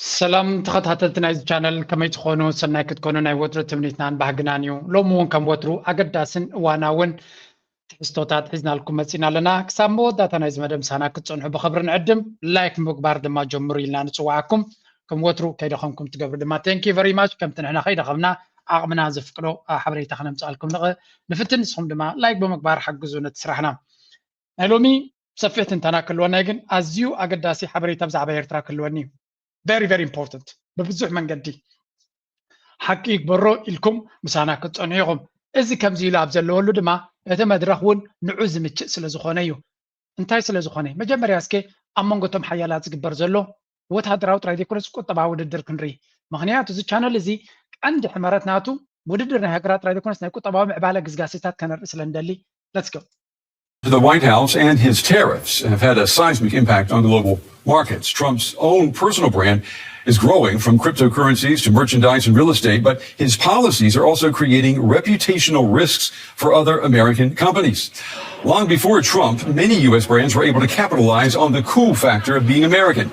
ሰላም ተኸታተልቲ ናይዚ ቻነል፣ ከመይ ትኾኑ? ሰናይ ክትኮኑ ናይ ወትሩ ትምኒትናን ባህግናን እዩ። ሎሚ እውን ከም ወትሩ ኣገዳስን እዋናውን ትሕዝቶታት ሒዝናልኩም መፂና ኣለና። ክሳብ መወዳእታ ናይዚ መደብ ምሳና ክትፀንሑ ብኽብሪ ንዕድም። ላይክ ምግባር ድማ ጀምሩ ኢልና ንፅዋዓኩም። ከም ወትሩ ከይደኸምኩም ትገብሩ ድማ thank you very much። ከምቲ ንሕና ከይደኸምና ዓቕምና ዘፍቅዶ ሓበሬታ ከነምፅኣልኩም ንፍትን። ንስኹም ድማ ላይክ ብምግባር ሓግዙ ነቲ ስራሕና። ናይ ሎሚ ሰፊሕ ትንተና ክህልወና ግን ኣዝዩ ኣገዳሲ ሓበሬታ ብዛዕባ ኤርትራ ክህልወኒ እዩ። Very very important። ብብዙሕ መንገዲ ሓቂ ይግበሮ ኢልኩም ምሳና ክትፀንሑ ኢኹም። እዚ ከምዚ ኢሉ ኣብ ዘለወሉ ድማ እቲ መድረኽ እውን ንዑ ዝምችእ ስለ ዝኾነ እዩ። እንታይ ስለ ዝኾነ? መጀመርያ እስከ ኣብ መንጎ እቶም ሓያላት ዝግበር ዘሎ ወታደራዊ ጥራይ ዘይኮነስ ቁጠባዊ ውድድር ክንርኢ። ምኽንያቱ እዚ ቻነል እዚ ቀንዲ ሕመረት ናቱ ውድድር ናይ ሃገራት ጥራይ ዘይኮነስ ናይ ቁጠባዊ ምዕባለ ግስጋሴታት ከነርኢ ስለ እንደሊ። Let's go። The White House and his tariffs have had a seismic impact on global markets. Trump's own personal brand is growing, from cryptocurrencies to merchandise and real estate, but his policies are also creating reputational risks for other American companies. Long before Trump, many U S brands were able to capitalize on the cool factor of being American.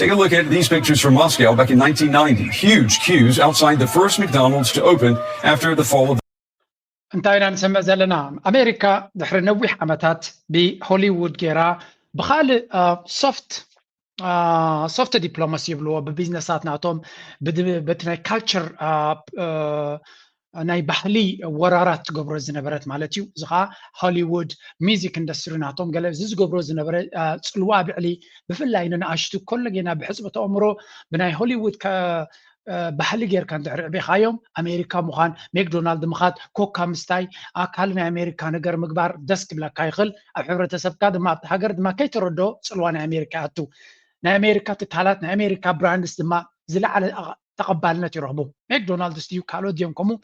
Take a look at these pictures from Moscow back in nineteen ninety. Huge queues outside the first McDonald's to open after the fall of እንታይ ኢና ንሰምዕ ዘለና? ኣሜሪካ ድሕሪ ነዊሕ ዓመታት ብሆሊውድ ገይራ ብካልእ ሶፍት ሶፍት ዲፕሎማሲ ይብልዎ፣ ብቢዝነሳት ናቶም፣ ብድ- በቲ ናይ ካልቸር ናይ ባህሊ ወራራት ትገብሮ ዝነበረት ማለት እዩ። እዚ ከዓ ሆሊውድ፣ ሚዚክ ኢንዱስትሪ ናቶም፣ ገለ እዚ ዝገብሮ ዝነበረ አ፣ ፅልዋ ብዕሊ ብፍላይ ንንኣሽቱ ኮሎ ጌና ብሕፅቢ ተእምሮ ብናይ ሆሊውድ ከ- አ፣ ባህሊ ጌርካ እንድሕር ዕቤኻዮም ኣሜሪካ ምዃን፣ ሜክዶናልድ ምኻድ፣ ኮካ ምስታይ፣ ኣካል ናይ ኣሜሪካ ነገር ምግባር ደስ ክብለካ ይኽእል። ኣብ ሕብረተሰብካ ድማ ኣብቲ ሃገር ድማ ከይተረድኦ ፅልዋ ናይ ኣሜሪካ ይኣቱ። ናይ ኣሜሪካ ትካላት፣ ናይ ኣሜሪካ ብራንድስ ድማ ዝለዓለ ኣቐ- ተቐባልነት ይረኽቡ። ሜክዶናልድስ ድዩ ካልኦት ድዮም ከምኡ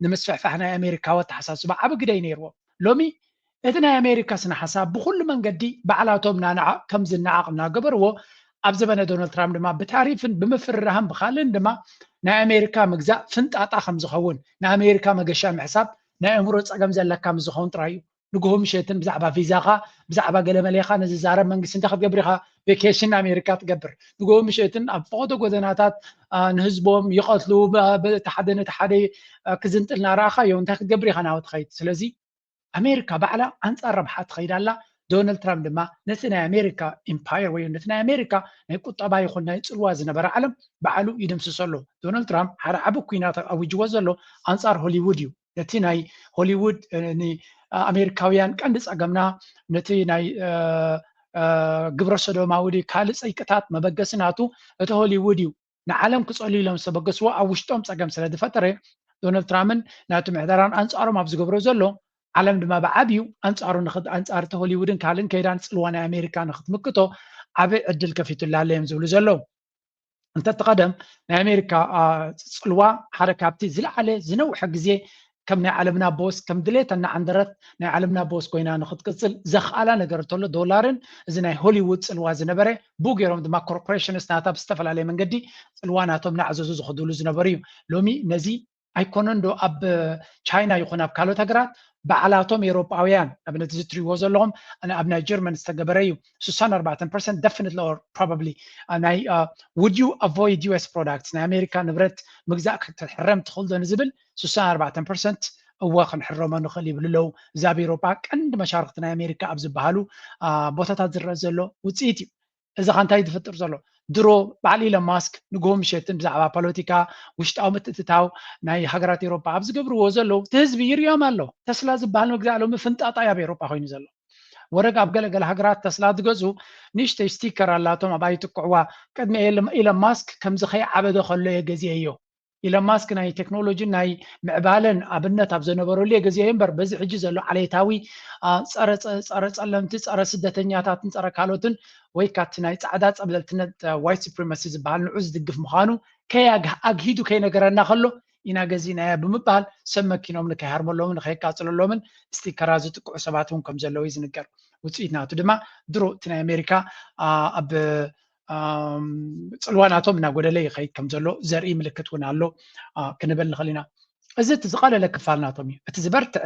ንምስፍሕፋሕ ናይ ኣሜሪካዊ ኣተሓሳስባ ዓቢ ግደ እዩ ነይርዎ። ሎሚ እቲ ናይ ኣሜሪካ ስነ ሓሳብ ብኹሉ መንገዲ ባዕላቶም ናንዓ ከም ዝነዓቕ እናገበርዎ ኣብ ዘበነ ዶናልድ ትራምፕ ድማ ብታሪፍን ብምፍርራህን ብካልእን ድማ ናይ ኣሜሪካ ምግዛእ ፍንጣጣ ከም ዝኸውን ንኣሜሪካ መገሻ ምሕሳብ ናይ ኣእምሮ ፀገም ዘለካ ምስ ዝኸውን ጥራይ እዩ። ንግሆ ምሸትን ብዛዕባ ቪዛኻ ብዛዕባ ገለመሌኻ ንዝዛረብ መንግስቲ እንታይ ክትገብር ኢኻ? ቬኬሽን ኣሜሪካ ትገብር። ንግሆ ምሸትን ኣብ ፈቐዶ ጎደናታት ንህዝቦም ይቐትሉ፣ እቲ ሓደ ነቲ ሓደ ክዝንጥል እናረኣኻዮ እንታይ ክትገብር ኢኻ ናብኡ ትኸይድ? ስለዚ ኣሜሪካ ባዕላ ኣንፃር ረብሓ ትኸይድ ኣላ። ዶናልድ ትራምፕ ድማ ነቲ ናይ ኣሜሪካ ኢምፓየር ወይ ነቲ ናይ ኣሜሪካ ናይ ቁጠባ ይኹን ናይ ፅልዋ ዝነበረ ዓለም ባዕሉ ይድምስሶ ኣሎ። ዶናልድ ትራምፕ ሓደ ዓቢ ኲናት ኣዊጅዎ ዘሎ ኣንፃር ሆሊውድ እዩ። ነቲ ናይ ሆሊውድ ንኣሜሪካውያን ቀንዲ ፀገምና ነቲ ናይ ግብረ ሰዶማዊ ካልእ ፀይቅታት መበገሲ ናቱ እቲ ሆሊውድ እዩ። ንዓለም ክፀሉ ኢሎም ዝተበገስዎ ኣብ ውሽጦም ፀገም ስለ ዝፈጠረ ዶናልድ ትራምፕን ናቲ ምሕደራን ኣንፃሮም ኣብ ዝገብሮ ዘሎ ዓለም ድማ ብዓብዩ ኣንፃሩ ንክድ ኣንፃር እቲ ሆሊውድን ካልእን ከይዳን ፅልዋ ናይ ኣሜሪካ ንክትምክቶ ዓብይ ዕድል ከፊቱላ ኣሎ እዮም ዝብሉ ዘለዉ። እንተቲ ቀደም ናይ ኣሜሪካ ፅልዋ ሓደ ካብቲ ዝለዓለ ዝነውሐ ግዜ ከም ናይ ዓለምና ቦስ ከም ድሌተና ዓንደረት ናይ ዓለምና ቦስ ኮይና ንክትቅፅል ዘኽኣላ ነገር እንተሎ ዶላርን እዚ ናይ ሆሊውድ ፅልዋ ዝነበረ ብኡ ገይሮም ድማ ኮርፖሬሽንስ ናታ ብዝተፈላለየ መንገዲ ፅልዋ ናቶም ናዕዘዙ ዝኸዱሉ ዝነበሩ እዩ። ሎሚ ነዚ ኣይኮነን ዶ ኣብ ቻይና ይኹን ኣብ ካልኦት ሃገራት ባዕላቶም ኤውሮጳውያን ኣብነት እዚ ትሪእዎ ዘለኹም ኣብ ናይ ጀርመን ዝተገበረ እዩ። ስሳን ኣርባዕተን ፐርሰንት definitely or probably ናይ would you avoid U S products ናይ ኣሜሪካ ንብረት ምግዛእ ክትሕረም ትኽእል ዶ ንዝብል ስሳን ኣርባዕተን ፐርሰንት እወ ክንሕረሞ ንኽእል ይብሉ ኣለዉ። እዚ ኣብ ኤውሮጳ ቀንዲ መሻርክቲ ናይ ኣሜሪካ ኣብ ዝበሃሉ ቦታታት ዝረአ ዘሎ ውፅኢት እዩ። እዚ ኸ እንታይ ዝፍጥር ዘሎ? ድሮ በዓል ኢለን ማስክ ንግሆ ምሸትን ብዛዕባ ፖለቲካ ውሽጣዊ ምትእትታው ናይ ሃገራት ኤውሮጳ ኣብ ዝገብርዎ ዘለዉ እቲ ህዝቢ ይርእዮም ኣሎ። ተስላ ዝበሃል ምግዛእ ሎሚ ፍንጣጣ እዩ ኣብ ኤውሮጳ ኮይኑ ዘሎ። ወረግ ኣብ ገለገለ ሃገራት ተስላ ዝገዝኡ ንእሽተይ ስቲከር ኣላቶም ኣብኣ ይጥቅዕዋ። ቅድሚ ኢለን ማስክ ከምዚ ከይዓበደ ከሎ እየ ገዚኤዮ። ኢለን ማስክ ናይ ቴክኖሎጂን ናይ ምዕባለን ኣብነት ኣብ ዘነበረሉ እየ ገዚኤዮ እምበር በዚ ሕጂ ዘሎ ዓሌታዊ ጸረ ጸለምቲ ጸረ ስደተኛታትን ጸረ ካልኦትን ወይ ካቲ ናይ ጻዕዳ ጸብለልትነት white supremacy ዝበሃል ንዑ ዝድግፍ ምዃኑ ከይ ኣግሂዱ ከይነገረና ከሎ ኢና ገዚእናያ ብምባል ሰብ መኪኖም ንከይሃርመሎምን ንከየቃፅለሎምን ስቲከራ ዝጥቅዑ ሰባት እውን ከም ዘለዉ እዩ ዝንገር። ውፅኢት ናቱ ድማ ድሮ እቲ ናይ ኣሜሪካ ኣብ ፅልዋ ናቶም እናጎደለ ይኸይድ ከም ዘሎ ዘርኢ ምልክት እውን ኣሎ ክንብል ንኽእል ኢና። እዚ እቲ ዝቐለለ ክፋል ናቶም እዩ። እቲ ዝበርትዐ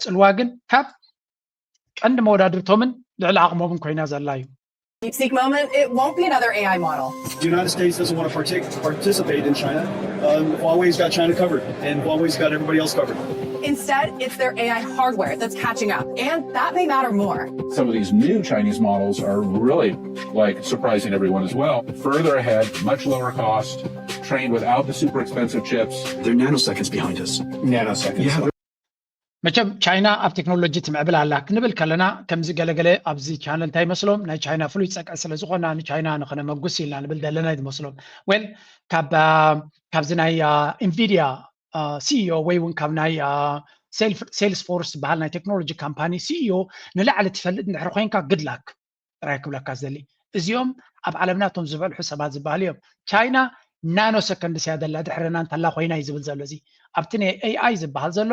ፅልዋ ግን ካብ ቀንዲ መወዳድርቶምን ልዕሊ ዓቕሞምን ኮይና ዘላ እዩ። DeepSeek moment, it won't be another A I model. The United States doesn't want to partic- participate in China. Um, Huawei's got China covered, and Huawei's got everybody else covered. Instead, it's their A I hardware that's catching up, and that may matter more. Some of these new Chinese models are really like surprising everyone as well. Further ahead, much lower cost, trained without the super expensive chips. They're nanoseconds behind us. Nanoseconds. Yeah. መቸም ቻይና ኣብ ቴክኖሎጂ ትምዕብል ኣላ ክንብል ከለና ከምዚ ገለገለ ኣብዚ ቻነል እንታይ ይመስሎም ናይ ቻይና ፍሉይ ፀቅዒ ስለ ዝኾና ንቻይና ንኸነመጉስ ኢልና ንብል ዘለና ዝመስሎም። ዌል ካብ ካብዚ ናይ ኢንቪዲያ ሲኢኦ ወይ እውን ካብ ናይ ሴልስፎርስ ዝበሃል ናይ ቴክኖሎጂ ካምፓኒ ሲኢኦ ንላዕሊ ትፈልጥ እንድሕር ኮይንካ ግድላክ ጥራይ ክብለካ ዝደሊ። እዚኦም ኣብ ዓለምና እቶም ዝበልሑ ሰባት ዝበሃሉ እዮም። ቻይና ናኖ ሰከንድስ እያ ደላ ድሕረና እንተላ ኮይና እዩ ዝብል ዘሎ። እዚ ኣብቲ ናይ ኤኣይ ዝበሃል ዘሎ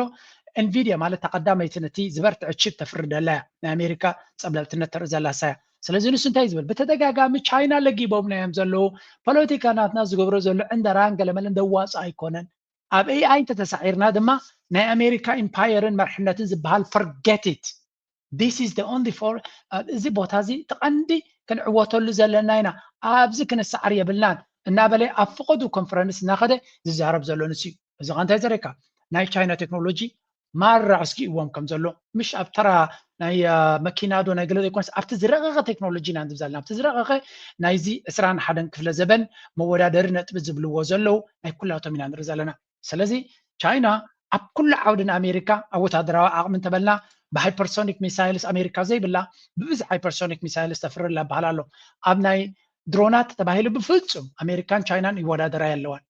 ኤንቪድያ ማለት ተቐዳመይቲ ነቲ ዝበርትዐ ቺፕ ተፍሪ ደላ እያ። ናይ ኣሜሪካ ፀብለልትነት ተርኢ ዘላ እሳ እያ። ስለዚ ንሱ እንታይ እዩ ዝብል? ብተደጋጋሚ ቻይና ለጊቦምና እዮም ዘለዉ። ፖለቲካ ናትና ዝገብሮ ዘሎ ዕንደራን ገለመለን ደዋፅእ ኣይኮነን። ኣብ ኤኣይ እንተተሳዒርና ድማ ናይ ኣሜሪካ ኢምፓየርን መርሕነትን ዝበሃል forget it. This is the only for እዚ ቦታ እዚ እቲ ቀንዲ ክንዕወተሉ ዘለና ኢና። ኣብዚ ክንሰዓር የብልናን እናበለ ኣብ ፈቐዱ ኮንፈረንስ እናኸደ ዝዛረብ ዘሎ ንሱ እዩ። እዚ ኸ እንታይ ዘርእየካ? ናይ ቻይና ቴክኖሎጂ ማራ ኣስጊእዎም ከም ዘሎ ምሽ ኣብ ተራ ናይ መኪና ዶ ናይ ገለ ዘይኮነስ ኣብቲ ዝረቐቐ ቴክኖሎጂ ኢና ንብል ዘለና። ኣብቲ ዝረቐቐ ናይዚ ዕስራን ሓደን ክፍለ ዘበን መወዳደሪ ነጥቢ ዝብልዎ ዘለዉ ናይ ኩላቶም ኢና ንርኢ ዘለና። ስለዚ ቻይና ኣብ ኩሉ ዓውዲ ንኣሜሪካ ኣብ ወታደራዊ ዓቕሚ እንተበልና ብሃይፐርሶኒክ ሚሳይልስ ኣሜሪካ ዘይብላ ብብዝሒ ሃይፐርሶኒክ ሚሳይልስ ተፍርላ ይበሃል ኣሎ። ኣብ ናይ ድሮናት ተባሂሉ ብፍጹም ኣሜሪካን ቻይናን ይወዳደራ የለዋን።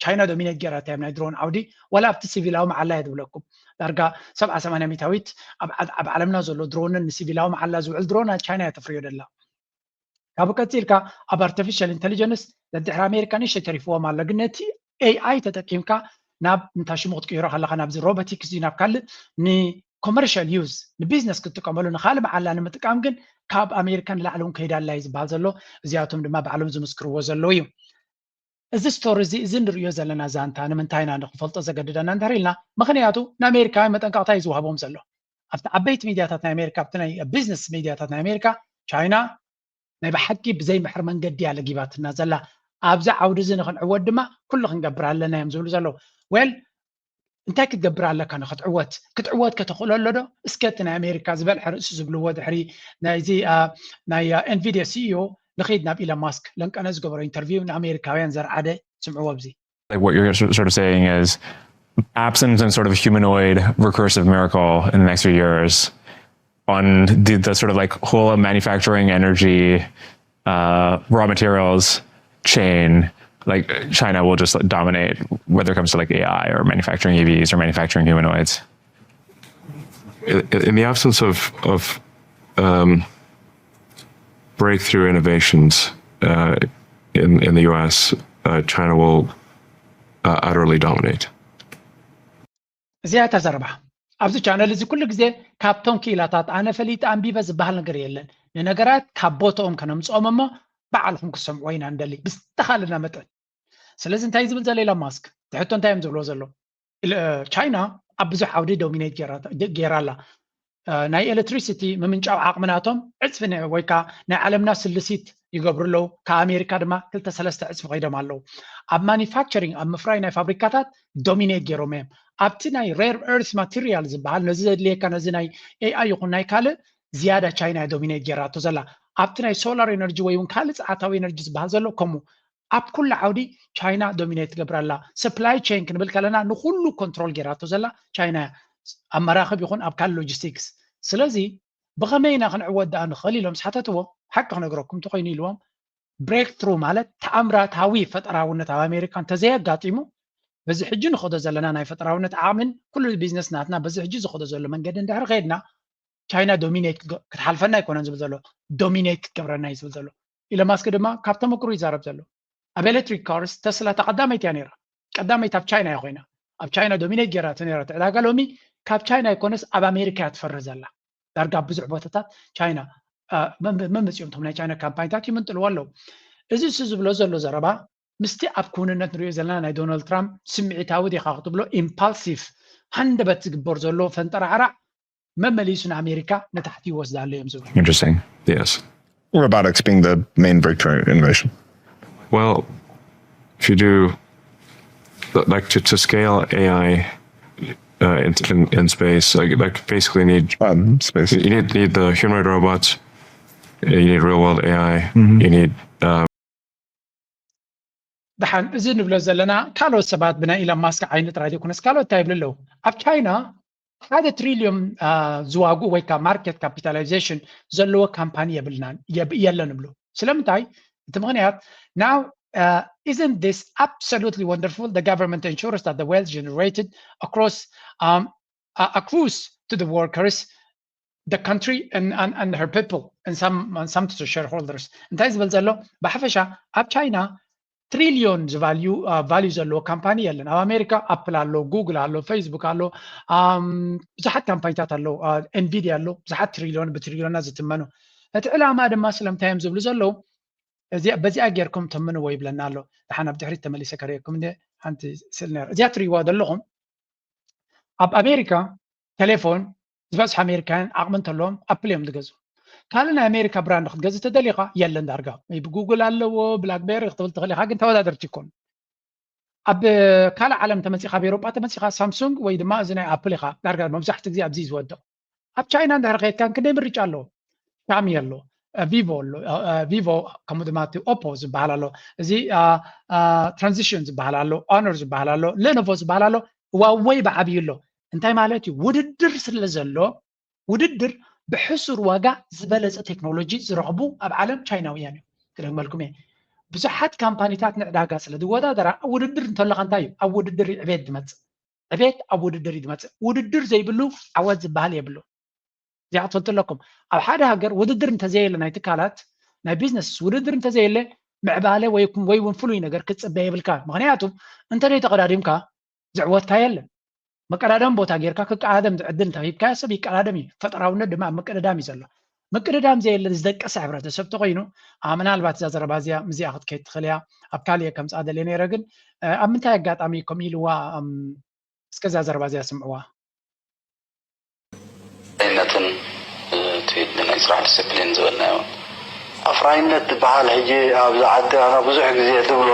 ቻይና ዶሚኔት ገይራታ ኣብ ናይ ድሮን ዓውዲ ዋላ ኣብቲ ሲቪላዊ መዓላ እየ ዝብለኩም ዳርጋ ሰብዓ ሰማንያ ሚታዊት ኣብ ዓለምና ዘሎ ድሮንን ንሲቪላዊ መዓላ ዝውዕል ድሮን ቻይና እያ ተፍርዮ ደላ። ካብኡ ቀፂልካ ኣብ ኣርቲፊሻል ኢንቴሊጀንስ ደድሕሪ ኣሜሪካ ንእሽተይ ተሪፍዎም ኣሎ። ግን ነቲ ኤኣይ ተጠቂምካ ናብ እንታይ ሽሙ ክትቅይሮ ከለካ ናብዚ ሮቦቲክስ እዩ ናብ ካልእ ንኮመርሻል ዩዝ ንቢዝነስ ክትጥቀመሉ ንካልእ መዓላ ንምጥቃም ግን ካብ ኣሜሪካ ንላዕሊ እውን ከይዳ ኣላ እዩ ዝበሃል ዘሎ። እዚኣቶም ድማ ባዕሎም ዝምስክርዎ ዘለዉ እዩ። እዚ ስቶሪ እዚ እዚ ንሪኦ ዘለና ዛንታ ንምንታይ ኢና ንክንፈልጦ ዘገድደና እንድሕር ኢልና ምክንያቱ ንኣሜሪካውያን መጠንቀቕታ እዩ ዝወሃቦም ዘሎ። ኣብቲ ዓበይቲ ሚድያታት ናይ ኣሜሪካ ኣብቲ ናይ ቢዝነስ ሚድያታት ናይ ኣሜሪካ ቻይና ናይ ብሓቂ ብዘይምሕር መንገዲ እያ ለጊባትና ዘላ። ኣብዚ ዓውዲ እዚ ንክንዕወት ድማ ኩሉ ክንገብር ኣለና እዮም ዝብሉ ዘለዉ። ዌል እንታይ ክትገብር ኣለካ ንክትዕወት ክትዕወት ከተኽእሎ ኣሎ ዶ? እስከ እቲ ናይ ኣሜሪካ ዝበልሐ ርእሲ ዝብልዎ ድሕሪ ናይዚ ናይ ኤንቪዲያ ሲኢኦ ንኸይድ ናብ ኢለን ማስክ ለንቀነ ዝገበሮ ኢንተርቪው ንኣሜሪካውያን ዘርዓደ ስምዕዎ ኣብዚ። Like what you're sort of saying is absence and sort of humanoid recursive miracle in the next few years on the, the sort of like whole manufacturing, energy, uh, raw materials chain. Like China will just like, dominate whether it comes to like A I or manufacturing E Vs or manufacturing humanoids. In, in the absence of of um, breakthrough innovations uh, in in the U S, uh, China will uh, utterly dominate. እዚኣ እታ ዘረባ ኣብዚ ቻነል እዚ ኩሉ ግዜ ካብቶም ክኢላታት ኣነ ፈሊጠ ኣንቢበ ዝበሃል ነገር የለን። ንነገራት ካብ ቦትኦም ከነምፅኦም እሞ ባዕልኹም ክትሰምዕዎ ኢና ንደሊ ብዝተኻለና መጠን። ስለዚ እንታይ ዝብል ዘሎ ኢሎን ማስክ ትሕቶ እንታይ እዮም ዝብልዎ ዘሎ? ቻይና ኣብ ብዙሕ ዓውዲ ዶሚኔት ገይራ ኣላ። ናይ ኤሌክትሪሲቲ ምምንጫው ዓቕሚ ናቶም ዕፅፊ ወይ ከዓ ናይ ዓለምና ስልሲት ይገብሩ ኣለዉ። ካብ ኣሜሪካ ድማ ክልተ ሰለስተ ዕፅፊ ከይዶም ኣለዉ። ኣብ ማኒፋክቸሪንግ ኣብ ምፍራይ ናይ ፋብሪካታት ዶሚኔት ገይሮም እዮም። ኣብቲ ናይ ሬር ኤርስ ማቴሪያል ዝበሃል ነዚ ዘድልየካ ነዚ ናይ ኤኣይ ይኹን ናይ ካልእ ዝያዳ ቻይና እያ ዶሚኔት ገይራቶ ዘላ። ኣብቲ ናይ ሶላር ኤነርጂ ወይ እውን ካልእ ፀዓታዊ ኤነርጂ ዝበሃል ዘሎ ከምኡ ኣብ ኩሉ ዓውዲ ቻይና ዶሚኔት ትገብር ኣላ። ሰፕላይ ቼን ክንብል ከለና ንኩሉ ኮንትሮል ገይራቶ ዘላ ቻይና እያ። ኣብ መራኽብ ይኹን ኣብ ካልእ ሎጂስቲክስ። ስለዚ ብኸመይ ኢና ክንዕወት ደኣ ንኽእል ኢሎም ዝሓተትዎ ሓቂ ክነግረኩም እንተኮይኑ ኢልዎም ብሬክ ትሩ ማለት ተኣምራታዊ ፈጠራውነት ኣብ ኣሜሪካ እንተዘየጋጢሙ በዚ ሕጂ ንኸዶ ዘለና ናይ ፈጠራውነት ዓቕሚን ኩሉ ቢዝነስ ናትና በዚ ሕጂ ዝኸዶ ዘሎ መንገዲ እንድሕር ከይድና ቻይና ዶሚኔት ክትሓልፈና ኣይኮነን ዝብል ዘሎ ዶሚኔት ክትገብረና እዩ ዝብል ዘሎ። ኢሎን ማስክ ድማ ካብ ተመክሮ ይዛረብ ዘሎ ኣብ ኤሌክትሪክ ካርስ ተስላ ተቐዳመይቲ እያ ነይራ። ቀዳመይቲ ኣብ ቻይና እያ ኮይና ኣብ ቻይና ዶሚኔት ገይራቶ ነይራ እቲ ዕዳጋ ሎሚ ካብ ቻይና ኣይኮነስ ኣብ ኣሜሪካ እያ ትፈርህ ዘላ። ዳርጋ ኣብ ብዙሕ ቦታታት ቻይና መመፅኦም እቶም ናይ ቻይና ካምፓኒታት ይምንጥልዎ ኣለዉ። እዚ እሱ ዝብሎ ዘሎ ዘረባ ምስቲ ኣብ ክውንነት ንሪኦ ዘለና ናይ ዶናልድ ትራምፕ ስምዒታዊ ዲኻ ክትብሎ ኢምፓልሲቭ ሃንደበት ዝግበር ዘሎ ፈንጠራዕራዕ መመሊሱ ንኣሜሪካ ንታሕቲ ይወስዳ ኣሎ እዮም ዝብሉ። Interesting. Yes. robotics being the main vector innovation? Well, if you do like to, to scale A I uh, in, in, in space, like, like basically need um, space. You need need the humanoid robots. You need real world A I. Mm-hmm. You need um, ደሓን እዚ ንብሎ ዘለና ካልኦት ሰባት ብናይ ኢሎን ማስክ ዓይኒ ጥራይ ዘይኮነስ ካልኦት እንታይ ይብሉ ኣለዉ? ኣብ ቻይና ሓደ ትሪልዮን ዝዋግኡ ወይ ከዓ ማርኬት ካፒታላይዜሽን ዘለዎ ካምፓኒ የብልናን የለን ይብሉ። ስለምንታይ? እቲ ምክንያት now isn't this absolutely wonderful? The government ensures that the wealth generated across um, accrues to the workers, the country and, and, and her people and some, and some to the shareholders. እንታይ ዝብል ዘሎ? ብሓፈሻ ኣብ ቻይና ትሪልዮን ዝቫልዩ ቫልዩ ዘለዎ ካምፓኒ የለን። ኣብ ኣሜሪካ ኣፕል ኣሎ፣ ጉግል ኣሎ፣ ፌስቡክ ኣሎ፣ ብዙሓት ካምፓኒታት ኣለዉ፣ ኤንቪዲያ ኣሎ፣ ብዙሓት ትሪልዮን ብትሪልዮናት ዝትመኑ። እቲ ዕላማ ድማ ስለምንታይ እዮም ዝብሉ ዘለዉ? በዚኣ ጌርኩም ተምንዎ ይብለና ኣሎ። ደሓን ኣብ ድሕሪት ተመሊሰ ከርእየኩም እንደ ሓንቲ ስእል ነር እዚኣ ትሪእዋ ዘለኹም ኣብ ኣሜሪካ ቴሌፎን ዝበዝሑ ኣሜሪካውያን ዓቕሚ እንተለዎም ኣፕል እዮም ዝገዝኡ። ካልእ ናይ ኣሜሪካ ብራንድ ክትገዝእ ተደሊኻ የለን ዳርጋ። ብጉግል ኣለዎ ብላክቤሪ ክትብል ትኽእል ኢኻ፣ ግን ተወዳደርቲ ይኮኑ። ኣብ ካልእ ዓለም ተመፂኻ ኣብ ኤሮጳ ተመፂኻ ሳምሱንግ ወይ ድማ እዚ ናይ ኣፕል ኢኻ ዳርጋ መብዛሕትኡ ግዜ ኣብዚ ዝወድቕ። ኣብ ቻይና እንድሕር ከይድካ ክንደይ ምርጫ ኣለዎ? ሻሚ ኣሎ፣ ቪቮ ኣሎ፣ ቪቮ ከምኡ ድማ እቲ ኦፖ ዝበሃል ኣሎ፣ እዚ ትራንዚሽን ዝበሃል ኣሎ፣ ኦነር ዝበሃል ኣሎ፣ ሌኖቮ ዝበሃል ኣሎ፣ ዋወይ ብዓብዩ ኣሎ። እንታይ ማለት እዩ? ውድድር ስለ ዘሎ ውድድር ብሕሱር ዋጋ ዝበለፀ ቴክኖሎጂ ዝረኽቡ ኣብ ዓለም ቻይናውያን እዮም። ክደግመልኩም እየ፣ ብዙሓት ካምፓኒታት ንዕዳጋ ስለ ዝወዳደራ ውድድር እንተለካ እንታይ እዩ? ኣብ ውድድር ዕቤት ዝመፅእ ዕቤት ኣብ ውድድር እዩ ዝመፅእ። ውድድር ዘይብሉ ዓወት ዝበሃል የብሉ። እዚኣ ክትፈልጡ ኣለኩም። ኣብ ሓደ ሃገር ውድድር እንተዘየለ ናይ ትካላት ናይ ቢዝነስ ውድድር እንተዘየለ ምዕባለ ወይ ወይ እውን ፍሉይ ነገር ክትፅበ የብልካ። ምክንያቱ እንተዘይ ተቀዳዲምካ ዝዕወትካ የለን። መቀዳደም ቦታ ጌርካ ክቀዳደም ዕድል እንተሂብካዮ ሰብ ይቀዳደም እዩ። ፈጠራውነት ድማ ኣብ ምቅድዳም እዩ ዘሎ። ምቅድዳም ዘየለ ዝደቀሰ ሕብረተሰብ ተኮይኑ ምናልባት እዛ ዘረባ እዚኣ ምዚኣ ክትከይድ ትኽእል እያ። ኣብ ካልእ ከምፃ ደልየ ነይረ ግን ኣብ ምንታይ ኣጋጣሚ ከምኡ ኢልዋ እስከ እዛ ዘረባ እዚኣ ስምዕዋ። ነትን እቲ ናይ ስራሕ ዲስፕሊን ዝበልናዮ ኣፍራይነት ዝበሃል ሕጂ ኣብዚ ዓዲ ኣና ብዙሕ ግዜ ዝብሎ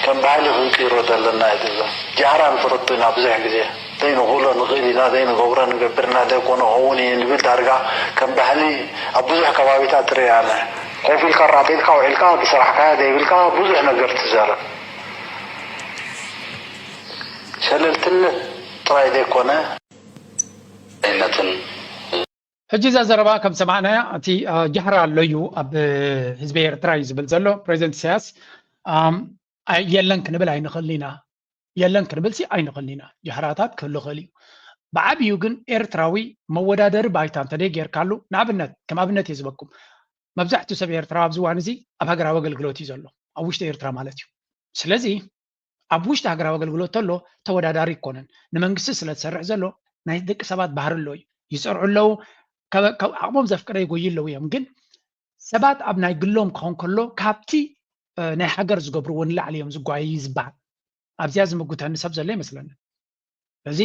ከም ባህሊ ክንቅይሮ ዘለና እዩ ዝብሎ። ጃህራ ንፈተቱ ኢና ብዙሕ ግዜ ዘይንኽእሎ ንኽእል ኢና ዘይንገብሮ ንገብር ኢና ዘይኮነ ኸውን እዩ ንብል ዳርጋ ከም ባህሊ ኣብ ብዙሕ ከባቢታት ትርኢ ኣነ ኮፍ ኢልካ ራጥ ኢልካ ውዒልካ ብስራሕካያ ዘይብልካ ብዙሕ ነገር ትዛረብ ሸለልትነት ጥራይ ዘይኮነ ነትን ሕጂ እዛ ዘረባ ከም ሰማዕናያ እቲ ጃህራ ኣሎ እዩ ኣብ ህዝቢ ኤርትራ እዩ ዝብል ዘሎ ፕሬዚደንት ኢሳያስ። የለን ክንብል ኣይንኽእልን ኢና፣ የለን ክንብል ሲ ኣይንኽእልን ኢና። ጃህራታት ክህሉ ይኽእል እዩ። ብዓብዩ ግን ኤርትራዊ መወዳደሪ ባይታ እንተደይ ጌርካሉ ንኣብነት ከም ኣብነት እየ ዝበኩም መብዛሕትኡ ሰብ ኤርትራ ኣብዚ እዋን እዚ ኣብ ሃገራዊ ኣገልግሎት እዩ ዘሎ ኣብ ውሽጢ ኤርትራ ማለት እዩ። ስለዚ ኣብ ውሽጢ ሃገራዊ ኣገልግሎት ተሎ ተወዳዳሪ ይኮነን። ንመንግስቲ ስለ ዝሰርሕ ዘሎ ናይ ደቂ ሰባት ባህሪ ኣሎ እዩ። ይፀርዑ ኣለዉ፣ ካብ ዓቕሞም ዘፍቅደ ይጎዩ ኣለዉ እዮም። ግን ሰባት ኣብ ናይ ግሎም ክኾን ከሎ ካብቲ ናይ ሃገር ዝገብርዎ ንላዕሊ እዮም ዝጓዩ ዝበሃል። ኣብዚኣ ዝምጉተኒ ሰብ ዘሎ ይመስለኒ። እዚ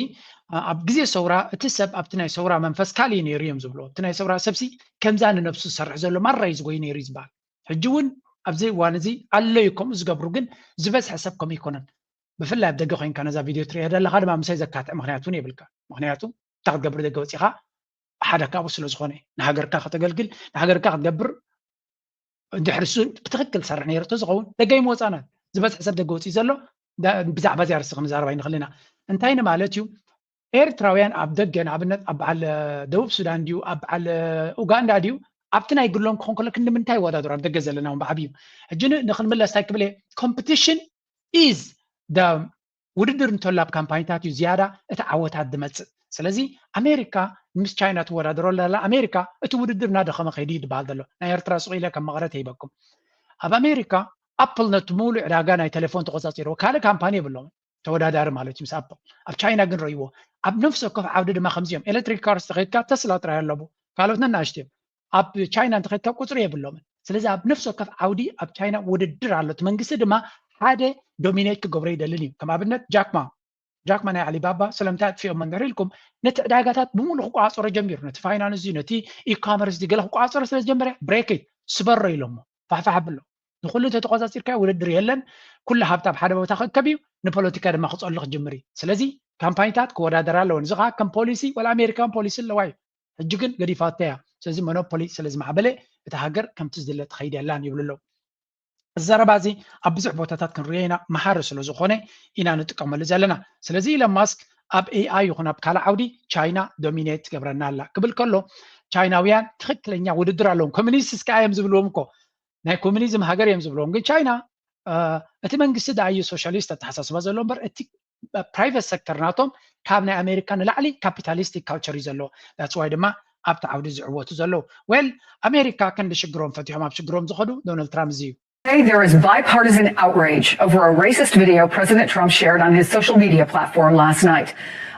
ኣብ ግዜ ሰውራ እቲ ሰብ ኣብቲ ናይ ሰውራ መንፈስ ካልእ ነይሩ እዮም ዝብልዎ። እቲ ናይ ሰውራ ሰብሲ ከምዛ ንነብሱ ዝሰርሕ ዘሎ ማራ እዩ ዝጎዩ ነይሩ እዩ ዝበሃል። ሕጂ እውን ኣብዚ እዋን እዚ ኣለዩ ከምኡ ዝገብሩ ግን ዝበዝሐ ሰብ ከምኡ ይኮነን። ብፍላይ ኣብ ደገ ኮይንካ ነዛ ቪድዮ ትሪኦ ዘለካ ድማ ምሳይ ዘካትዕ ምክንያት እውን የብልካ። ምክንያቱ እታ ክትገብር ደገ ወፂኻ ሓደ ካብኡ ስለ ዝኾነ ንሃገርካ ከተገልግል ንሃገርካ ክትገብር ድሕሪ እሱ ብትክክል ዝሰርሕ ነይሩ ተዝኸውን ደገ ይምወፃና ዝበዝሐ ሰብ ደገ ወፂኡ ዘሎ ብዛዕባ እዚ ኣርሲ ክንዛረብ ኣይንኽእል ኢና። እንታይ ንማለት እዩ? ኤርትራውያን ኣብ ደገ ንኣብነት ኣብ በዓል ደቡብ ሱዳን ድዩ ኣብ በዓል ኡጋንዳ ድዩ ኣብቲ ናይ ግሎም ክኾን ከሎ ክንዲ ምንታይ ይወዳደሩ ኣብ ደገ ዘለና እውን ብዓብዩ ሕጂ ንክንምለስ እንታይ ክብል ኮምፒቲሽን ኢዝ ውድድር እንተሎ ኣብ ካምፓኒታት እዩ ዝያዳ እቲ ዓወታት ዝመፅእ። ስለዚ ኣሜሪካ ምስ ቻይና ትወዳደሮ ዘላ ኣሜሪካ እቲ ውድድር እናደኸመ ከይዱ እዩ ዝበሃል ዘሎ። ናይ ኤርትራ ሱቕ ኢለ ከም መቐረት ይበኩም ኣብ ኣሜሪካ ኣፕል ነቲ ሙሉእ ዕዳጋ ናይ ቴሌፎን ተቆፃፂርዎ ካልእ ካምፓኒ የብሎም ተወዳዳሪ ማለት እዩ ምስ ኣፕል። ኣብ ቻይና ግን ረእይዎ ኣብ ነፍሲ ወከፍ ዓውዲ ድማ ከምዚኦም ኤሌክትሪክ ካርስ ተኸይድካ ተስላ ጥራይ ኣለቡ ካልኦት ነናእሽት እዮም። ኣብ ቻይና እንተኸድካ ቁፅሪ የብሎምን። ስለዚ ኣብ ነፍሲ ወከፍ ዓውዲ ኣብ ቻይና ውድድር ኣሎ። እቲ መንግስቲ ድማ ሓደ ዶሚኔት ክገብሮ ይደልን እዩ። ከም ኣብነት ጃክማ ጃክማ ናይ ኣሊባባ ስለምንታይ ኣጥፊኦሞ እንድሕር ኢልኩም ነቲ ዕዳጋታት ብምሉእ ክቆፃፀሮ ጀሚሩ። ነቲ ፋይናንስ እዩ ነቲ ኢኮመርስ ገለ ክቆፃፀሮ ስለ ዝጀመረ ብሬክ ስበሮ ኢሎሞ ፋሕፋሕ ኣብሎ። ንኩሉ እንተተቆፃፂርካዮ ውድድር የለን። ኩሉ ሃብቲ ኣብ ሓደ ቦታ ክእከብ እዩ። ንፖለቲካ ድማ ክፀሉ ክጅምር እዩ። ስለዚ ካምፓኒታት ክወዳደራ ኣለወን። እዚ ከዓ ከም ፖሊሲ ዋላ ኣሜሪካን ፖሊሲ ኣለዋ እዩ። ሕጂ ግን ገዲፋቶ እያ። ስለዚ ሞኖፖሊ ስለ ዝማዕበለ እታ ሃገር ከምቲ ዝድለ ትኸይድ የላን ይብሉ ኣለዉ። እዚ ዘረባ እዚ ኣብ ብዙሕ ቦታታት ክንሪኦ ኢና፣ መሃሪ ስለ ዝኾነ ኢና ንጥቀመሉ ዘለና። ስለዚ ኢለን ማስክ ኣብ ኤኣይ ይኹን ኣብ ካልእ ዓውዲ ቻይና ዶሚኔት ትገብረና ኣላ ክብል ከሎ፣ ቻይናውያን ትኽክለኛ ውድድር ኣለዎም። ኮሚኒስት እስከ እዮም ዝብልዎም እኮ፣ ናይ ኮሚኒዝም ሃገር እዮም ዝብልዎም። ግን ቻይና እቲ መንግስቲ ደኣ እዩ ሶሻሊስት ኣተሓሳስባ ዘሎ እምበር እቲ ፕራይቨት ሰክተር ናቶም ካብ ናይ ኣሜሪካ ንላዕሊ ካፒታሊስቲክ ካልቸር እዩ ዘለዎ። ዳትስ ዋይ ድማ ኣብቲ ዓውዲ ዝዕወቱ ዘለዉ። ዌል ኣሜሪካ ክንዲ ሽግሮም ፈቲሖም ኣብ ሽግሮም ዝኸዱ ዶናልድ ትራምፕ እዚ እዩ። Today, there is bipartisan outrage over a racist video President Trump shared on his social media platform last night.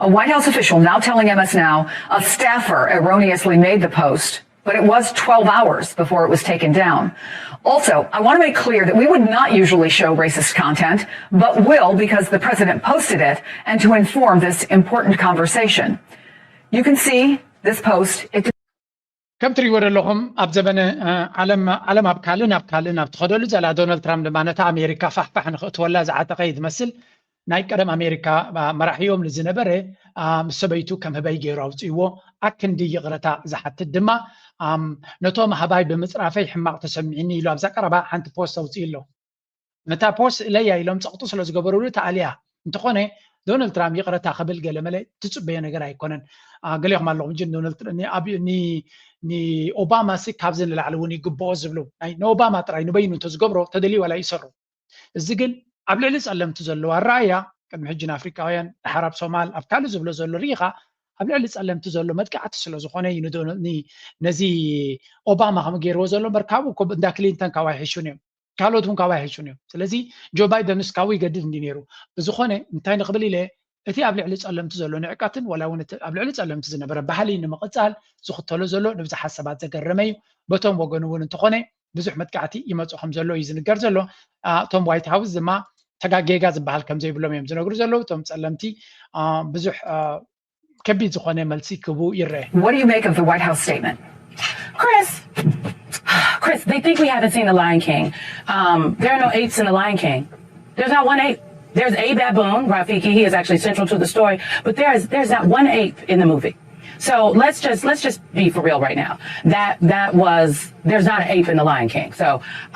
A White House official now telling M S Now a staffer erroneously made the post, but it was twelve hours before it was taken down. Also, I want to make clear that we would not usually show racist content, but will because the president posted it and to inform this important conversation. You can see this post. It ከም ትሪእዎ ዘለኹም ኣብ ዘበነ ዓለም ዓለም ኣብ ካልእ ናብ ካልእ ናብ ትኸደሉ ዘላ ዶናልድ ትራምፕ ድማ ነታ ኣሜሪካ ፋሕፋሕ ንኽእትወላ ዝዓጠቐ እዩ ዝመስል። ናይ ቀደም ኣሜሪካ መራሒኦም ንዝነበረ ምስ ሰበይቱ ከም ህበይ ገይሩ ኣውፅእዎ። ኣክንዲ ይቕረታ ዝሓትት ድማ ነቶም ሃባይ ብምፅራፈይ ሕማቕ ተሰሚዕኒ ኢሉ ኣብዛ ቀረባ ሓንቲ ፖስት ኣውፅኡ ኣሎ። ነታ ፖስት እለያ ኢሎም ፀቕጡ ስለ ዝገበሩሉ ተኣልያ። እንተኾነ ዶናልድ ትራምፕ ይቕረታ ክብል ገለመለ ትፅበዮ ነገር ኣይኮነን። ገሊኹም ኣለኹም እ ንኦባማ ሲ ካብዚ ንላዕሊ እውን ይግብኦ ዝብሉ ናይ ንኦባማ ጥራይ ንበይኑ እንተዝገብሮ ተደልዩ ዋላ ይሰሩ። እዚ ግን ኣብ ልዕሊ ፀለምቲ ዘለዋ ኣረኣያ ቅድሚ ሕጂ ንኣፍሪካውያን ድሓር ኣብ ሶማል ኣብ ካልእ ዝብሎ ዘሎ ርኢኻ ኣብ ልዕሊ ፀለምቲ ዘሎ መጥቃዕቲ ስለ ዝኾነ እዩ ነዚ ኦባማ ከም ገይርዎ ዘሎ እምበር ካብኡ እኮ እንዳ ክሊንተን ካብ ኣይሕሹን እዮም። ካልኦት እውን ካብ ኣይሕሹን እዮም። ስለዚ ጆ ባይደንስ ካብኡ ይገድድ እንዲ ነይሩ። ብዝኾነ እንታይ ንኽብል ኢለ እቲ ኣብ ልዕሊ ፀለምቲ ዘሎ ንዕቀትን ዋላ እውን ኣብ ልዕሊ ፀለምቲ ዝነበረ ባህሊ ንምቕፃል ዝኽተሎ ዘሎ ንብዙሓት ሰባት ዘገረመ እዩ። በቶም ወገኑ እውን እንተኾነ ብዙሕ መጥቃዕቲ ይመፁ ከም ዘሎ እዩ ዝንገር ዘሎ። እቶም ዋይት ሃውስ ድማ ተጋጌጋ ዝበሃል ከም ዘይብሎም እዮም ዝነግሩ ዘለዉ። እቶም ፀለምቲ ብዙሕ ከቢድ ዝኾነ መልሲ ክቡ ይረአ። What do you make of the White House statement? Chris, Chris, they think we haven't seen The Lion King. Um, there are no apes in The Lion King. There's not one ape. There's a baboon, Rafiki. He is actually central to the story. But there is there's not one ape in the movie. So let's just let's just be for real right now. That that was there's not an ape in The Lion King. So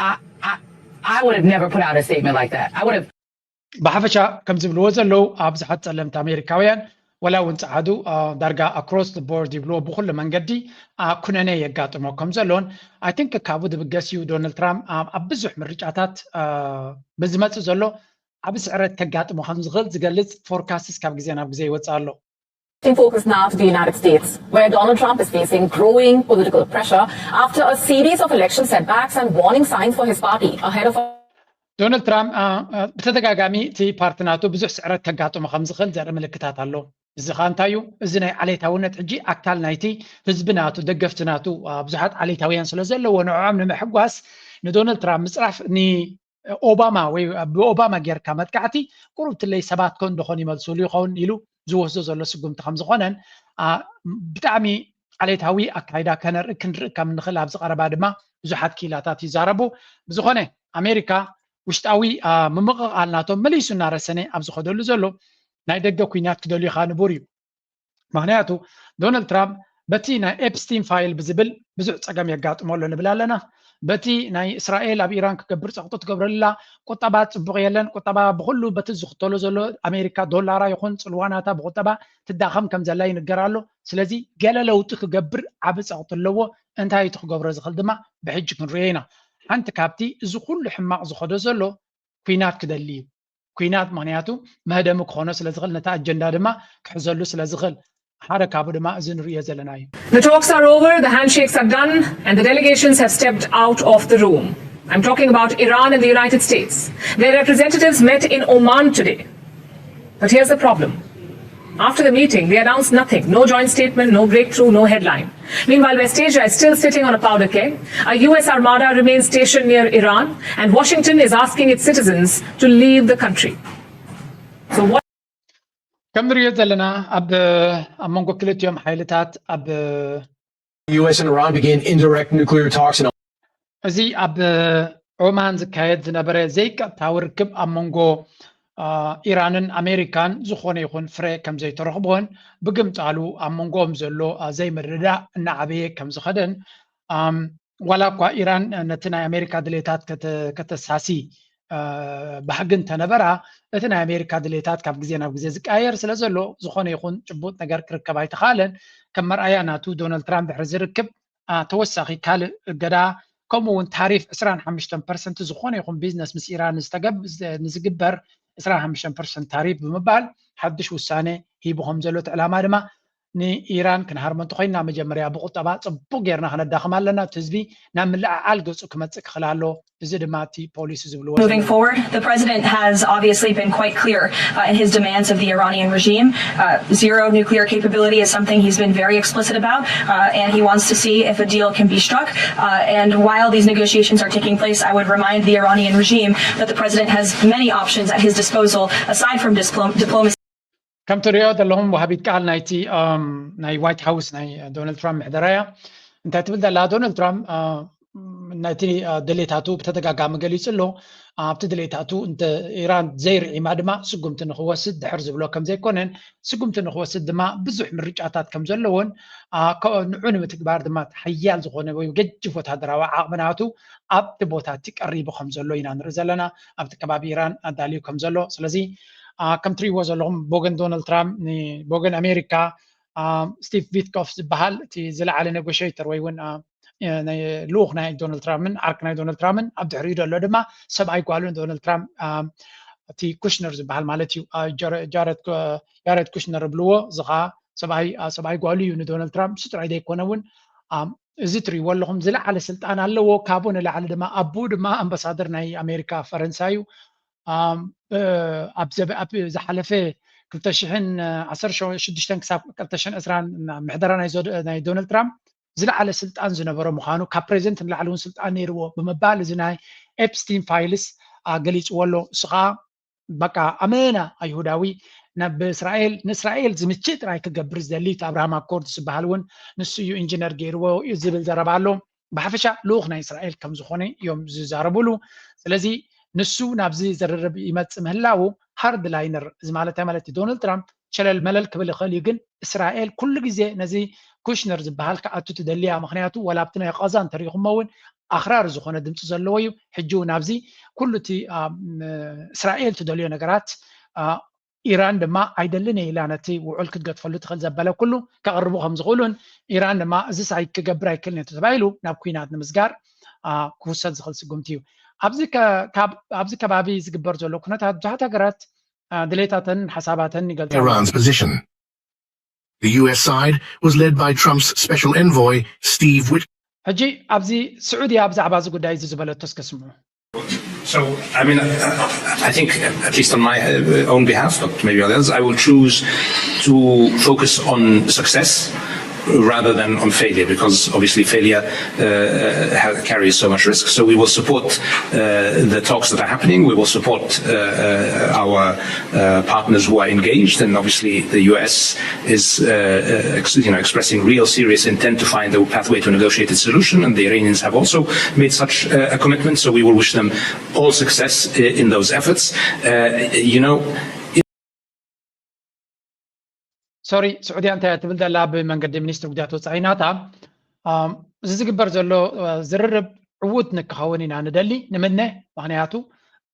I I, I would have never put out a statement like that. I would have ብሓፈሻ ከም ዝብልዎ ዘለዉ ኣብዝሓት ጸለምቲ ኣሜሪካውያን ወላ እውን ጸዓዱ ዳርጋ ኣክሮስ ቦርድ ይብልዎ ብኩሉ መንገዲ ኩነኔ የጋጥሞ ከም ዘሎን ኣይ ቲንክ ካብኡ ዝብገስ እዩ። ዶናልድ ትራምፕ ኣብ ብዙሕ ምርጫታት ብዝመጽእ ዘሎ ዓብ ስዕረት ከጋጥሞ ከም ዝኽእል ዝገልጽ ፎርካስትስ ካብ ግዜ ናብ ግዜ ይወጽእ ኣሎ። Focus now to the United States, where Donald Trump is facing growing political pressure after a series of election setbacks and warning signs for his party ahead of a ዶናልድ ትራምፕ ብተደጋጋሚ እቲ ፓርቲ ናቱ ብዙሕ ስዕረት ከጋጥሞ ከም ዝኽእል ዘርኢ ምልክታት ኣሎ። እዚ ኸዓ እንታይ እዩ? እዚ ናይ ዓሌታውነት ሕጂ ኣካል ናይቲ ህዝቢ ናቱ ደገፍቲ ናቱ ብዙሓት ዓሌታውያን ስለ ዘለዎ ንዕዖም ንምሕጓስ ንዶናልድ ትራምፕ ምፅራፍ ንኦባማ ወይ ብኦባማ ጌርካ መጥቃዕቲ ቁሩብ ትለይ ሰባት ኮን ደኾን ይመልሱሉ ይኸውን ኢሉ ዝወስዶ ዘሎ ስጉምቲ ከም ዝኾነን ብጣዕሚ ዓሌታዊ ኣካይዳ ከነርኢ ክንርኢ ከም ንኽእል ኣብዚ ቀረባ ድማ ብዙሓት ክኢላታት ይዛረቡ። ብዝኾነ ኣሜሪካ ውሽጣዊ ምምቕቓል ናቶም መሊሱ እናረሰነ ኣብ ዝኸደሉ ዘሎ ናይ ደገ ኩናት ክደልዩ ኸዓ ንቡር እዩ። ምኽንያቱ ዶናልድ ትራምፕ በቲ ናይ ኤፕስቲን ፋይል ብዝብል ብዙሕ ፀገም የጋጥሞ ኣሎ ንብል ኣለና። በቲ ናይ እስራኤል ኣብ ኢራን ክገብር ፀቕጡ ትገብረላ ቁጠባ ፅቡቕ የለን። ቁጠባ ብኩሉ በቲ ዝኽተሎ ዘሎ ኣሜሪካ ዶላራ ይኹን ፅልዋናታ ብቁጠባ ትዳኸም ከም ዘላ ይንገር ኣሎ። ስለዚ ገለ ለውጢ ክገብር ዓቢ ፀቕጢ ኣለዎ። እንታይ እቲ ክገብሮ ዝኽእል ድማ ብሕጂ ክንሪኦ ኢና። ሓንቲ ካብቲ እዚ ኩሉ ሕማቕ ዝኸዶ ዘሎ ኩናት ክደሊ እዩ። ኩናት ምኽንያቱ መህደሚ ክኾኖ ስለ ዝኽእል ነቲ ኣጀንዳ ድማ ክሕዘሉ ስለ ዝኽእል ሓደ ካብኡ ድማ እዚ ንርእዮ ዘለና እዩ። The talks are over, the handshakes are done, and the delegations have stepped out of the room. I'm talking about Iran and the United States. Their representatives met in Oman today. But here's the problem. After the meeting, they announced nothing. No joint statement, no breakthrough, no headline. Meanwhile, West Asia is still sitting on a powder keg. A U S armada remains stationed near Iran, and Washington is asking its citizens to leave the country. So what ከም ንሪኦ ዘለና ኣብ ኣብ መንጎ ክልቲኦም ሓይልታት ኣብ U S and Iran begin indirect nuclear talks in እዚ ኣብ ኦማን ዝካየድ ዝነበረ ዘይቀጥታዊ ርክብ ኣብ መንጎ ኢራንን ኣሜሪካን ዝኾነ ይኹን ፍረ ከም ዘይተረኽቦን ብግምጣሉ ኣብ መንጎኦም ዘሎ ዘይምርድዳእ እናዓበየ ከም ዝኸደን፣ ዋላ እኳ ኢራን ነቲ ናይ ኣሜሪካ ድሌታት ከተሳሲ ባህጊ እንተነበራ፣ እቲ ናይ ኣሜሪካ ድሌታት ካብ ግዜ ናብ ግዜ ዝቀያየር ስለ ዘሎ ዝኾነ ይኹን ጭቡጥ ነገር ክርከብ ኣይተኻለን። ከም መርኣያ ናቱ፣ ዶናልድ ትራምፕ ድሕሪ ዝርክብ ተወሳኺ ካልእ እገዳ ከምኡ እውን ታሪፍ ዕስራን ሓሙሽተን ፐርሰንት ዝኾነ ይኹን ቢዝነስ ምስ ኢራን ንዝግበር ዕስራን ሓሙሽተን ፐርሰንት ታሪፍ ብምባል ሓድሽ ውሳነ ሂቡ ከም ዘሎ እቲ ዕላማ ድማ ንኢራን ክንሃርሞ እንተኮይና መጀመርያ ብቁጠባ ጽቡቅ ጌርና ክነዳኽም ኣለና። እቲ ህዝቢ ናብ ምልዕዓል ገጹ ክመጽእ ክኽእል ኣሎ። እዚ ድማ እቲ ፖሊሲ ዝብልዎ Moving forward, the president has obviously been quite clear uh, in his demands of the Iranian regime. Uh, zero nuclear capability is something he's been very explicit about, uh, and he wants to see if a deal can be struck. Uh, and while these negotiations are taking place, I would remind the Iranian regime that the president has many options at his disposal aside from diplomacy. ከም ትሪኦ ዘለኹም ወሃቢት ቃል ናይቲ ናይ ዋይት ሃውስ ናይ ዶናልድ ትራምፕ ምሕደራ እያ። እንታይ ትብል ዘላ? ዶናልድ ትራምፕ ነቲ ድሌታቱ ብተደጋጋሚ ገሊጹ ኣሎ። ኣብቲ ድሌታቱ እንተ ኢራን ዘይርዒማ ድማ ስጉምቲ ንክወስድ ድሕር ዝብሎ ከም ዘይኮነን፣ ስጉምቲ ንክወስድ ድማ ብዙሕ ምርጫታት ከም ዘለዎን ንዑ ንምትግባር ድማ ሓያል ዝኾነ ወይ ገጅፍ ወታደራዊ ዓቕሚ ናቱ ኣብቲ ቦታ እቲ ቀሪቡ ከም ዘሎ ኢና ንርኢ ዘለና። ኣብቲ ከባቢ ኢራን ኣዳልዩ ከም ዘሎ። ስለዚ ከም ትሪእዎ ዘለኹም ብወገን ዶናልድ ትራምፕ፣ ብወገን ኣሜሪካ ስቲቭ ቪትኮፍ ዝበሃል እቲ ዝለዓለ ኔጎሽተር ወይ እውን ልኡኽ ናይ ዶናልድ ትራምፕን ዓርክ ናይ ዶናልድ ትራምፕን፣ ኣብ ድሕሪኡ ዘሎ ድማ ሰብኣይ ጓሉ ዶናልድ ትራምፕ እቲ ኩሽነር ዝበሃል ማለት እዩ። ያረድ ኩሽነር ብልዎ፣ እዚ ከዓ ሰብኣይ ጓሉ እዩ ንዶናልድ ትራምፕ። እሱ ጥራይ ዘይኮነ እውን እዚ ትሪእዎ ኣለኹም ዝለዓለ ስልጣን ኣለዎ። ካብኡ ንላዕሊ ድማ ኣቦኡ ድማ ኣምባሳደር ናይ ኣሜሪካ ፈረንሳ እዩ። ኣብ ዝሓለፈ ክልተ ሽሕን ዓሰርተ ሽዱሽተን ክሳብ ክልተ ሽሕን ዕስራን ምሕደራ ናይ ዶናልድ ትራምፕ ዝለዓለ ስልጣን ዝነበሮ ምዃኑ፣ ካብ ፕሬዚደንት ንላዕሊ እውን ስልጣን ነይርዎ ብምባል እዚ ናይ ኤፕስቲን ፋይልስ ገሊፅዎ ኣሎ። እሱ ከዓ በቃ ኣመና ኣይሁዳዊ ናብ እስራኤል ንእስራኤል ዝምችእ ጥራይ ክገብር ዝደሊ እቲ ኣብርሃም ኣኮርድ ዝበሃል እውን ንሱ እዩ ኢንጂነር ገይርዎ እዩ ዝብል ዘረባ ኣሎ። ብሓፈሻ ልኡኽ ናይ እስራኤል ከም ዝኾነ እዮም ዝዛረብሉ። ስለዚ ንሱ ናብዚ ዝርርብ ይመጽእ ምህላዉ ሃርድ ላይነር፣ እዚ ማለት እንታይ ማለት እዩ? ዶናልድ ትራምፕ ሸለል መለል ክብል ይኽእል እዩ፣ ግን እስራኤል ኩሉ ግዜ ነዚ ኩሽነር ዝበሃል ክኣቱ ትደሊ እያ። ምኽንያቱ ዋላ ኣብቲ ናይ ቃዛ እንተሪእኹሞ እውን ኣኽራሪ ዝኾነ ድምፂ ዘለዎ እዩ። ሕጂ እውን ኣብዚ ኩሉ እቲ እስራኤል ትደልዮ ነገራት ኢራን ድማ ኣይደልን እየ ኢላ ነቲ ውዑል ክትገድፈሉ ትኽእል ዘበለ ኩሉ ከቕርቡ ከም ዝኽእሉን ኢራን ድማ እዚስ ክገብር ኣይክእልን እየ ተባሂሉ ናብ ኩናት ንምስጋር ክውሰድ ዝኽእል ስጉምቲ እዩ። ኣብዚ ከባቢ ዝግበር ዘሎ ኩነታት ብዙሓት ሃገራት ድሌታተን ሓሳባተን ይገልጻ። Iran's position. The U S side was led by Trump's special envoy, Steve Witkoff. ሕጂ ኣብዚ ስዑድያ ብዛዕባ እዚ ጉዳይ እዚ ዝበለቶ እስከ ስምዑ። So, I mean, I think, at least on my own behalf, but maybe others, I will choose to focus on success rather than on failure, because obviously failure uh, carries so much risk. So we will support uh, the talks that are happening. We will support uh, our partners who are engaged, and obviously the U S is uh, ex- you know, expressing real serious intent to find a pathway to a negotiated solution, and the Iranians have also made such uh, a commitment. So we will wish them all success in those efforts. Uh, you know, ሶሪ፣ ስዑድያ እንታይ ትብል ዘላ? ብመንገዲ ሚኒስትሪ ጉዳያት ወፃኢ ናታ እዚ ዝግበር ዘሎ ዝርርብ ዕዉት ንክኸውን ኢና ንደሊ ንምነ። ምክንያቱ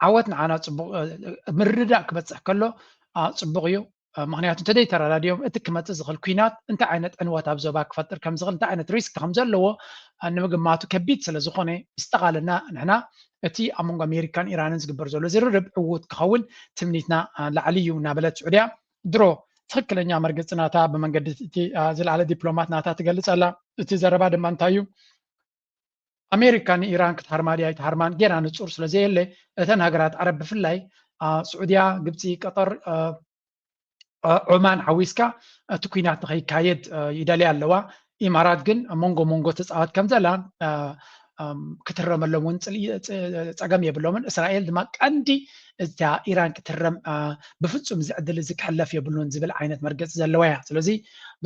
ዓወት ንዓና ፅቡቅ ምርዳእ ክበፅሕ ከሎ ፅቡቅ እዩ። ምክንያቱ እንተዘይተረዳድዮም እቲ ክመፅእ ዝኽእል ኩናት እንታይ ዓይነት ዕንወት ኣብ ዞባ ክፈጥር ከም ዝኽእል እንታይ ዓይነት ሪስክ ከም ዘለዎ ንምግማቱ ከቢድ ስለ ዝኾነ ምስጠቓልና ንሕና እቲ ኣብ መንጎ ኣሜሪካን ኢራንን ዝግበር ዘሎ ዝርርብ ዕዉት ክኸውን ትምኒትና ላዕሊ እዩ እናበለት ስዑድያ ድሮ ትኽክለኛ መርገፂ ናታ ብመንገዲ እቲ ዝለዓለ ዲፕሎማት ናታ ትገልፅ ኣላ። እቲ ዘረባ ድማ እንታይ እዩ? ኣሜሪካ ንኢራን ክትሃርማ ድያ ኣይትሃርማን ጌና ንፁር ስለዘየለ እተን ሃገራት ዓረብ ብፍላይ ስዑድያ፣ ግብፂ፣ ቀጠር፣ ዑማን ሓዊስካ እቲ ኩናት ንኸይካየድ ይደልያ ኣለዋ። ኢማራት ግን መንጎ መንጎ ትፃወት ከም ዘላ ክትረመሎም እውን ፀገም የብሎምን። እስራኤል ድማ ቀንዲ እታ ኢራን ክትረም ብፍፁም እዚ ዕድል እዚ ክሕለፍ የብሉን ዝብል ዓይነት መርገፂ ዘለዋ እያ። ስለዚ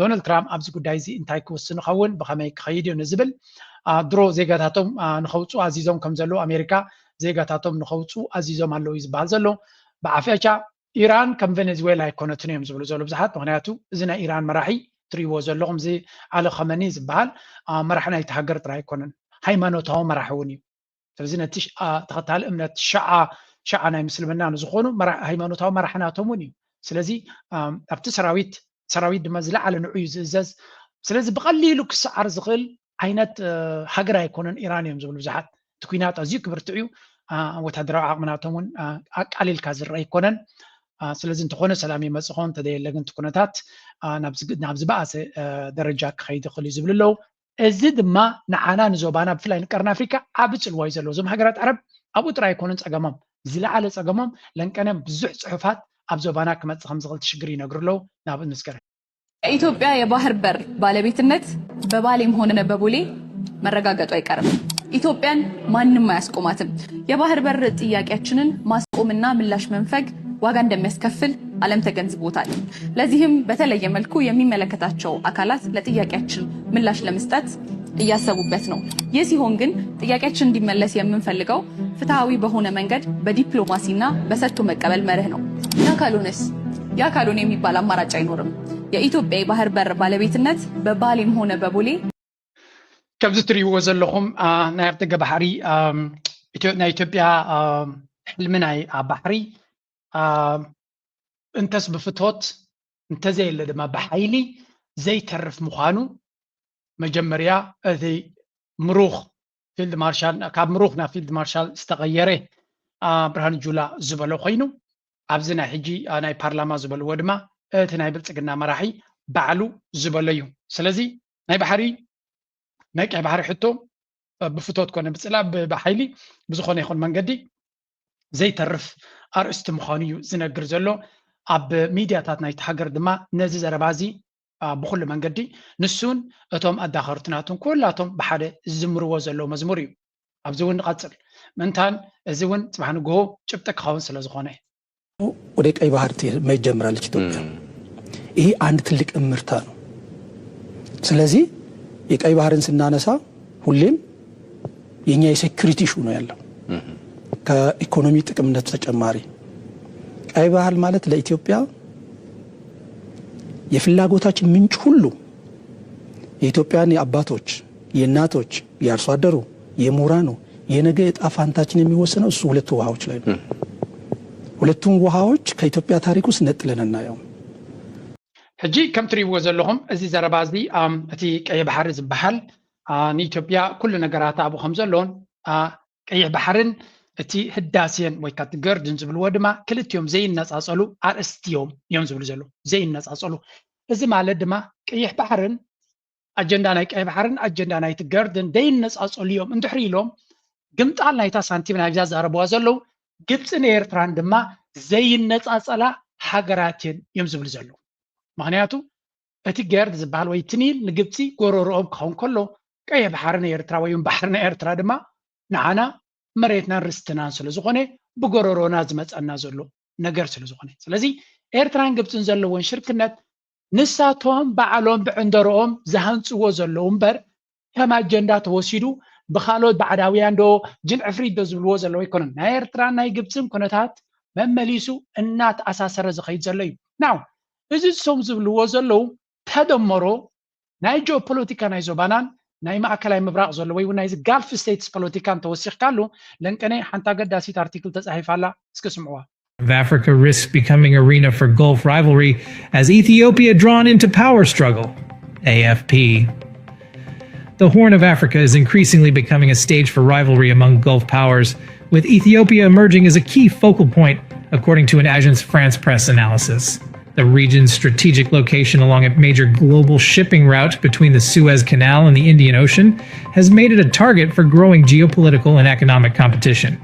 ዶናልድ ትራምፕ ኣብዚ ጉዳይ እዚ እንታይ ክውስን ይኸውን፣ ብኸመይ ክኸይድ እዩ ንዝብል ድሮ ዜጋታቶም ንኸውፅኡ ኣዚዞም ከም ዘለዉ፣ ኣሜሪካ ዜጋታቶም ንኸውፅኡ ኣዚዞም ኣለዉ እዩ ዝበሃል ዘሎ። ብዓፈቻ ኢራን ከም ቬኔዙዌላ ኣይኮነትን እዮም ዝብሉ ዘለዉ ብዙሓት። ምክንያቱ እዚ ናይ ኢራን መራሒ ትሪእዎ ዘለኹም፣ እዚ ዓሊ ኸመኒ ዝበሃል መራሒ ናይቲ ሃገር ጥራይ ኣይኮነን፣ ሃይማኖታዊ መራሒ እውን እዩ። ስለዚ ነቲ ተኸታሊ እምነት ሸዓ ሸዓ ናይ ምስልምና ንዝኾኑ ሃይማኖታዊ መራሒ ናቶም እውን እዩ። ስለዚ ኣብቲ ሰራዊት ሰራዊት ድማ ዝለዓለ ንዑ እዩ ዝእዘዝ። ስለዚ ብቐሊሉ ክሰዓር ዝኽእል ዓይነት ሃገር ኣይኮነን ኢራን እዮም ዝብሉ ብዙሓት። እቲ ኩናት ኣዝዩ ክብርትዕ እዩ። ወታደራዊ ዓቕሚ ናቶም እውን ኣቃሊልካ ዝረአ ኣይኮነን። ስለዚ እንተኾነ ሰላም ይመፅእ ኾን እንተዘየለ ግን እቲ ኩነታት ናብ ዝበኣሰ ደረጃ ክኸይድ ይኽእል እዩ ዝብሉ ኣለዉ። እዚ ድማ ንዓና ንዞባና ብፍላይ ንቀርኒ ኣፍሪካ ዓቢ ፅልዋ እዩ ዘለዎ። እዞም ሃገራት ዓረብ ኣብኡ ጥራይ ኣይኮኑን ፀገሞም፣ ዝለዓለ ፀገሞም ለንቀነ ብዙሕ ፅሑፋት ኣብ ዞባና ክመፅእ ከም ዝኽእል ሽግር ይነግሩ ኣለዉ። ናብኡ ንስገር። የኢትዮጵያ የባህር በር ባለቤትነት በባሌም ሆነ በቦሌ መረጋገጡ አይቀርም። ኢትዮጵያን ማንም አያስቆማትም። የባህር በር ጥያቄያችንን ማስቆምና ምላሽ መንፈግ ዋጋ እንደሚያስከፍል ዓለም ተገንዝቦታል። ለዚህም በተለየ መልኩ የሚመለከታቸው አካላት ለጥያቄያችን ምላሽ ለመስጠት እያሰቡበት ነው። ይህ ሲሆን ግን ጥያቄያችን እንዲመለስ የምንፈልገው ፍትሐዊ በሆነ መንገድ በዲፕሎማሲና በሰጥቶ መቀበል መርህ ነው። ያ ካልሆነስ ያ ካልሆነ የሚባል አማራጭ አይኖርም። የኢትዮጵያ የባህር በር ባለቤትነት በባሌም ሆነ በቦሌ ከምዚ ትሪእዎ ዘለኹም ናይ ኣፍደገ ባሕሪ ናይ ኢትዮጵያ ሕልሚ ናይ ባሕሪ እንተስ ብፍቶት እንተዘየለ ድማ ብሓይሊ ዘይተርፍ ምዃኑ መጀመርያ እቲ ምሩኽ ፊልድ ማርሻል ካብ ምሩኽ ናብ ፊልድ ማርሻል ዝተቐየረ ብርሃኑ ጁላ ዝበሎ ኮይኑ ኣብዚ ናይ ሕጂ ናይ ፓርላማ ዝበልዎ ድማ እቲ ናይ ብልፅግና መራሒ ባዕሉ ዝበሎ እዩ። ስለዚ ናይ ባሕሪ ናይ ቀይ ባሕሪ ሕቶ ብፍቶት ኮነ ብፅላ ብሓይሊ ብዝኾነ ይኹን መንገዲ ዘይተርፍ ኣርእስቲ ምዃኑ እዩ ዝነግር ዘሎ። ኣብ ሚድያታት ናይቲ ሃገር ድማ ነዚ ዘረባ እዚ ብኩሉ መንገዲ ንሱን እቶም ኣዳኸርትናቱን ኩላቶም ብሓደ ዝዝምርዎ ዘለዉ መዝሙር እዩ። ኣብዚ እውን ንቐፅል ምእንታን እዚ እውን ፅባሕ ንግሆ ጭብጢ ክኸውን ስለ ዝኾነ። ወደ ቀይ ባህር መሄድ ጀምራለች ኢትዮጵያ። ይሄ አንድ ትልቅ እምርታ ነው። ስለዚህ የቀይ ባህርን ስናነሳ ሁሌም የኛ የሴኩሪቲ ኢሹ ነው ያለው ከኢኮኖሚ ጥቅምነት ተጨማሪ። ቀይ ባህር ማለት ለኢትዮጵያ የፍላጎታችን ምንጭ ሁሉ የኢትዮጵያን የአባቶች የእናቶች የአርሶ አደሩ የምሁራኑ የነገ እጣ ፋንታችን የሚወሰነው እሱ ሁለቱ ውሃዎች ላይ ነው። ሁለቱን ውሃዎች ከኢትዮጵያ ታሪክ ውስጥ ነጥለን አናየውም። ሕጂ ከም ትሪእዎ ዘለኹም እዚ ዘረባ እዚ እቲ ቀይ ባሕሪ ዝበሃል ንኢትዮጵያ ኩሉ ነገራት ኣብኡ ከም ዘሎን ቀይሕ ባሕርን እቲ ህዳሴን ወይ ከዓ ገርድን ዝብልዎ ድማ ክልቲኦም ዘይነፃፀሉ ኣርእስቲ እዮም እዮም ዝብሉ ዘለዉ ዘይነፃፀሉ። እዚ ማለት ድማ ቀይሕ ባሕርን ኣጀንዳ ናይ ቀይ ባሕርን ኣጀንዳ ናይቲ ገርድን ዘይነፃፀሉ እዮም እንድሕሪ ኢሎም ግምጣል ናይታ ሳንቲም ናይዛ ዛረብዋ ዘለዉ ግብፅን ኤርትራን ድማ ዘይነፃፀላ ሃገራት እየን እዮም ዝብሉ ዘለዉ። ምክንያቱ እቲ ገርድ ዝበሃል ወይ እቲ ኒል ንግብፂ ጎረርኦም ክኸውን ከሎ ቀይሕ ባሕሪ ናይ ኤርትራ ወይ እውን ባሕሪ ናይ ኤርትራ ድማ ንዓና መሬትናን ርስትናን ስለ ዝኾነ ብጎረሮና ዝመፀና ዘሎ ነገር ስለ ዝኾነ ስለዚ ኤርትራን ግብፅን ዘለዎን ሽርክነት ንሳቶም ባዕሎም ብዕንደርኦም ዝሃንፅዎ ዘለዉ እምበር ከም ኣጀንዳ ተወሲዱ ብካልኦት ባዕዳውያን ዶ ጅል ዕፍሪት ዶ ዝብልዎ ዘለዉ ኣይኮነን። ናይ ኤርትራን ናይ ግብፅን ኩነታት መመሊሱ እናተኣሳሰረ ዝኸይድ ዘሎ እዩ። ናው እዚ እሶም ዝብልዎ ዘለዉ ተደመሮ ናይ ጂኦፖለቲካ ናይ ዞባናን ናይ ማእከላይ ምብራቕ ዘሎ ወይ እውን ናይዚ ጋልፍ ስቴትስ ፖለቲካን ተወሲኽካሉ ለንቀነ ሓንቲ ኣገዳሲት ኣርቲክል ተፃሒፋ ኣላ። እስኪ ስምዕዋ። of Africa risks becoming arena for Gulf rivalry as Ethiopia drawn into power struggle. A F P. The Horn of Africa is increasingly becoming a stage for rivalry among Gulf powers, with Ethiopia emerging as a key focal point, according to an Agence France Presse analysis. The region's strategic location along a major global shipping route between the Suez Canal and the Indian Ocean has made it a target for growing geopolitical and economic competition.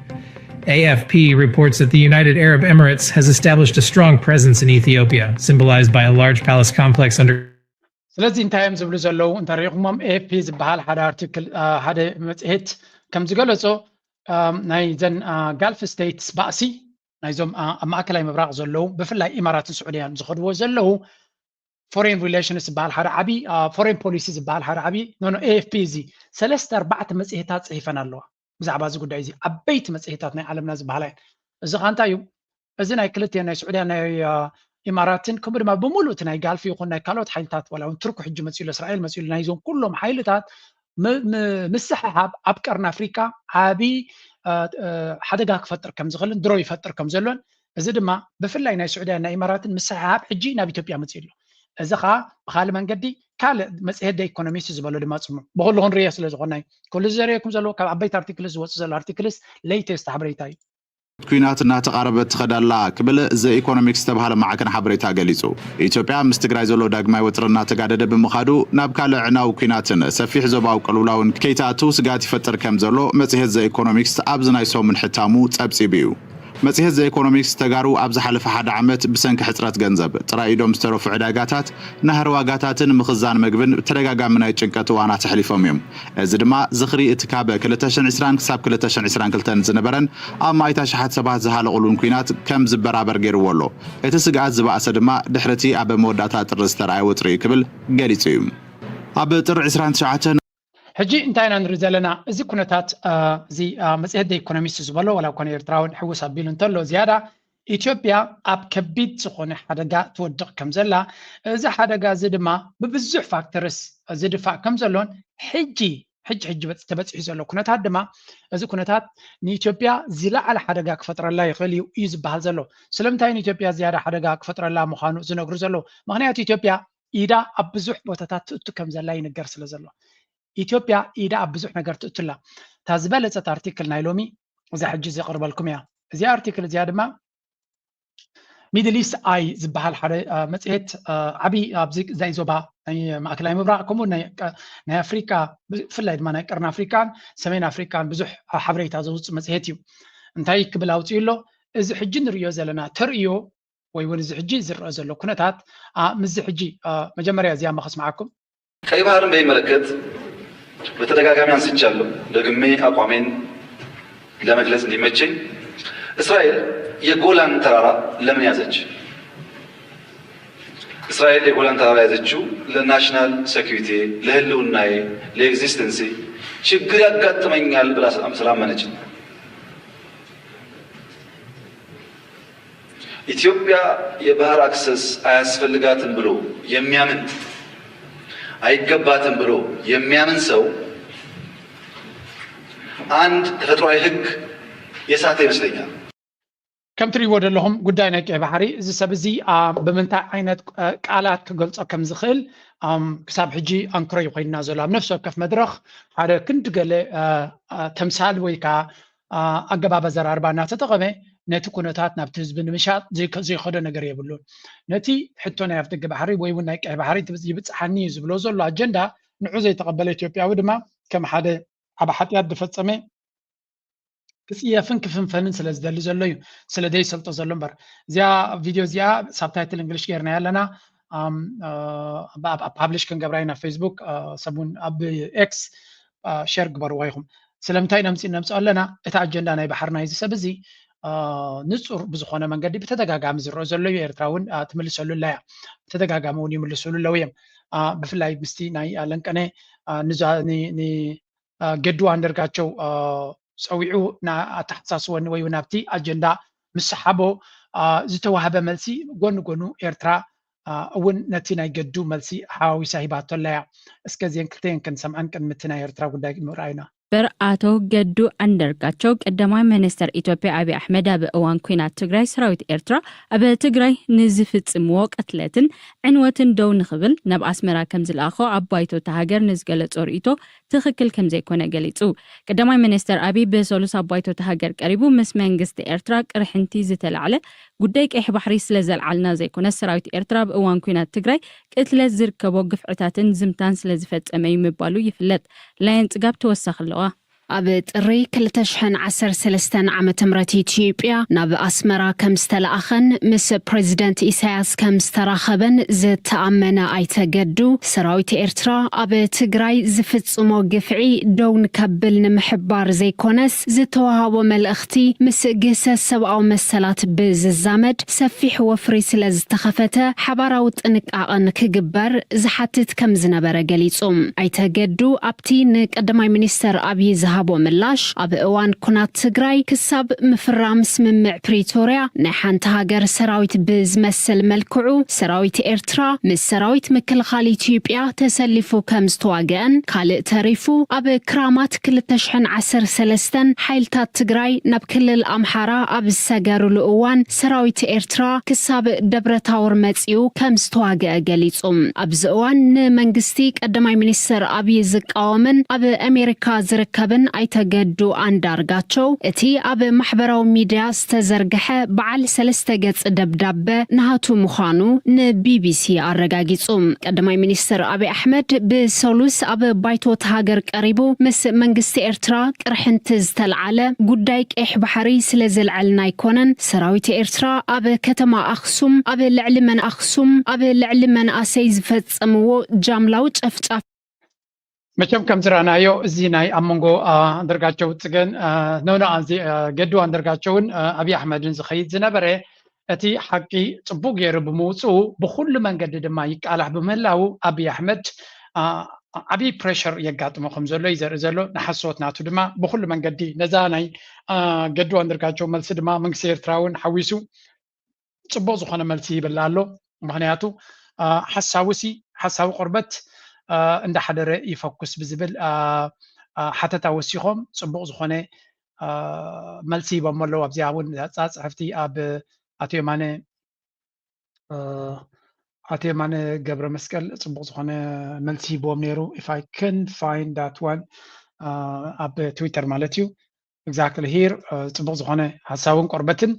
A F P reports that the United Arab Emirates has established a strong presence in Ethiopia, symbolized by a large palace complex under ስለዚ እንታይ እዮም ዝብሉ ዘለዉ እንተሪኢኹሞም ኤ ኤፍ ፒ ዝበሃል ሓደ ኣርቲክል ሓደ መፅሄት ከም ዝገለፆ ናይ ዘን ጋልፍ ስቴትስ ባእሲ ናይዞም ኣብ ማእከላይ ምብራቕ ዘለዉ ብፍላይ ኢማራትን ስዑድያን ዝኸድዎ ዘለዉ ፎሬን ሪሌሽንስ ዝበሃል ሓደ ዓብዪ፣ ፎሬን ፖሊሲ ዝበሃል ሓደ ዓብዪ፣ ኖ ኖ፣ ኤኤፍፒ፣ እዚ ሰለስተ ኣርባዕተ መፅሄታት ፅሒፈን ኣለዋ ብዛዕባ እዚ ጉዳይ እዚ። ዓበይቲ መፅሄታት ናይ ዓለምና ዝበሃላ እየን። እዚ ኸ እንታይ እዩ? እዚ ናይ ክልቲኤን፣ ናይ ስዑድያ፣ ናይ ኢማራትን፣ ከምኡ ድማ ብምሉእ እቲ ናይ ጋልፍ ይኹን ናይ ካልኦት ሓይልታት፣ ዋላ እውን ቱርክ ሕጂ መፅኡ ኣሎ፣ እስራኤል መፅኡ ኣሎ፣ ናይዞም ኩሎም ሓይልታት ምስሕሓብ ኣብ ቀርኒ ኣፍሪካ ዓብዪ ሓደጋ ክፈጥር ከም ዝኽእልን ድሮ ይፈጥር ከም ዘሎን፣ እዚ ድማ ብፍላይ ናይ ስዑድያን ናይ ኢማራትን ምስሕሓብ ሕጂ ናብ ኢትዮጵያ መፅኡ ኣሎ። እዚ ከዓ ብካልእ መንገዲ ካልእ መፅሄት ደ ኢኮኖሚስት ዝበሎ ድማ ፅሙ ብኩሉ ክንርዮ ስለ ዝኾናይ፣ ኩሉ ዝዘረየኩም ዘለዎ ካብ ዓበይቲ ኣርቲክልስ ዝወፁ ዘሎ ኣርቲክልስ ሌተስት ሓበሬታ እዩ። ኩናት እናተቓረበት ትኸድ ኣላ ክብል ዘ ኢኮኖሚክስ ዝተባሃለ ማዕከን ሓበሬታ ገሊጹ። ኢትዮጵያ ምስ ትግራይ ዘሎ ዳግማይ ወጥሪ እናተጋደደ ብምኻዱ ናብ ካልእ ዕናዊ ኩናትን ሰፊሕ ዞባዊ ቅልውላውን ከይትኣቱ ስግኣት ይፈጥር ከም ዘሎ መጽሔት ዘ ኢኮኖሚክስ ኣብዚ ናይ ሰሙን ሕታሙ ጸብጺቡ እዩ። መጽሔት ዘ ኢኮኖሚክስ ተጋሩ ኣብ ዝሓለፈ ሓደ ዓመት ብሰንኪ ሕጽረት ገንዘብ ጥራይ ኢዶም ዝተረፉ ዕዳጋታት ናህሪ ዋጋታትን ምኽዛን መግብን ብተደጋጋሚ ናይ ጭንቀት እዋናት ኣሕሊፎም እዮም። እዚ ድማ ዝኽሪ እቲ ካብ ክልተ ሽሕን ዕስራን ክሳብ ክልተ ሽሕን ዕስራን ክልተን ዝነበረን ኣብ ማእት ኣሽሓት ሰባት ዝሃለቑሉን ኲናት ከም ዝበራበር ገይርዎ ኣሎ። እቲ ስግኣት ዝበኣሰ ድማ ድሕሪ እቲ ኣብ መወዳእታ ጥሪ ዝተረኣየ ወጥሪ እዩ ክብል ገሊጹ እዩ። ኣብ ጥሪ ዕስራን ትሽዓተን ሕጂ እንታይ ኢና ንርኢ ዘለና? እዚ ኩነታት እዚ መፅሄት ደ ኢኮኖሚስት ዝበሎ ዋላ ኮነ ኤርትራውን ሕውስ ኣቢሉ እንተሎ ዝያዳ ኢትዮጵያ ኣብ ከቢድ ዝኾነ ሓደጋ ትወድቕ ከም ዘላ፣ እዚ ሓደጋ እዚ ድማ ብብዙሕ ፋክተርስ ዝድፋእ ከም ዘሎን ሕጂ ሕጂ ሕጂ ተበፂሑ ዘሎ ኩነታት ድማ እዚ ኩነታት ንኢትዮጵያ ዝለዓለ ሓደጋ ክፈጥረላ ይኽእል እዩ እዩ ዝበሃል ዘሎ። ስለምንታይ ንኢትዮጵያ ዝያዳ ሓደጋ ክፈጥረላ ምዃኑ ዝነግሩ ዘለዉ? ምኽንያቱ ኢትዮጵያ ኢዳ ኣብ ብዙሕ ቦታታት ትእቱ ከም ዘላ ይንገር ስለ ዘሎ። ኢትዮጵያ ኢዳ ኣብ ብዙሕ ነገር ትእቱ ኣላ። እታ ዝበለጸት ኣርቲክል ናይ ሎሚ እዛ ሕጂ ዘቕርበልኩም እያ። እዚኣ ኣርቲክል እዚኣ ድማ ሚድል ኢስት ኣይ ዝበሃል ሓደ መፅሄት ዓብዪ ኣብዚ ናይ ዞባ ናይ ማእከላይ ምብራቕ ከምኡ ናይ ኣፍሪካ ብፍላይ ድማ ናይ ቀርኒ ኣፍሪካን ሰሜን ኣፍሪካን ብዙሕ ሓበሬታ ዘውፅእ መፅሄት እዩ። እንታይ ክብል ኣውፅኡ ኣሎ? እዚ ሕጂ ንርእዮ ዘለና ተርእዮ ወይ እውን እዚ ሕጂ ዝረአ ዘሎ ኩነታት ምስዚ ሕጂ መጀመርያ እዚኣ ከስምዓኩም። ቀይ ባህርን በሚመለከት በተደጋጋሚ አንስቻለሁ። ደግሜ አቋሜን ለመግለጽ እንዲመቸኝ እስራኤል የጎላን ተራራ ለምን ያዘች? እስራኤል የጎላን ተራራ ያዘችው ለናሽናል ሴኩሪቲ፣ ለህልውናዬ፣ ለኤግዚስተንሲ ችግር ያጋጥመኛል ብላ ስላመነች ነው። ኢትዮጵያ የባህር አክሰስ አያስፈልጋትም ብሎ የሚያምን አይገባትም ብሎ የሚያምን ሰው አንድ ተፈጥሯዊ ህግ የሳተ ይመስለኛል። ከም ትሪእዎ ዘለኹም ጉዳይ ናይ ቀይ ባሕሪ እዚ ሰብ እዚ ብምንታይ ዓይነት ቃላት ክገልፆ ከም ዝኽእል ክሳብ ሕጂ ኣንክሮ እዩ ኮይንና ዘሎ። ኣብ ነፍሲ ወከፍ መድረኽ ሓደ ክንዲ ገለ ተምሳል ወይ ከዓ ኣገባብ ኣዘራርባ እናተጠቐመ ነቲ ኩነታት ናብቲ ህዝቢ ንምሻጥ ዘይከ- ዘይኸዶ ነገር የብሉን። ነቲ ሕቶ ናይ ኣፍደገ ባሕሪ ወይ እውን ናይ ቀይ ባሕሪ ትብ- ይብፅሓኒ እዩ ዝብሎ ዘሎ ኣጀንዳ ንዑ ዘይተቐበለ ኢትዮጵያዊ ድማ ከም ሓደ ዓብ ሓጢኣት ዝፈፀመ ክፅየፍን ክፍንፈንን ስለ ዝደሊ ዘሎ እዩ ስለ ዘይሰልጦ ዘሎ እምበር እዚኣ ቪድዮ እዚኣ ሳብታይትል እንግሊሽ ጌርና ኣለና ፓብሊሽ ክንገብራ ኢና ፌስቡክ ሰቡን ኣብ ኤክስ ሸር ግበርዋ ኢኹም ስለምንታይ ነምፂ ነምፅኦ ኣለና እቲ ኣጀንዳ ናይ ባሕሪ ናይዚ ሰብ እዚ ንፁር ብዝኾነ መንገዲ ብተደጋጋሚ ዝረኦ ዘሎ እዩ ኤርትራ እውን ትምልሰሉ ኣለያ ብተደጋጋሚ እውን ይምልስሉ ኣለዉ እዮም ብፍላይ ምስቲ ናይ ለንቀነ ገዱ ኣንደርጋቸው ፀዊዑ ኣተሓሳስወኒ ወይ ናብቲ ኣጀንዳ ምስ ሰሓቦ ዝተዋህበ መልሲ ጎኒ ጎኑ ኤርትራ እውን ነቲ ናይ ገዱ መልሲ ሓዋዊሳ ሂባቶ ኣለያ። እስከ እዚአን ክልተየን ክንሰምዐን ቅድሚ እቲ ናይ ኤርትራ ጉዳይ ምርኣይና። በር ኣቶ ገዱ ኣንደርጋቸው ቀዳማይ ሚኒስተር ኢትዮጵያ ኣብይ ኣሕመድ ኣብ እዋን ኲናት ትግራይ ሰራዊት ኤርትራ ኣብ ትግራይ ንዝፍጽምዎ ቅትለትን ዕንወትን ደው ንኽብል ናብ ኣስመራ ከምዝለኣኾ ኣብ ባይቶ እታ ሃገር ንዝገለጾ ርእይቶ ትኽክል ከምዘይኮነ ገሊጹ። ቀዳማይ ሚኒስተር ኣብይ ብሰሉስ ኣብ ባይቶ እታ ሃገር ቀሪቡ ምስ መንግስቲ ኤርትራ ቅርሕንቲ ዝተላዕለ ጉዳይ ቀይሕ ባሕሪ ስለዘልዓልና ዘይኮነስ ሰራዊት ኤርትራ ኣብ እዋን ኲናት ትግራይ ቅትለት ዝርከቦ ግፍዕታትን ዝምታን ስለዝፈጸመ እዩ ምባሉ ይፍለጥ። ላየን ጽጋብ ተወሳኺ ኣለዋ። ኣብ ጥሪ ክልተ ሽሕን ዓሰርተ ሰለስተን ዓመተ ምህረት ኢትዮጵያ ናብ ኣስመራ ከም ዝተለኣኸን ምስ ፕሬዚደንት ኢሳያስ ከም ዝተራኸበን ዝተኣመነ ኣይተ ገዱ፣ ሰራዊት ኤርትራ ኣብ ትግራይ ዝፍጽሞ ግፍዒ ደው ንከብል ንምሕባር ዘይኮነስ ዝተዋሃቦ መልእኽቲ ምስ ግህሰት ሰብኣዊ መሰላት ብዝዛመድ ሰፊሕ ወፍሪ ስለ ዝተኸፈተ ሓባራዊ ጥንቃቐን ክግበር ዝሓትት ከም ዝነበረ ገሊጹ። ኣይተ ገዱ ኣብቲ ንቀዳማይ ሚኒስተር ኣብዪ ዝሃቦ ምላሽ፣ ኣብ እዋን ኩናት ትግራይ ክሳብ ምፍራም ስምምዕ ፕሪቶርያ ናይ ሓንቲ ሃገር ሰራዊት ብዝመስል መልክዑ ሰራዊት ኤርትራ ምስ ሰራዊት ምክልኻል ኢትዮጵያ ተሰሊፉ ከም ዝተዋግአን ካልእ ተሪፉ ኣብ ክራማት ክልተ ሽሕን ዓሰርተ ሰለስተን ሓይልታት ትግራይ ናብ ክልል ኣምሓራ ኣብ ዝሰገርሉ እዋን ሰራዊት ኤርትራ ክሳብ ደብረ ታቦር መጺኡ ከም ዝተዋግአ ገሊጹ። ኣብዚ እዋን ንመንግስቲ ቀዳማይ ሚኒስትር ኣብዪ ዝቃወምን ኣብ ኣሜሪካ ዝርከብን ኣይተ ገዱ ኣንዳርጋቸው፣ እቲ ኣብ ማሕበራዊ ሚድያ ዝተዘርግሐ በዓል ሰለስተ ገጽ ደብዳበ ናሃቱ ምዃኑ ንቢቢሲ ኣረጋጊጹ። ቀዳማይ ሚኒስትር ኣብይ ኣሕመድ ብሰሉስ ኣብ ባይቶ እታ ሃገር ቀሪቡ ምስ መንግስቲ ኤርትራ ቅርሕንቲ ዝተልዓለ ጉዳይ ቀይሕ ባሕሪ ስለ ዘልዐልና ኣይኮነን፣ ሰራዊት ኤርትራ ኣብ ከተማ ኣኽሱም ኣብ ልዕሊ መን ኣኽሱም ኣብ ልዕሊ መንኣሰይ ዝፈጸምዎ ጃምላዊ ጨፍጫፍ። መቸም ከም ዝረኣናዮ፣ እዚ ናይ ኣብ መንጎ ኣንደርጋቸው ጽገን ኖኖ ገዱ ኣንደርጋቸውን ኣብይ ኣሕመድን ዝኸይድ ዝነበረ፣ እቲ ሓቂ ጽቡቅ ገይሩ ብምውጽኡ፣ ብኩሉ መንገዲ ድማ ይቃላሕ ብምህላዉ፣ ኣብይ ኣሕመድ ዓብዪ ፕሬሸር የጋጥሞ ከም ዘሎ እዩ ዘርኢ ዘሎ። ንሓሶት ናቱ ድማ ብኩሉ መንገዲ ነዛ ናይ ገዱ ኣንደርጋቸው መልሲ ድማ መንግስቲ ኤርትራ እውን ሓዊሱ ጽቡቅ ዝኾነ መልሲ ይብል ኣሎ። ምክንያቱ ሓሳዊ ሲ ሓሳዊ ቆርበት እንዳሓደረ ይፈኩስ ብዝብል ሓተታ ወሲኾም ጽቡቅ ዝኾነ መልሲ ሂቦሞ ኣለዉ። ኣብዚኣ እውን ጻ ጽሕፍቲ ኣብ ኣቶ የማነ ኣቶ የማነ ገብረ መስቀል ጽቡቅ ዝኾነ መልሲ ሂብዎም ነይሩ። If I can find that one ኣብ ትዊተር ማለት እዩ። Exactly here ጽቡቅ ዝኾነ ሓሳብን ቆርበትን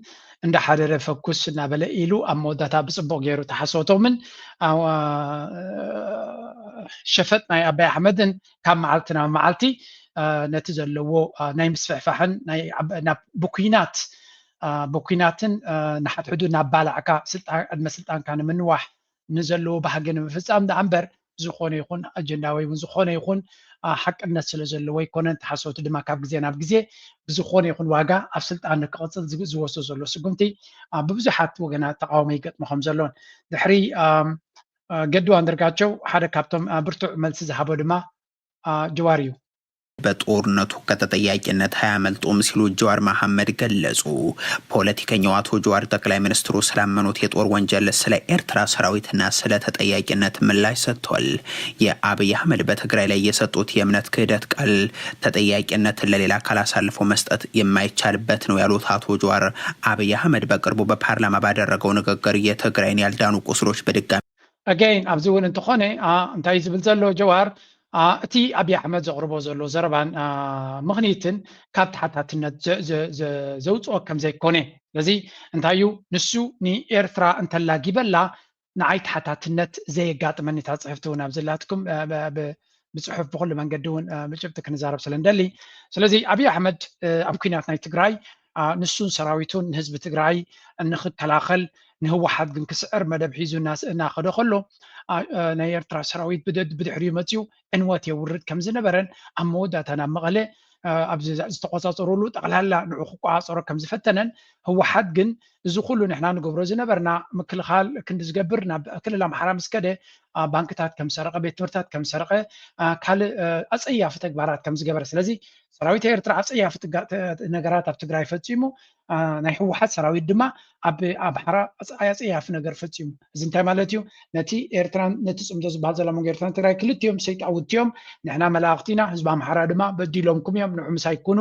እንዳሓደረ ፈኩስ እናበለ ኢሉ ኣብ መወዳታ ብጽቡቅ ገይሩ ተሓሶቶምን ሸፈጥ ናይ ኣባይ ኣሕመድን ካብ መዓልቲ ናብ መዓልቲ ነቲ ዘለዎ ናይ ምስፍሕፋሕን ናብ ብኩናት ብኩናትን ንሓድሕዱ እናባላዕካ ዕድመ ስልጣንካ ንምንዋሕ ንዘለዎ ባህጊ ንምፍጻም ደኣ እምበር ዝኾነ ይኹን ኣጀንዳ ወይ እውን ዝኾነ ይኹን ሓቅነት ስለ ዘለዎ ኣይኮነን። ተሓሰውቲ ድማ ካብ ግዜ ናብ ግዜ ብዝኾነ ይኹን ዋጋ ኣብ ስልጣን ንክቕፅል ዝወስዶ ዘሎ ስጉምቲ ብብዙሓት ወገናት ተቃውሞ ይገጥሞ ከም ዘሎን ድሕሪ ገዱ ኣንደርጋቸው ሓደ ካብቶም ብርቱዕ መልሲ ዝሃቦ ድማ ጀዋር እዩ። በጦርነቱ ከተጠያቂነት አያመልጡም ሲሉ ጀዋር መሐመድ ገለጹ። ፖለቲከኛው አቶ ጀዋር ጠቅላይ ሚኒስትሩ ስላመኑት የጦር ወንጀል፣ ስለ ኤርትራ ሰራዊትና ስለ ተጠያቂነት ምላሽ ሰጥቷል። የአብይ አህመድ በትግራይ ላይ የሰጡት የእምነት ክህደት ቃል ተጠያቂነትን ለሌላ አካል አሳልፎ መስጠት የማይቻልበት ነው ያሉት አቶ ጀዋር፣ አብይ አህመድ በቅርቡ በፓርላማ ባደረገው ንግግር የትግራይን ያልዳኑ ቁስሎች በድጋሚ Again ኣብዚ እውን እንተኾነ እንታይ ዝብል ዘሎ ጀዋር እቲ ኣብይ ኣሕመድ ዘቕርቦ ዘሎ ዘረባን ምኽኒትን ካብ ተሓታትነት ዘውፅኦ ከም ዘይኮነ። ስለዚ እንታይ እዩ ንሱ ንኤርትራ እንተላጊበላ ንዓይ ተሓታትነት ዘየጋጥመኒ። እታ ፅሕፍቲ እውን ኣብ ዘላትኩም ብፅሑፍ ብኩሉ መንገዲ እውን ብጭብጢ ክንዛረብ ስለ እንደሊ። ስለዚ ኣብይ ኣሕመድ ኣብ ኩናት ናይ ትግራይ ንሱን ሰራዊቱን ንህዝቢ ትግራይ ንክከላኸል ንህወሓት ግን ክስዕር መደብ ሒዙ እናኸደ ከሎ ናይ ኤርትራ ሰራዊት ብድሕሪኡ መፅኡ ዕንወት የውርድ ከም ዝነበረን ኣብ መወዳእታ ናብ መቐለ ዝተቆፃፀሩሉ ጠቕላላ ንዑ ክቆፃፀሮ ከም ዝፈተነን ህወሓት ግን እዚ ኩሉ ንሕና ንገብሮ ዝነበርና ምክልኻል ክንዲ ዝገብር ናብ ክልል ኣምሓራ ምስ ከደ ባንክታት ከም ሰረቐ፣ ቤት ትምህርታት ከም ሰረቐ፣ ካልእ ኣፀያፊ ተግባራት ከም ዝገበረ። ስለዚ ሰራዊት ኤርትራ ኣፀያፊ ነገራት ኣብ ትግራይ ፈፂሙ፣ ናይ ህወሓት ሰራዊት ድማ ኣብ ኣምሓራ ኣፀያፊ ነገር ፈፂሙ። እዚ እንታይ ማለት እዩ? ነቲ ኤርትራን ነቲ ፅምዶ ዝበሃል ዘሎ መንጎ ኤርትራን ትግራይ ክልቲኦም ሰይጣውንቲ እዮም፣ ንሕና መላእኽቲ ኢና፣ ህዝቢ ኣምሓራ ድማ በዲሎምኩም እዮም፣ ንዑ ምሳይ ኩኑ፣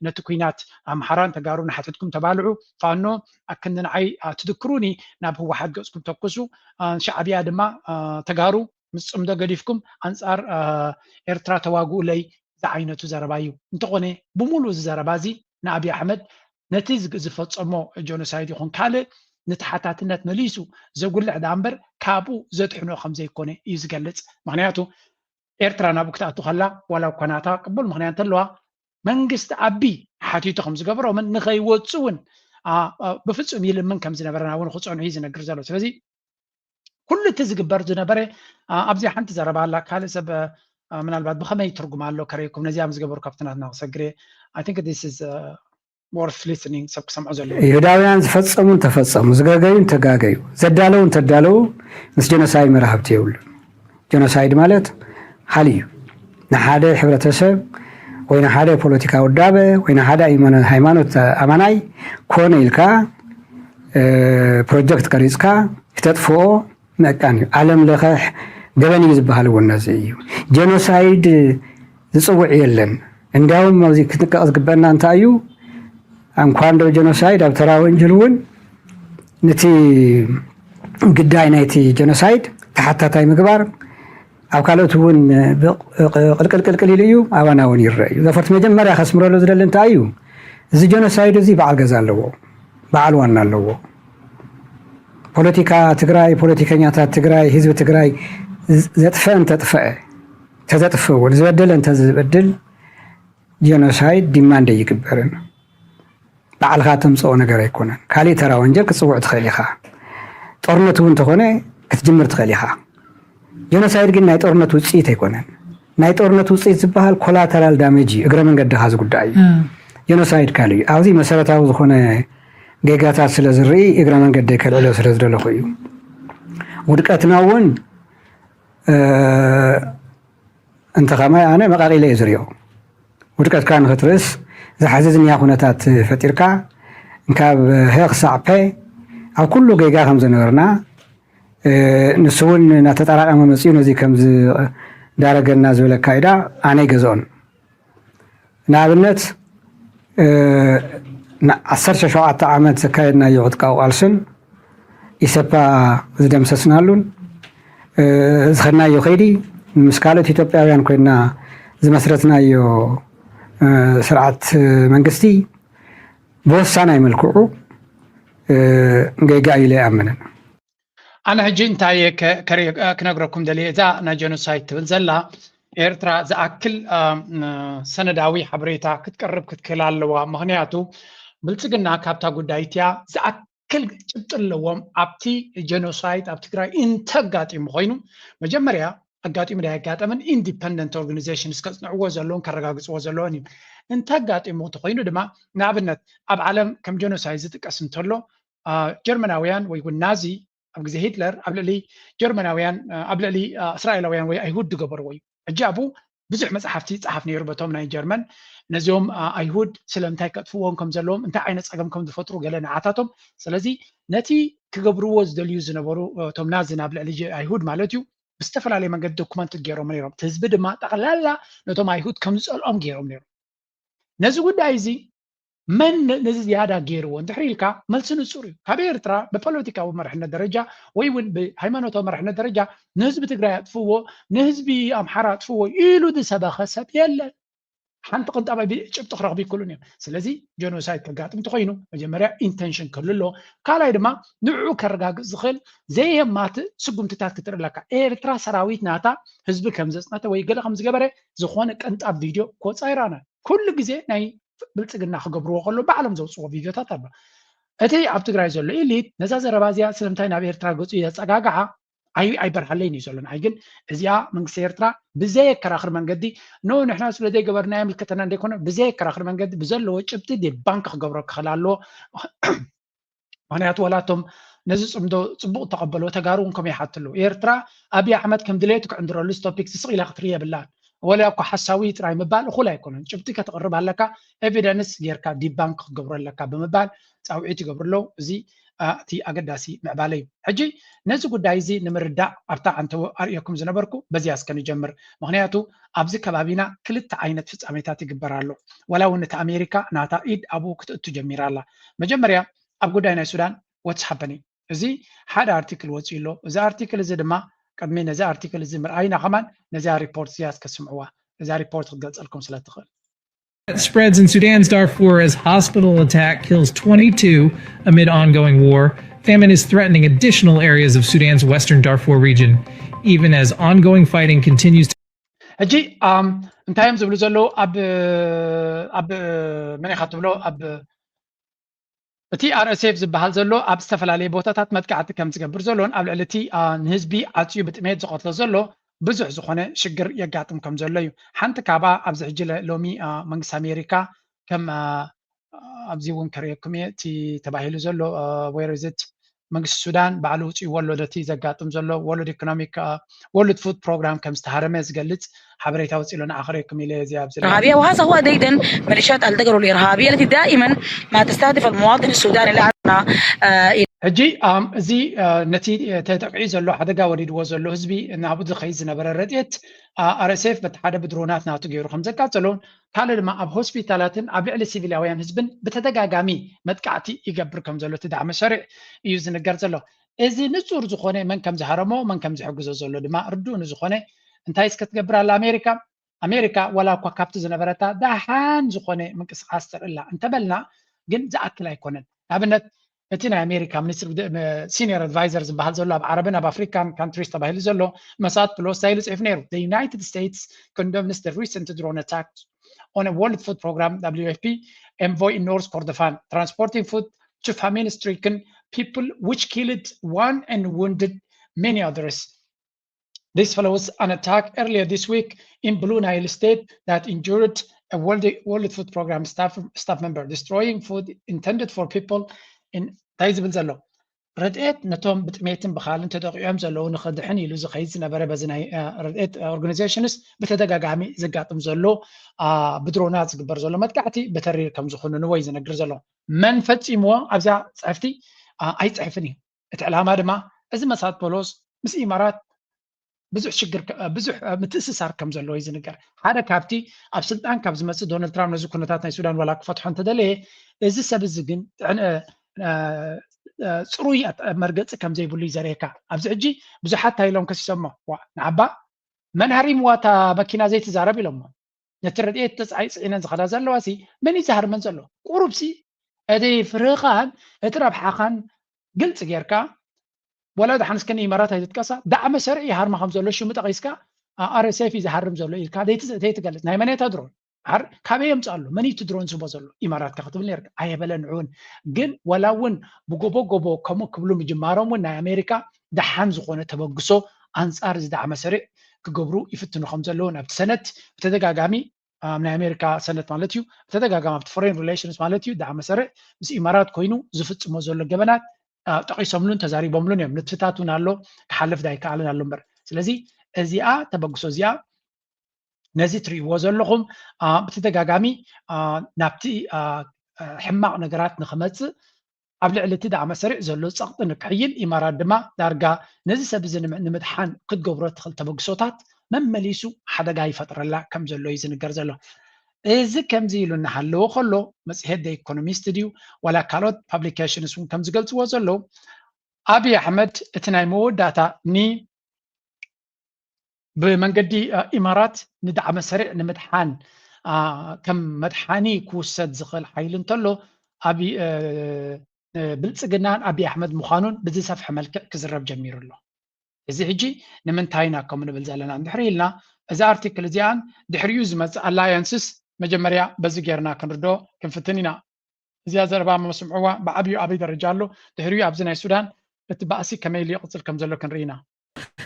ነቲ ኲናት ኣምሓራን ተጋሩን ንሓትትኩም ተባልዑ፣ ፋኖ ኣክንዲ ንዓይ ትድክሩኒ ናብ ህወሓት ገፅኩም ተኩሱ፣ ሻዕብያ ድማ ተጋሩ ምስ ፅምዶ ገዲፍኩም ኣንፃር ኤርትራ ተዋግኡለይ ዝዓይነቱ ዘረባ እዩ። እንተኾነ ብሙሉእ እዚ ዘረባ እዚ ንኣብይ ኣሕመድ ነቲ ዝፈፀሞ ጆኖሳይድ ይኹን ካልእ ንተሓታትነት መሊሱ ዘጉልሕ ደኣ እምበር ካብኡ ዘድሕኖ ከም ዘይኮነ እዩ ዝገልፅ። ምክንያቱ ኤርትራ ናብኡ ክትኣቱ ከላ ዋላ እኳ ናታ ቅቡል ምክንያት እንተለዋ መንግስቲ ኣቢ ሓቲቱ ከም ዝገበሮምን ንኸይወፁ እውን ብፍፁም ይልምን ከም ዝነበረና እውን ክፀንሑ እዩ ዝነግር ዘሎ። ስለዚ ኩሉ እቲ ዝግበር ዝነበረ ኣብዚ ሓንቲ ዘረባ ኣላ። ካልእ ሰብ ምናልባት ብኸመይ ትርጉም ኣሎ ከረይኩም ነዚኣም ዝገበሩ ካብቲ ናትና ክሰግር። I think this is worth listening፣ ሰብ ክሰምዖ ዘለዎ። ይሁዳውያን ዝፈጸሙን ተፈጸሙ፣ ዝገገዩን ተጋገዩ፣ ዘዳለውን ተዳለዉ ምስ ጀኖሳይድ መራህብቲ የብሉን። ጀኖሳይድ ማለት ሓል እዩ። ንሓደ ሕብረተሰብ ወይ ንሓደ ፖለቲካ ውዳበ ወይ ንሓደ ሃይማኖት ኣማናይ ኮነ ኢልካ ፕሮጀክት ቀሪፅካ ክተጥፍኦ ምዕቃን እዩ። ዓለም ለኸ ገበን እዩ ዝበሃል እውን ነዚ እዩ። ጀኖሳይድ ዝፅውዕ የለን። እንዲያውም ኣብዚ ክጥንቀቕ ዝግበአና እንታይ እዩ? እንኳን ዶ ጀኖሳይድ ኣብ ተራ ወንጀል እውን ነቲ ግዳይ ናይቲ ጀኖሳይድ ተሓታታይ ምግባር ኣብ ካልኦት እውን ቅልቅልቅልቅል ኢሉ እዩ፣ ኣባና እውን ይረአ እዩ። ዘፈርት መጀመርያ ከስምረሉ ዝደሊ እንታይ እዩ? እዚ ጀኖሳይድ እዚ በዓል ገዛ ኣለዎ፣ በዓል ዋና ኣለዎ። ፖለቲካ ትግራይ፣ ፖለቲከኛታት ትግራይ፣ ህዝቢ ትግራይ ዘጥፈአ እንተጥፈአ፣ ተዘጥፍእ እውን ዝበደለ እንተዝበድል ጀኖሳይድ ዲማንድ ኣይግበርን። ባዕልኻ ተምፅኦ ነገር ኣይኮነን። ካሊእ ተራ ወንጀል ክትፅውዕ ትኽእል ኢኻ። ጦርነት እውን እንተኾነ ክትጅምር ትኽእል ኢኻ። ጀኖሳይድ ግን ናይ ጦርነት ውፅኢት ኣይኮነን። ናይ ጦርነት ውፅኢት ዝበሃል ኮላተራል ዳሜጅ እዩ፣ እግረ መንገድኻ ዝጉዳእ እዩ። ጀኖሳይድ ካልእ እዩ። ኣብዚ መሰረታዊ ዝኾነ ጌጋታት ስለ ዝርኢ እግረ መንገደይ ከልዕሎ ስለ ዝደለኹ እዩ። ውድቀትና እውን እንተ ኸማይ ኣነ መቓቒለ እየ ዝሪኦ። ውድቀትካ ንኽትርእስ ዝሓዘዝንያ ኩነታት ፈጢርካ ካብ ሀ ክሳዕ ፐ ኣብ ኩሉ ጌጋ ከም ዝነበርና ንሱ እውን እናተጠራቐመ መፅኡ ነዚ ከም ዝዳረገና ዝበለካ ኢዳ ኣነ ይገዝኦን። ንኣብነት ዓሰርተ ሸውዓተ ዓመት ዘካየድናዮ ዕጥቃዊ ቃልስን ኢሰፓ ዝደምሰስናሉን ዝኸድናዮ ከይዲ ምስ ካልኦት ኢትዮጵያውያን ኮይና ዝመስረትናዮ ስርዓት መንግስቲ ብወሳናይ መልክዑ ጌጋ ኢለ ኣይኣምንን። ኣነ ሕጂ እንታይ ክነግረኩም ደልየ፣ እዛ ናይ ጀኖሳይድ ትብል ዘላ ኤርትራ ዝኣክል ሰነዳዊ ሓበሬታ ክትቀርብ ክትክእል ኣለዋ። ምክንያቱ ብልፅግና ካብታ ጉዳይ እቲያ ዝኣክል ጭብጢ ኣለዎም። ኣብቲ ጀኖሳይድ ኣብ ትግራይ እንተጋጢሙ ኮይኑ መጀመርያ ኣጋጢሙ ዳይ ኣጋጠምን ኢንዲፐንደንት ኦርጋኒዜሽንስ ከፅንዕዎ ዘለውን ከረጋግፅዎ ዘለውን እዩ። እንተጋጢሙ ተኮይኑ ድማ ንኣብነት ኣብ ዓለም ከም ጀኖሳይድ ዝጥቀስ እንተሎ ጀርመናውያን ወይ እውን ናዚ ኣብ ግዜ ሂትለር ኣብ ልዕሊ ጀርመናውያን ኣብ ልዕሊ እስራኤላውያን ወይ ኣይሁድ ዝገበርዎ እዩ። ሕጂ ኣብኡ ብዙሕ መፅሓፍቲ ይፀሓፍ ነይሩ በቶም ናይ ጀርመን ነዚኦም ኣይሁድ ስለምንታይ ከጥፍዎም ከም ዘለዎም እንታይ ዓይነት ፀገም ከም ዝፈጥሩ ገለ ንዓታቶም። ስለዚ ነቲ ክገብርዎ ዝደልዩ ዝነበሩ እቶም ናዚ ናብ ልዕሊ ኣይሁድ ማለት እዩ ብዝተፈላለየ መንገዲ ዶኩመንት ገይሮም ነይሮም። እቲ ህዝቢ ድማ ጠቕላላ ነቶም ኣይሁድ ከም ዝፀልኦም ገይሮም ነይሮም። ነዚ ጉዳይ እዚ መን ነዚ ዝያዳ ገይርዎ እንድሕር ኢልካ መልሲ ንፁር እዩ። ካብ ኤርትራ ብፖለቲካዊ መርሕነት ደረጃ ወይ እውን ብሃይማኖታዊ መርሕነት ደረጃ ንህዝቢ ትግራይ ኣጥፍዎ፣ ንህዝቢ ኣምሓራ ኣጥፍዎ ኢሉ ዝሰበኸ ሰብ የለን። ሓንቲ ቅንጣብ ጭብጢ ክረኽቡ ይክእሉን እዮም። ስለዚ ጀኖሳይድ ከጋጥም እንተኮይኑ መጀመርያ ኢንተንሽን ክህሉ ኣለዎ። ካልኣይ ድማ ንዕኡ ከረጋግፅ ዝኽእል ዘየማትእ ስጉምትታት ክትርኢ ኣለካ። ኤርትራ ሰራዊት ናታ ህዝቢ ከም ዘፅነተ ወይ ገለ ከም ዝገበረ ዝኾነ ቅንጣብ ቪድዮ ክወፃ ይረኣና። ኩሉ ግዜ ናይ ብልፅግና ክገብርዎ ከሎ ባዕሎም ዘውፅዎ ቪድዮታት ኣሎ። እቲ ኣብ ትግራይ ዘሎ ኢሊት ነዛ ዘረባ እዚኣ ስለምንታይ ናብ ኤርትራ ገፁ የፀጋግዓ ኣይበርሃለይን እዩ ዘሎ። ንዓይ ግን እዚኣ መንግስቲ ኤርትራ ብዘየከራኽር መንገዲ ኖ ንሕና ስለ ዘይገበርና የምልከተና እንደይኮነ ብዘየከራኽር መንገዲ ብዘለዎ ጭብጢ ዲባንክ ክገብሮ ክኽእል ኣለዎ። ምክንያቱ ወላቶም ነዚ ፅምዶ ፅቡቅ ተቐበሎ ተጋሩ እውን ከም ይሓትሉ ኤርትራ ኣብይ ኣሕመድ ከም ድሌቱ ክዕንድረሉ ቶፒክ ስቅ ኢላ ክትርኢ የብላን። ወላ እኮ ሓሳዊ ጥራይ ምባል እኹል ኣይኮነን። ጭብጢ ከተቕርብ ኣለካ ኤቪደንስ ጌርካ ዲባንክ ክትገብሮ ኣለካ ብምባል ፃውዒት ይገብሩ ኣለዉ። እዚ እቲ ኣገዳሲ ምዕባለ እዩ። ሕጂ ነዚ ጉዳይ እዚ ንምርዳእ ኣብታ ዓንተቦ ኣርእየኩም ዝነበርኩ በዚያ እስከ ንጀምር። ምክንያቱ ኣብዚ ከባቢና ክልተ ዓይነት ፍፃሜታት ይግበር ኣሎ። ወላ እውን እቲ ኣሜሪካ ናታ ኢድ ኣብኡ ክትእቱ ጀሚራ ኣላ። መጀመርያ ኣብ ጉዳይ ናይ ሱዳን ወትስ ሃፐኒንግ እዚ ሓደ ኣርቲክል ወፂኡ ኣሎ። እዚ ኣርቲክል እዚ ድማ ቅድሚ ነዚ ኣርቲክል እዚ ምርኣይና ከማን ነዚኣ ሪፖርት እዚኣ እስከ ስምዕዋ። እዛ ሪፖርት ክትገልፀልኩም ስለ ትኽእል Spreads in Sudan's Darfur as hospital attack kills twenty-two amid ongoing war. Famine is threatening additional areas of Sudan's western Darfur region, even as ongoing fighting continues to ሕጂ እንታይ እዮም ዝብሉ ዘለዉ? ኣብ ኣብ መን ኢኻ ትብሎ? ኣብ እቲ ኣር ኤስ ኤፍ ዝበሃል ዘሎ ኣብ ዝተፈላለየ ቦታታት መጥቃዕቲ ከም ዝገብር ዘሎን ኣብ ልዕሊ እቲ ንህዝቢ ዓፅዩ ብጥሜት ዝቐትሎ ዘሎ ብዙሕ ዝኾነ ሽግር የጋጥም ከም ዘሎ እዩ። ሓንቲ ካብኣ ኣብዚ ሕጂ ሎሚ መንግስቲ ኣሜሪካ ከም ኣብዚ እውን ከርእየኩም እየ። እቲ ተባሂሉ ዘሎ ወይረዝት መንግስቲ ሱዳን ባዕሉ ውፅእዎ ኣሎ። ነቲ ዘጋጥም ዘሎ ወርልድ ኢኮኖሚክ ወርልድ ፉድ ፕሮግራም ከም ዝተሃረመ ዝገልፅ ሓበሬታ ወፂኡ ኣሎ። ንዓ ክርእየኩም ኢለ እዚ ኣብዚ الإرهابية، وهذا هو ديدا ميليشيات الدقر الإرهابية التي دائما ما تستهدف المواطن السوداني لأننا ሕጂ እዚ ነቲ ተጠቂዑ ዘሎ ሓደጋ ወሪድዎ ዘሎ ህዝቢ ናብኡ ዝኸይድ ዝነበረ ረድኤት ኣር ኤስ ኤፍ በቲ ሓደ ብድሮናት ናቱ ገይሩ ከም ዘቃፀሎን ካልእ ድማ ኣብ ሆስፒታላትን ኣብ ልዕሊ ሲቪላውያን ህዝብን ብተደጋጋሚ መጥቃዕቲ ይገብር ከም ዘሎ እቲ ዳዕመ ሰሪዕ እዩ ዝንገር ዘሎ። እዚ ንጹር ዝኾነ መን ከም ዝሃረሞ መን ከም ዝሕግዞ ዘሎ ድማ ርዱእ ንዝኾነ እንታይ እስከ ትገብር ኣላ ኣሜሪካ? ኣሜሪካ ዋላ እኳ ካብቲ ዝነበረታ ደሓን ዝኾነ ምንቅስቃስ ተርእላ እንተበልና ግን ዝኣክል ኣይኮነን። ንኣብነት እቲ ናይ ኣሜሪካ ሚኒስትር ሲኒየር ኣድቫይዘር ዝበሃል ዘሎ ኣብ ዓረብን ኣብ ኣፍሪካን ካንትሪስ ተባሂሉ ዘሎ መሳት ፕሎስ እንታይ ኢሉ ፅሒፉ ነይሩ? The United States condemns the recent drone attack on a World Food Program W F P envoy in North Kordofan, transporting food to famine-stricken people, which killed one and wounded many others. This follows an attack earlier this week in Blue Nile State that injured a World, World Food Program staff, staff member, destroying food intended for people in እንታይ ዝብል ዘሎ ረድኤት ነቶም ብጥሜትን ብኻልን ተጠቂዖም ዘለዉ ንኽድሕን ኢሉ ዝኸይድ ዝነበረ በዚ ናይ ረድኤት ኦርጋናይዜሽንስ ብተደጋጋሚ ዘጋጥም ዘሎ ብድሮናት ዝግበር ዘሎ መጥቃዕቲ ብተሪር ከም ዝኾኑ ንወይ ዝነግር ዘሎ መን ፈፂምዎ ኣብዛ ፅሕፍቲ ኣይፅሕፍን እዩ። እቲ ዕላማ ድማ እዚ መሳት ፖሎስ ምስ ኢማራት ብዙሕ ሽግር ብዙሕ ምትእስሳር ከም ዘለዎ እዩ ዝንገር። ሓደ ካብቲ ኣብ ስልጣን ካብ ዝመፅእ ዶናልድ ትራምፕ ነዚ ኩነታት ናይ ሱዳን ዋላ ክፈትሖ እንተደለየ እዚ ሰብ እዚ ግን ፅሩይ መርገፂ ከም ዘይብሉ እዩ ዘርእየካ። ኣብዚ ሕጂ ብዙሓት እንታይ ኢሎም ከሲሶሞ ንዓባ መን ሃሪምዋ እታ መኪና ዘይትዛረብ ኢሎሞ። ነቲ ረድኤት ተፃዒ ፅዒነን ዝኸዳ ዘለዋ ሲ መን እዩ ዝሃርመን ዘሎ? ቁሩብ ሲ እቲ ፍርህኻን እቲ ረብሓኻን ግልፂ ጌርካ ዋላ ደሓን እስከ ንኢማራት ኣይትጥቀሳ ዳዕመ ሰሪዕ ይሃርማ ከም ዘሎ ሽሙ ጠቒስካ ኣር ኤስ ኤፍ እዩ ዝሃርም ዘሎ ኢልካ ዘይትገልፅ ናይ መን እያ እታ ድሮን? ካበይ የምፅኣሉ? መን እዩ እቲ ድሮን ዝህቦ ዘሎ? ኢማራትካ ክትብል ነርካ ኣየበለን። ንዕውን ግን ዋላ እውን ብጎቦ ጎቦ ከምኡ ክብሉ ምጅማሮም እውን ናይ ኣሜሪካ ደሓን ዝኾነ ተበግሶ ኣንፃር እዚ ዳዕመ ሰሪዕ ክገብሩ ይፍትኑ ከም ዘለዉ ናብቲ ሰነት ብተደጋጋሚ ናይ ኣሜሪካ ሰነት ማለት እዩ ብተደጋጋሚ ኣብቲ ፎሬን ሪሌሽንስ ማለት እዩ ዳዕመ ሰሪዕ ምስ ኢማራት ኮይኑ ዝፍፅሞ ዘሎ ገበናት ጠቂሶምሉን ተዛሪቦምሉን እዮም። ንጥፍታት እውን ኣሎ ክሓልፍ ዳይከኣልን ኣሎ እምበር። ስለዚ እዚኣ ተበግሶ እዚኣ ነዚ ትርእይዎ ዘለኹም ብተደጋጋሚ ናብቲ ሕማቕ ነገራት ንክመፅእ ኣብ ልዕሊ እቲ ዳዕመ ሰሪዕ ዘሎ ፀቕጢ ንክሕይል ኢማራት ድማ ዳርጋ ነዚ ሰብ እዚ ንምድሓን ክትገብሮ ትኽእል ተበግሶታት መመሊሱ ሓደጋ ይፈጥረላ ከም ዘሎ እዩ ዝንገር ዘሎ። እዚ ከምዚ ኢሉ እናሃለወ ከሎ መፅሄት ደ ኢኮኖሚስት ድዩ ዋላ ካልኦት ፓብሊኬሽንስ እውን ከም ዝገልፅዎ ዘለዉ ኣብይ ኣሕመድ እቲ ናይ መወዳእታ ኒ ብመንገዲ ኢማራት ንዳዕመ ሰሪዕ ንምድሓን ከም መድሓኒ ክውሰድ ዝኽእል ሓይሊ እንተሎ ኣብ ብልፅግናን ኣብይ ኣሕመድ ምዃኑን ብዝሰፍሐ መልክዕ ክዝረብ ጀሚሩ ኣሎ። እዚ ሕጂ ንምንታይ ኢና ከምኡ ንብል ዘለና እንድሕሪ ኢልና እዚ ኣርቲክል እዚኣን ድሕሪኡ ዝመፅእ ኣላያንስስ መጀመርያ በዚ ጌርና ክንርዶ ክንፍትን ኢና። እዚኣ ዘረባ መስምዕዋ ብዓብዩ ኣበይ ደረጃ ኣሎ ድሕሪኡ ኣብዚ ናይ ሱዳን እቲ ባእሲ ከመይ ኢሉ ይቕፅል ከም ዘሎ ክንርኢ ኢና።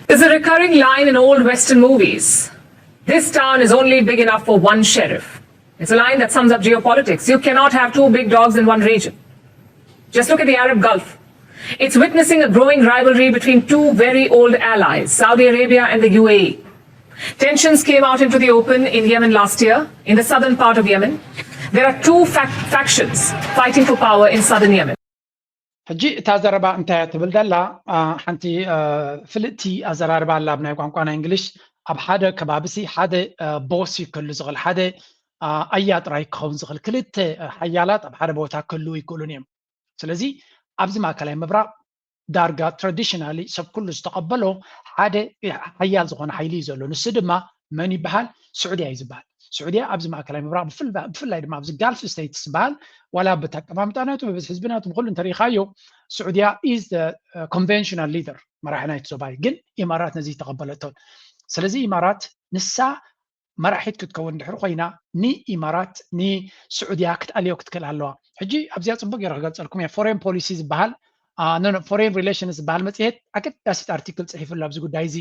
There's a recurring line in old Western movies. This town is only big enough for one sheriff. It's a line that sums up geopolitics. You cannot have two big dogs in one region. Just look at the Arab Gulf. It's witnessing a growing rivalry between two very old allies, Saudi Arabia and the U A E. Tensions came out into the open in Yemen last year, in the southern part of Yemen. There are two fac- factions fighting for power in southern Yemen. ሕጂ እታ ዘረባ እንታይ እያ ትብል ዘላ? ሓንቲ ፍልጥቲ ኣዘራርባ ኣላ ኣብ ናይ ቋንቋ ናይ እንግሊሽ። ኣብ ሓደ ከባቢ ሲ ሓደ ቦስ ይክሉ ዝኽእል ሓደ ኣያ ጥራይ ክኸውን ዝኽእል ክልተ ሓያላት ኣብ ሓደ ቦታ ክህልው ይክእሉን እዮም። ስለዚ ኣብዚ ማእከላይ ምብራቕ ዳርጋ ትራዲሽናሊ ሰብ ኩሉ ዝተቐበሎ ሓደ ሓያል ዝኾነ ሓይሊ እዩ ዘሎ። ንሱ ድማ መን ይበሃል? ስዑድያ እዩ ዝበሃል። ስዑድያ ኣብዚ ማእከላይ ምብራቕ ብፍላ- ብፍላይ ድማ ኣብዚ ጋልፍ ስቴትስ ዝበሃል ዋላ ብቲ ኣቀማምጣ ናቱ ብብዝሒ ህዝቢ ናቱ ብኩሉ እንተሪኢኻዮ ስዑድያ is the conventional leader መራሒ ናይቲ ዞባ እዩ። ግን ኢማራት ነዚ ተቐበለቶን። ስለዚ ኢማራት ንሳ መራሒት ክትከውን ድሕሪ ኮይና ንኢማራት ንስዑድያ ክትኣልዮ ክትክእል ኣለዋ። ሕጂ ኣብዚኣ ፅቡቅ ገይረ ክገልፀልኩም እየ። ፎሬን ፖሊሲ ዝበሃል ፎሬን ሪሌሽንስ ዝበሃል መፅሄት ኣገዳሲት ኣርቲክል ፅሒፉ ኣሎ ኣብዚ ጉዳይ እዚ።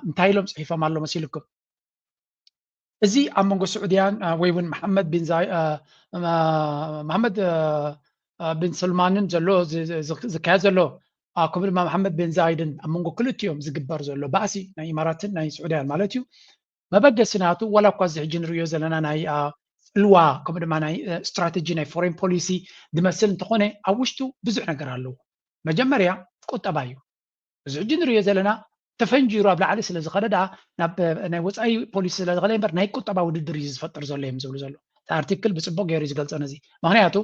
እንታይ ኢሎም ፅሒፎም ኣሎ መሲልኩም? እዚ ኣብ መንጎ ስዑድያን ወይ እውን መሓመድ ቢን መሓመድ ቢን ሰልማንን ዘሎ ዝካየድ ዘሎ ከምኡ ድማ መሓመድ ቢን ዛይድን ኣብ መንጎ ክልቲኦም ዝግበር ዘሎ ባእሲ ናይ ኢማራትን ናይ ስዑድያን ማለት እዩ። መበገሲ ናቱ ዋላ እኳ እዚ ሕጂ ንሪኦ ዘለና ናይ ፅልዋ ከምኡ ድማ ናይ ስትራተጂ ናይ ፎሬን ፖሊሲ ዝመስል እንተኾነ ኣብ ውሽጡ ብዙሕ ነገር ኣለዎ። መጀመርያ ቁጠባ እዩ። እዚ ሕጂ ንሪኦ ዘለና ተፈንጂሩ ኣብ ላዕሊ ስለ ዝኸደ ደኣ ናብ ናይ ወፃኢ ፖሊሲ ስለ ዝኸደ እምበር ናይ ቁጠባ ውድድር እዩ ዝፈጥር ዘሎ እዮም ዝብሉ ዘሎ። እቲ ኣርቲክል ብፅቡቅ ገይሩ እዩ ዝገልፆ ነዚ። ምክንያቱ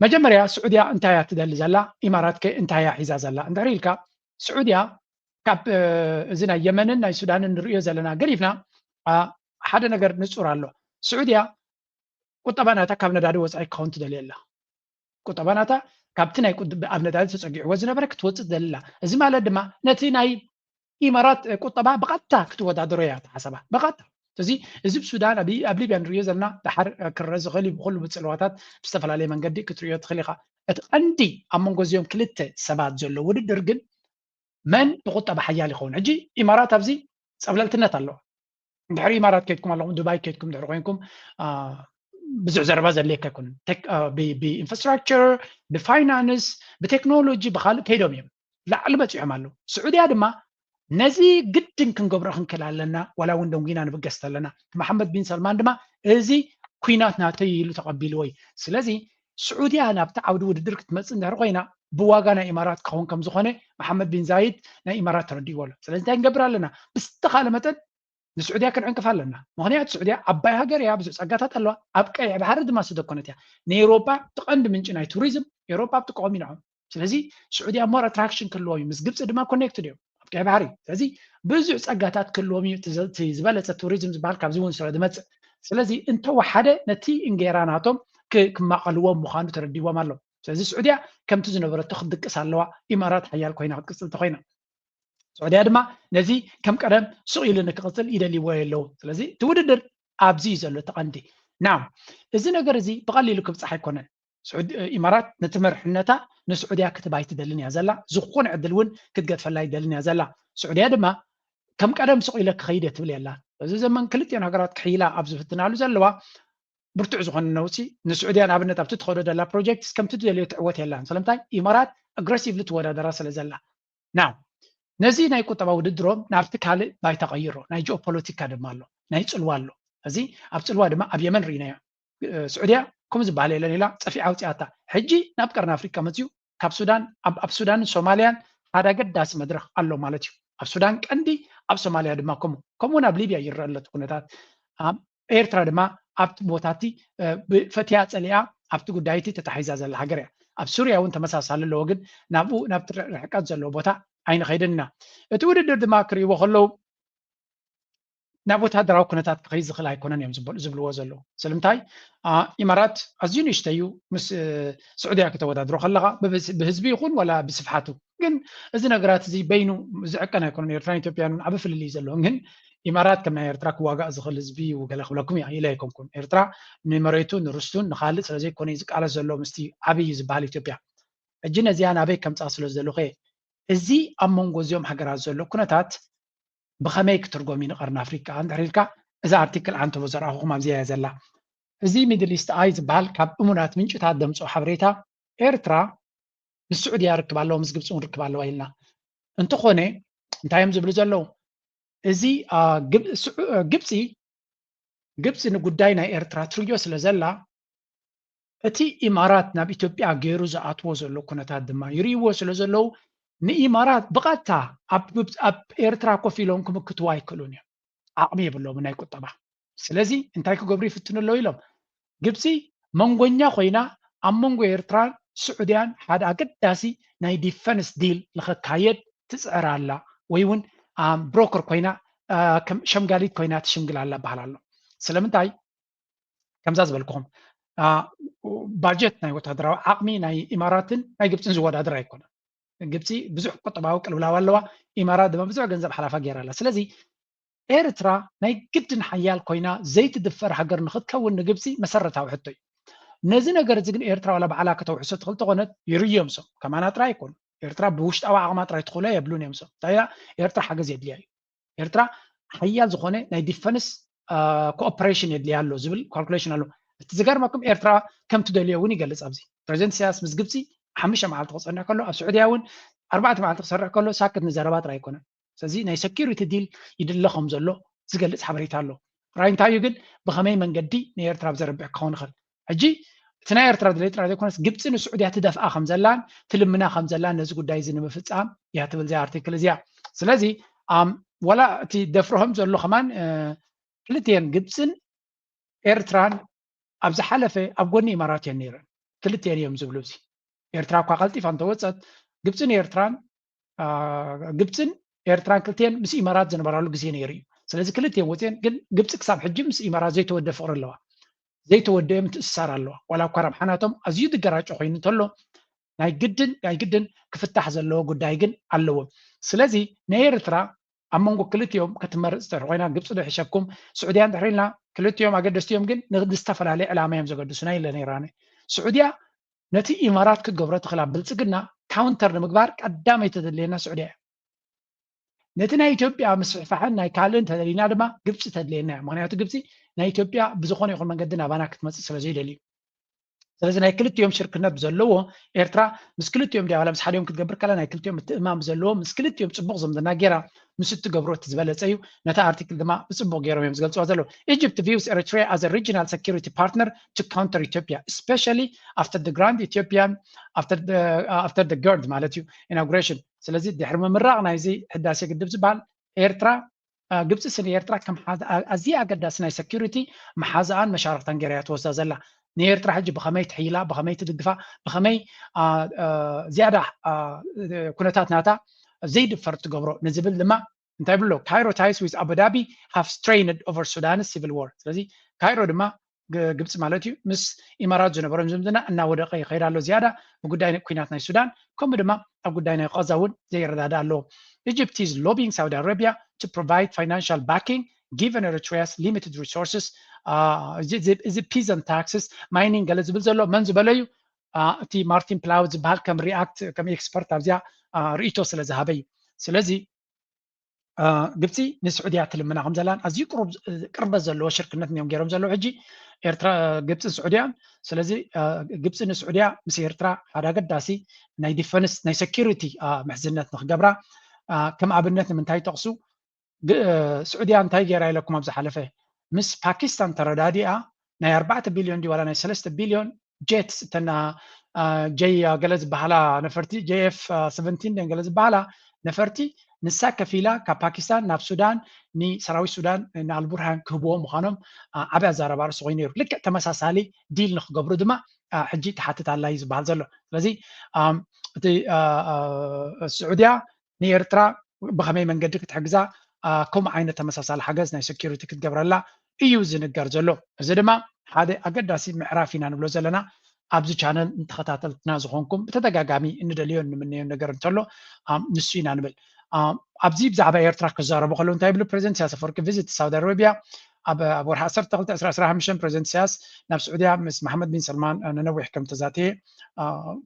መጀመርያ ስዑድያ እንታይ እያ ትደሊ ዘላ፣ ኢማራት ከ እንታይ እያ ሒዛ ዘላ እንድሕር ኢልካ፣ ስዑድያ ካብ እዚ ናይ የመንን ናይ ሱዳንን ንሪኦ ዘለና ገዲፍና ሓደ ነገር ንፁር ኣሎ። ስዑድያ ቁጠባ ናታ ካብ ነዳዲ ወፃኢ ክኸውን ትደሊ ኣላ። ቁጠባ ናታ ካብቲ ናይ ኣብ ነዳዲ ተፀጊዕዎ ዝነበረ ክትወፅእ ትደሊ ኣላ። እዚ ማለት ድማ ነቲ ናይ ኢማራት ቁጠባ ብቐጥታ ክትወዳደሮ እያ ተሓሰባ ብቐጥታ። ስለዚ እዚ ብሱዳን ኣብ ሊብያ ንሪኦ ዘለና ድሓር ክረአ ዝኽእል እዩ። ብኩሉ ብፅልዋታት ብዝተፈላለየ መንገዲ ክትሪኦ ትኽእል ኢኻ። እቲ ቀንዲ ኣብ መንጎ እዚኦም ክልተ ሰባት ዘሎ ውድድር ግን መን ብቁጠባ ሓያል ይኸውን? ሕጂ ኢማራት ኣብዚ ፀብለልትነት ኣለዋ። እንድሕሪ ኢማራት ከይድኩም ኣለኹም፣ ዱባይ ከይድኩም ድሕሪ ኮይንኩም ብዙሕ ዘረባ ዘድልየካ ኣይኮነን። ብኢንፍራስትራክቸር፣ ብፋይናንስ፣ ብቴክኖሎጂ፣ ብካልእ ከይዶም እዮም ላዕሊ በፂሖም ኣለዉ። ስዑድያ ድማ ነዚ ግድን ክንገብሮ ክንክእል ኣለና፣ ዋላ እውን ደንጉና ንብገስ ኣለና። መሓመድ ቢን ሰልማን ድማ እዚ ኩናት ናተይ ኢሉ ተቐቢልዎ እዩ። ስለዚ ስዑድያ ናብቲ ዓውዲ ውድድር ክትመፅእ እንድሕር ኮይና ብዋጋ ናይ ኢማራት ክኸውን ከም ዝኾነ መሓመድ ቢን ዛይድ ናይ ኢማራት ተረዲእዎ ኣሎ። ስለዚ እንታይ ክንገብር ኣለና? ብዝተኻለ መጠን ንስዑድያ ክንዕንቅፍ ኣለና። ምክንያቱ ስዑድያ ዓባይ ሃገር እያ፣ ብዙሕ ፀጋታት ኣለዋ። ኣብ ቀይሕ ባሕሪ ድማ ስደኮነት እያ። ንኤውሮጳ እቲ ቀንዲ ምንጪ ናይ ቱሪዝም ኤውሮጳ ኣብቲ ቀወም ይንዖም። ስለዚ ስዑድያ ሞር ኣትራክሽን ክህልዎም እዩ። ምስ ግብፂ ድማ ኮኔክትድ እዮም ኣብ ቀይሕ ባሕሪ። ስለዚ ብዙሕ ፀጋታት ክህልዎም እዩ። ዝበለፀ ቱሪዝም ዝበሃል ካብዚ እውን ስለ ዝመፅእ፣ ስለዚ እንተወሓደ ነቲ እንጌራ ናቶም ክማቐልዎም ምዃኑ ተረዲዎም ኣሎ። ስለዚ ስዑድያ ከምቲ ዝነበረቶ ክትድቅስ ኣለዋ። ኢማራት ሓያል ኮይና ክትቅፅል ተኮይና ስዑድያ ድማ ነዚ ከም ቀደም ስቕ ኢሉ ንክቕፅል ይደልይዎ የለዉ። ስለዚ እቲ ውድድር ኣብዚ እዩ ዘሎ እቲ ቀንዲ። ናው እዚ ነገር እዚ ብቐሊሉ ክብፃሕ ኣይኮነን። ኢማራት ነቲ መርሕነታ ንስዑድያ ክትብ ኣይትደልን እያ ዘላ። ዝኾነ ዕድል እውን ክትገድፈላ ኣይትደልን እያ ዘላ። ስዑድያ ድማ ከም ቀደም ስቕ ኢለ ክኸይድ እየ ትብል የላ። እዚ ዘመን ክልቲኦን ሃገራት ክሕይላ ኣብ ዝፍትናሉ ዘለዋ ብርቱዕ ዝኾነ ነውፂ ንስዑድያ ንኣብነት ኣብቲ ትኸዶ ዘላ ፕሮጀክት ከምቲ ትደልዮ ትዕወት የላን። ስለምንታይ? ኢማራት ኣግረሲቭሊ ትወዳደራ ስለ ዘላ። ናው ነዚ ናይ ቁጠባ ውድድሮም ናብቲ ካልእ ባይታ ቀይሮ ናይ ጂኦፖለቲካ ድማ ኣሎ፣ ናይ ፅልዋ ኣሎ። እዚ ኣብ ፅልዋ ድማ ኣብ የመን ርኢናዮ። ስዑድያ ከምኡ ዝበሃል የለን ኢላ ፀፊዓ ኣውፂኣታ። ሕጂ ናብ ቀርኒ ኣፍሪካ መፅዩ ካብ ሱዳን ኣብ ሱዳንን ሶማልያን ሓደ ኣገዳሲ መድረክ ኣሎ ማለት እዩ። ኣብ ሱዳን ቀንዲ ኣብ ሶማልያ ድማ ከምኡ ከምኡ ናብ ሊብያ ይረአ ኣሎ እቲ ኩነታት። ኤርትራ ድማ ኣብቲ ቦታቲ ፈትያ ፀሊኣ ኣብቲ ጉዳይቲ ተታሒዛ ዘላ ሃገር እያ። ኣብ ሱርያ እውን ተመሳሳሊ ኣለዎ፣ ግን ናብኡ ናብቲ ርሕቀት ዘለዎ ቦታ ኣይንኸይድን ኢና። እቲ ውድድር ድማ ክርእይዎ ከለዉ ናብ ወታደራዊ ኩነታት ክኸይድ ዝኽእል ኣይኮነን እዮም ዝብልዎ ዘለዉ። ስለምንታይ? ኢማራት ኣዝዩ ንእሽተይ እዩ፣ ምስ ስዑድያ ክተወዳድሮ ከለኻ ብህዝቢ ይኹን ዋላ ብስፍሓቱ። ግን እዚ ነገራት እዚ በይኑ ዝዕቀን ኣይኮነን። ኤርትራን ኢትዮጵያን እውን ዓቢ ፍልልይ ዘለዎም፣ ግን ኢማራት ከም ናይ ኤርትራ ክዋጋእ ዝኽእል ህዝቢ እዩ ገለ ክብለኩም እያ ኢለ ኣይኮንኩን። ኤርትራ ንመሬቱ ንርስቱን ንኻልእ ስለዘይኮነ ዝቃለስ ዘሎ ምስቲ ዓብይ ዝበሃል ኢትዮጵያ። ሕጂ ነዚኣ ናበይ ከምፃ ስለ ዝደለኹ እየ። እዚ ኣብ መንጎ እዚኦም ሃገራት ዘሎ ኩነታት ብኸመይ ክትርጎም እዩ ንቀርኒ ኣፍሪቃ እንድሕር ኢልካ እዛ ኣርቲክል ኣንተቦ ዘርኣኹኹም ኣብዚኣ እያ ዘላ። እዚ ሚድል ኢስት ኣይ ዝበሃል ካብ እሙናት ምንጭታት ደምፅኦ ሓበሬታ ኤርትራ ምስ ስዑድያ ርክብ ኣለዎ ምስ ግብፂ እውን ርክብ ኣለዋ ኢልና እንተኾነ እንታይ እዮም ዝብሉ ዘለዉ? እዚ ግብፂ ግብፂ ንጉዳይ ናይ ኤርትራ ትርእዮ ስለ ዘላ እቲ ኢማራት ናብ ኢትዮጵያ ገይሩ ዝኣትዎ ዘሎ ኩነታት ድማ ይርእይዎ ስለ ዘለዉ ንኢማራት ብቐጥታ ኣብ ኤርትራ ኮፍ ኢሎም ክምክትዎ ኣይክእሉን እዮም። ዓቕሚ የብሎም ናይ ቁጠባ። ስለዚ እንታይ ክገብሩ ይፍትኑ ኣለዉ ኢሎም ግብፂ መንጎኛ ኮይና ኣብ መንጎ ኤርትራን ስዑድያን ሓደ ኣገዳሲ ናይ ዲፈንስ ዲል ንኸካየድ ትፅዕር ኣላ ወይ እውን ብሮከር ኮይና ሸምጋሊት ኮይና ትሽምግል ኣላ በሃል ኣሎ። ስለምንታይ ከምዛ ዝበልኩኹም ባጀት ናይ ወታደራዊ ዓቕሚ ናይ ኢማራትን ናይ ግብፅን ዝወዳደር ኣይኮነን። ግብፂ ብዙሕ ቁጠባዊ ቅልውላው ኣለዋ። ኢማራት ድማ ብዙሕ ገንዘብ ሓላፋ ገይራ ኣላ። ስለዚ ኤርትራ ናይ ግድን ሓያል ኮይና ዘይትድፈር ሃገር ንክትከውን ንግብፂ መሰረታዊ ሕቶ እዩ። ነዚ ነገር እዚ ግን ኤርትራ ዋላ ባዕላ ከተውሕሶ ትኽእል ተኾነት ይርዮም። ሶም ከማና ጥራይ ኣይኮኑ። ኤርትራ ብውሽጣዊ ዓቕማ ጥራይ ትኽእሎ የብሉን እዮም። ሶም እንታይ ኤርትራ ሓገዝ የድልያ እዩ። ኤርትራ ሓያል ዝኾነ ናይ ዲፈንስ ኮኦፕሬሽን የድልያ ኣሎ ዝብል ካልኩሌሽን ኣሎ። እቲ ዝገርመኩም ኤርትራ ከም ትደልዮ እውን ይገልጽ። ኣብዚ ፕሬዚደንት ኢሳያስ ምስ ግብፂ ሓሙሽተ መዓልቲ ክፀንሕ ከሎ ኣብ ስዑድያ እውን ኣርባዕተ መዓልቲ ክሰርሕ ከሎ ሳክት ንዘረባ ጥራይ ኣይኮነን። ስለዚ ናይ ሰኪሪቲ ዲል ይድለ ከም ዘሎ ዝገልጽ ሓበሬታ ኣሎ። ጥራይ እንታይ እዩ ግን ብኸመይ መንገዲ ንኤርትራ ብዘርብሕ ክኸውን ይኽእል? ሕጂ እቲ ናይ ኤርትራ ድሌት ጥራይ ዘይኮነስ ግብፂ ንስዑድያ ትደፍኣ ከም ዘላን ትልምና ከም ዘላን ነዚ ጉዳይ እዚ ንምፍፃም እያ ትብል እዚኣ ኣርቲክል እዚኣ። ስለዚ ዋላ እቲ ደፍርሆም ዘሎ ከማን ክልቲኤን ግብፅን ኤርትራን ኣብ ዝሓለፈ ኣብ ጎኒ ኢማራት እየን ነይረን። ክልቲኤን እዮም ዝብሉ እዚ ኤርትራ እኳ ቀልጢፋ እንተወፀት ግብፅን ኤርትራን ግብፅን ኤርትራን ክልቲኤን ምስ ኢማራት ዝነበራሉ ግዜ ነይሩ እዩ። ስለዚ ክልቲኤን ወፅኤን ግን ግብፂ ክሳብ ሕጂ ምስ ኢማራት ዘይተወደ ፍቅሪ ኣለዋ፣ ዘይተወደየ ምትእስሳር ኣለዋ። ዋላ እኳ ረብሓናቶም ኣዝዩ ዝገራጮ ኮይኑ እንተሎ ናይ ግድን ናይ ግድን ክፍታሕ ዘለዎ ጉዳይ ግን ኣለዎ። ስለዚ ናይ ኤርትራ ኣብ መንጎ ክልቲኦም ክትመርፅ ትሕር ኮይና ግብፂ ዶ ይሕሸኩም ስዑድያ እንድሕር ኢልና ክልቲኦም ኣገደስቲ እዮም፣ ግን ንዝተፈላለየ ዕላማ እዮም ዘገድሱና ኢለ ነይራነ። ስዑድያ ነቲ ኢማራት ክትገብሮ ትኽእላ ብልፅግና ካውንተር ንምግባር ቀዳመይቲ ተድልየና ስዑድያ እያ። ነቲ ናይ ኢትዮጵያ ምስፍሕፋሕን ናይ ካልእን ተደሊና ድማ ግብፂ ተድልየና እያ። ምክንያቱ ግብፂ ናይ ኢትዮጵያ ብዝኾነ ይኹን መንገዲ ናባና ክትመፅእ ስለ ዘይደልዩ። ስለዚ ናይ ክልቲኦም ሽርክነት ብዘለዎ ኤርትራ ምስ ክልቲኦም ድያ ዋላ ምስ ሓዲኦም ክትገብር ከላ ናይ ክልቲኦም ምትእማን ብዘለዎ ምስ ክልቲኦም ፅቡቕ ዝምድና ጌራ ምስ እትገብሮ እቲ ዝበለፀ እዩ። ነታ ኣርቲክል ድማ ብፅቡቕ ገይሮም እዮም ዝገልፅዋ ዘለዉ። Egypt views Eritrea as a regional security partner to counter Ethiopia, especially after the Grand Ethiopian after the, uh, after the GERD ማለት እዩ inauguration። ስለዚ ድሕሪ ምምራቕ ናይዚ ህዳሴ ግድብ ዝበሃል ኤርትራ ግብፂ ንኤርትራ ከም ኣዝያ ኣገዳሲ ናይ ሰኪሪቲ መሓዛኣን መሻርክታን ገይራ እያ ትወስዳ ዘላ። ንኤርትራ ሕጂ ብኸመይ ትሕይላ፣ ብኸመይ ትድግፋ፣ ብኸመይ ዝያዳ ኩነታት ናታ ዘይድፈር ትገብሮ ንዝብል ድማ እንታይ ብሎ Cairo ties with Abu Dhabi have strained over Sudan's civil war። ስለዚ ካይሮ ድማ ግብፂ ማለት እዩ ምስ ኢማራት ዝነበሮም ዝምድና እናወደቀ ይኸይድ ኣሎ ዝያዳ ብጉዳይ ኩናት ናይ ሱዳን ከምኡ ድማ ኣብ ጉዳይ ናይ ቃዛ እውን ዘይረዳዳ ኣለዎ። Egypt is lobbying Saudi Arabia to provide financial backing given Eritrea's limited resources. እዚ peasant taxes mining ገለ ዝብል ዘሎ መን ዝበለ እዩ? እቲ ማርቲን ፕላውድ ዝበሃል ከም ሪኣክት ከም ኤክስፐርት ኣብዚኣ ርእይቶ ስለ ዝሃበ እዩ። ስለዚ ግብፂ ንስዑድያ ትልምና ከም ዘላን ኣዝዩ ቅርበት ዘለዎ ሽርክነት እዮም ገይሮም ዘለዉ ሕጂ ኤርትራ ግብፅን ስዑድያን። ስለዚ ግብፂ ንስዑድያ ምስ ኤርትራ ሓደ ኣገዳሲ ናይ ዲፈንስ ናይ ሴኪሪቲ ምሕዝነት ንክገብራ ከም ኣብነት ንምንታይ ይጠቕሱ? ስዑድያ እንታይ ገይራ ኢለኩም ኣብ ዝሓለፈ ምስ ፓኪስታን ተረዳዲኣ ናይ ኣርባዕተ ቢልዮን ድዩ ዋላ ናይ ሰለስተ ቢልዮን ጀትስ እተና ጀይ ገለ ዝበሃላ ነፈርቲ ጀኤፍ ሰቨንቲን ደን ገለ ዝበሃላ ነፈርቲ ንሳ ከፊላ ካብ ፓኪስታን ናብ ሱዳን ንሰራዊት ሱዳን ንኣልቡርሃን ክህብዎ ምዃኖም ዓብያ ኣዛረባ ርእሲ ኮይኑ ነይሩ። ልክዕ ተመሳሳሊ ዲል ንክገብሩ ድማ ሕጂ ትሓትት ኣላ እዩ ዝበሃል ዘሎ። ስለዚ እቲ ስዑድያ ንኤርትራ ብኸመይ መንገዲ ክትሕግዛ ከምኡ ዓይነት ተመሳሳሊ ሓገዝ ናይ ሴኪሪቲ ክትገብረላ እዩ ዝንገር ዘሎ። እዚ ድማ ሓደ ኣገዳሲ ምዕራፍ ኢና ንብሎ ዘለና። ኣብዚ ቻነል ንተኸታተልትና ዝኾንኩም ብተደጋጋሚ እንደልዮ እንምነዮ ነገር እንተሎ ንሱ ኢና ንብል። ኣብዚ ብዛዕባ ኤርትራ ክዛረቡ ከለዉ እንታይ ይብሉ? ፕሬዚደንት ኢሳያስ ኣፈወርቂ ቪዚት ሳውዲ ኣረቢያ ኣብ ወርሒ ዓሰርተ ክልተ ዕስራ ዕስራ ሓሙሽተ ፕሬዚደንት ኢሳያስ ናብ ስዑድያ ምስ መሓመድ ቢን ሰልማን ንነዊሕ ከም ተዛተየ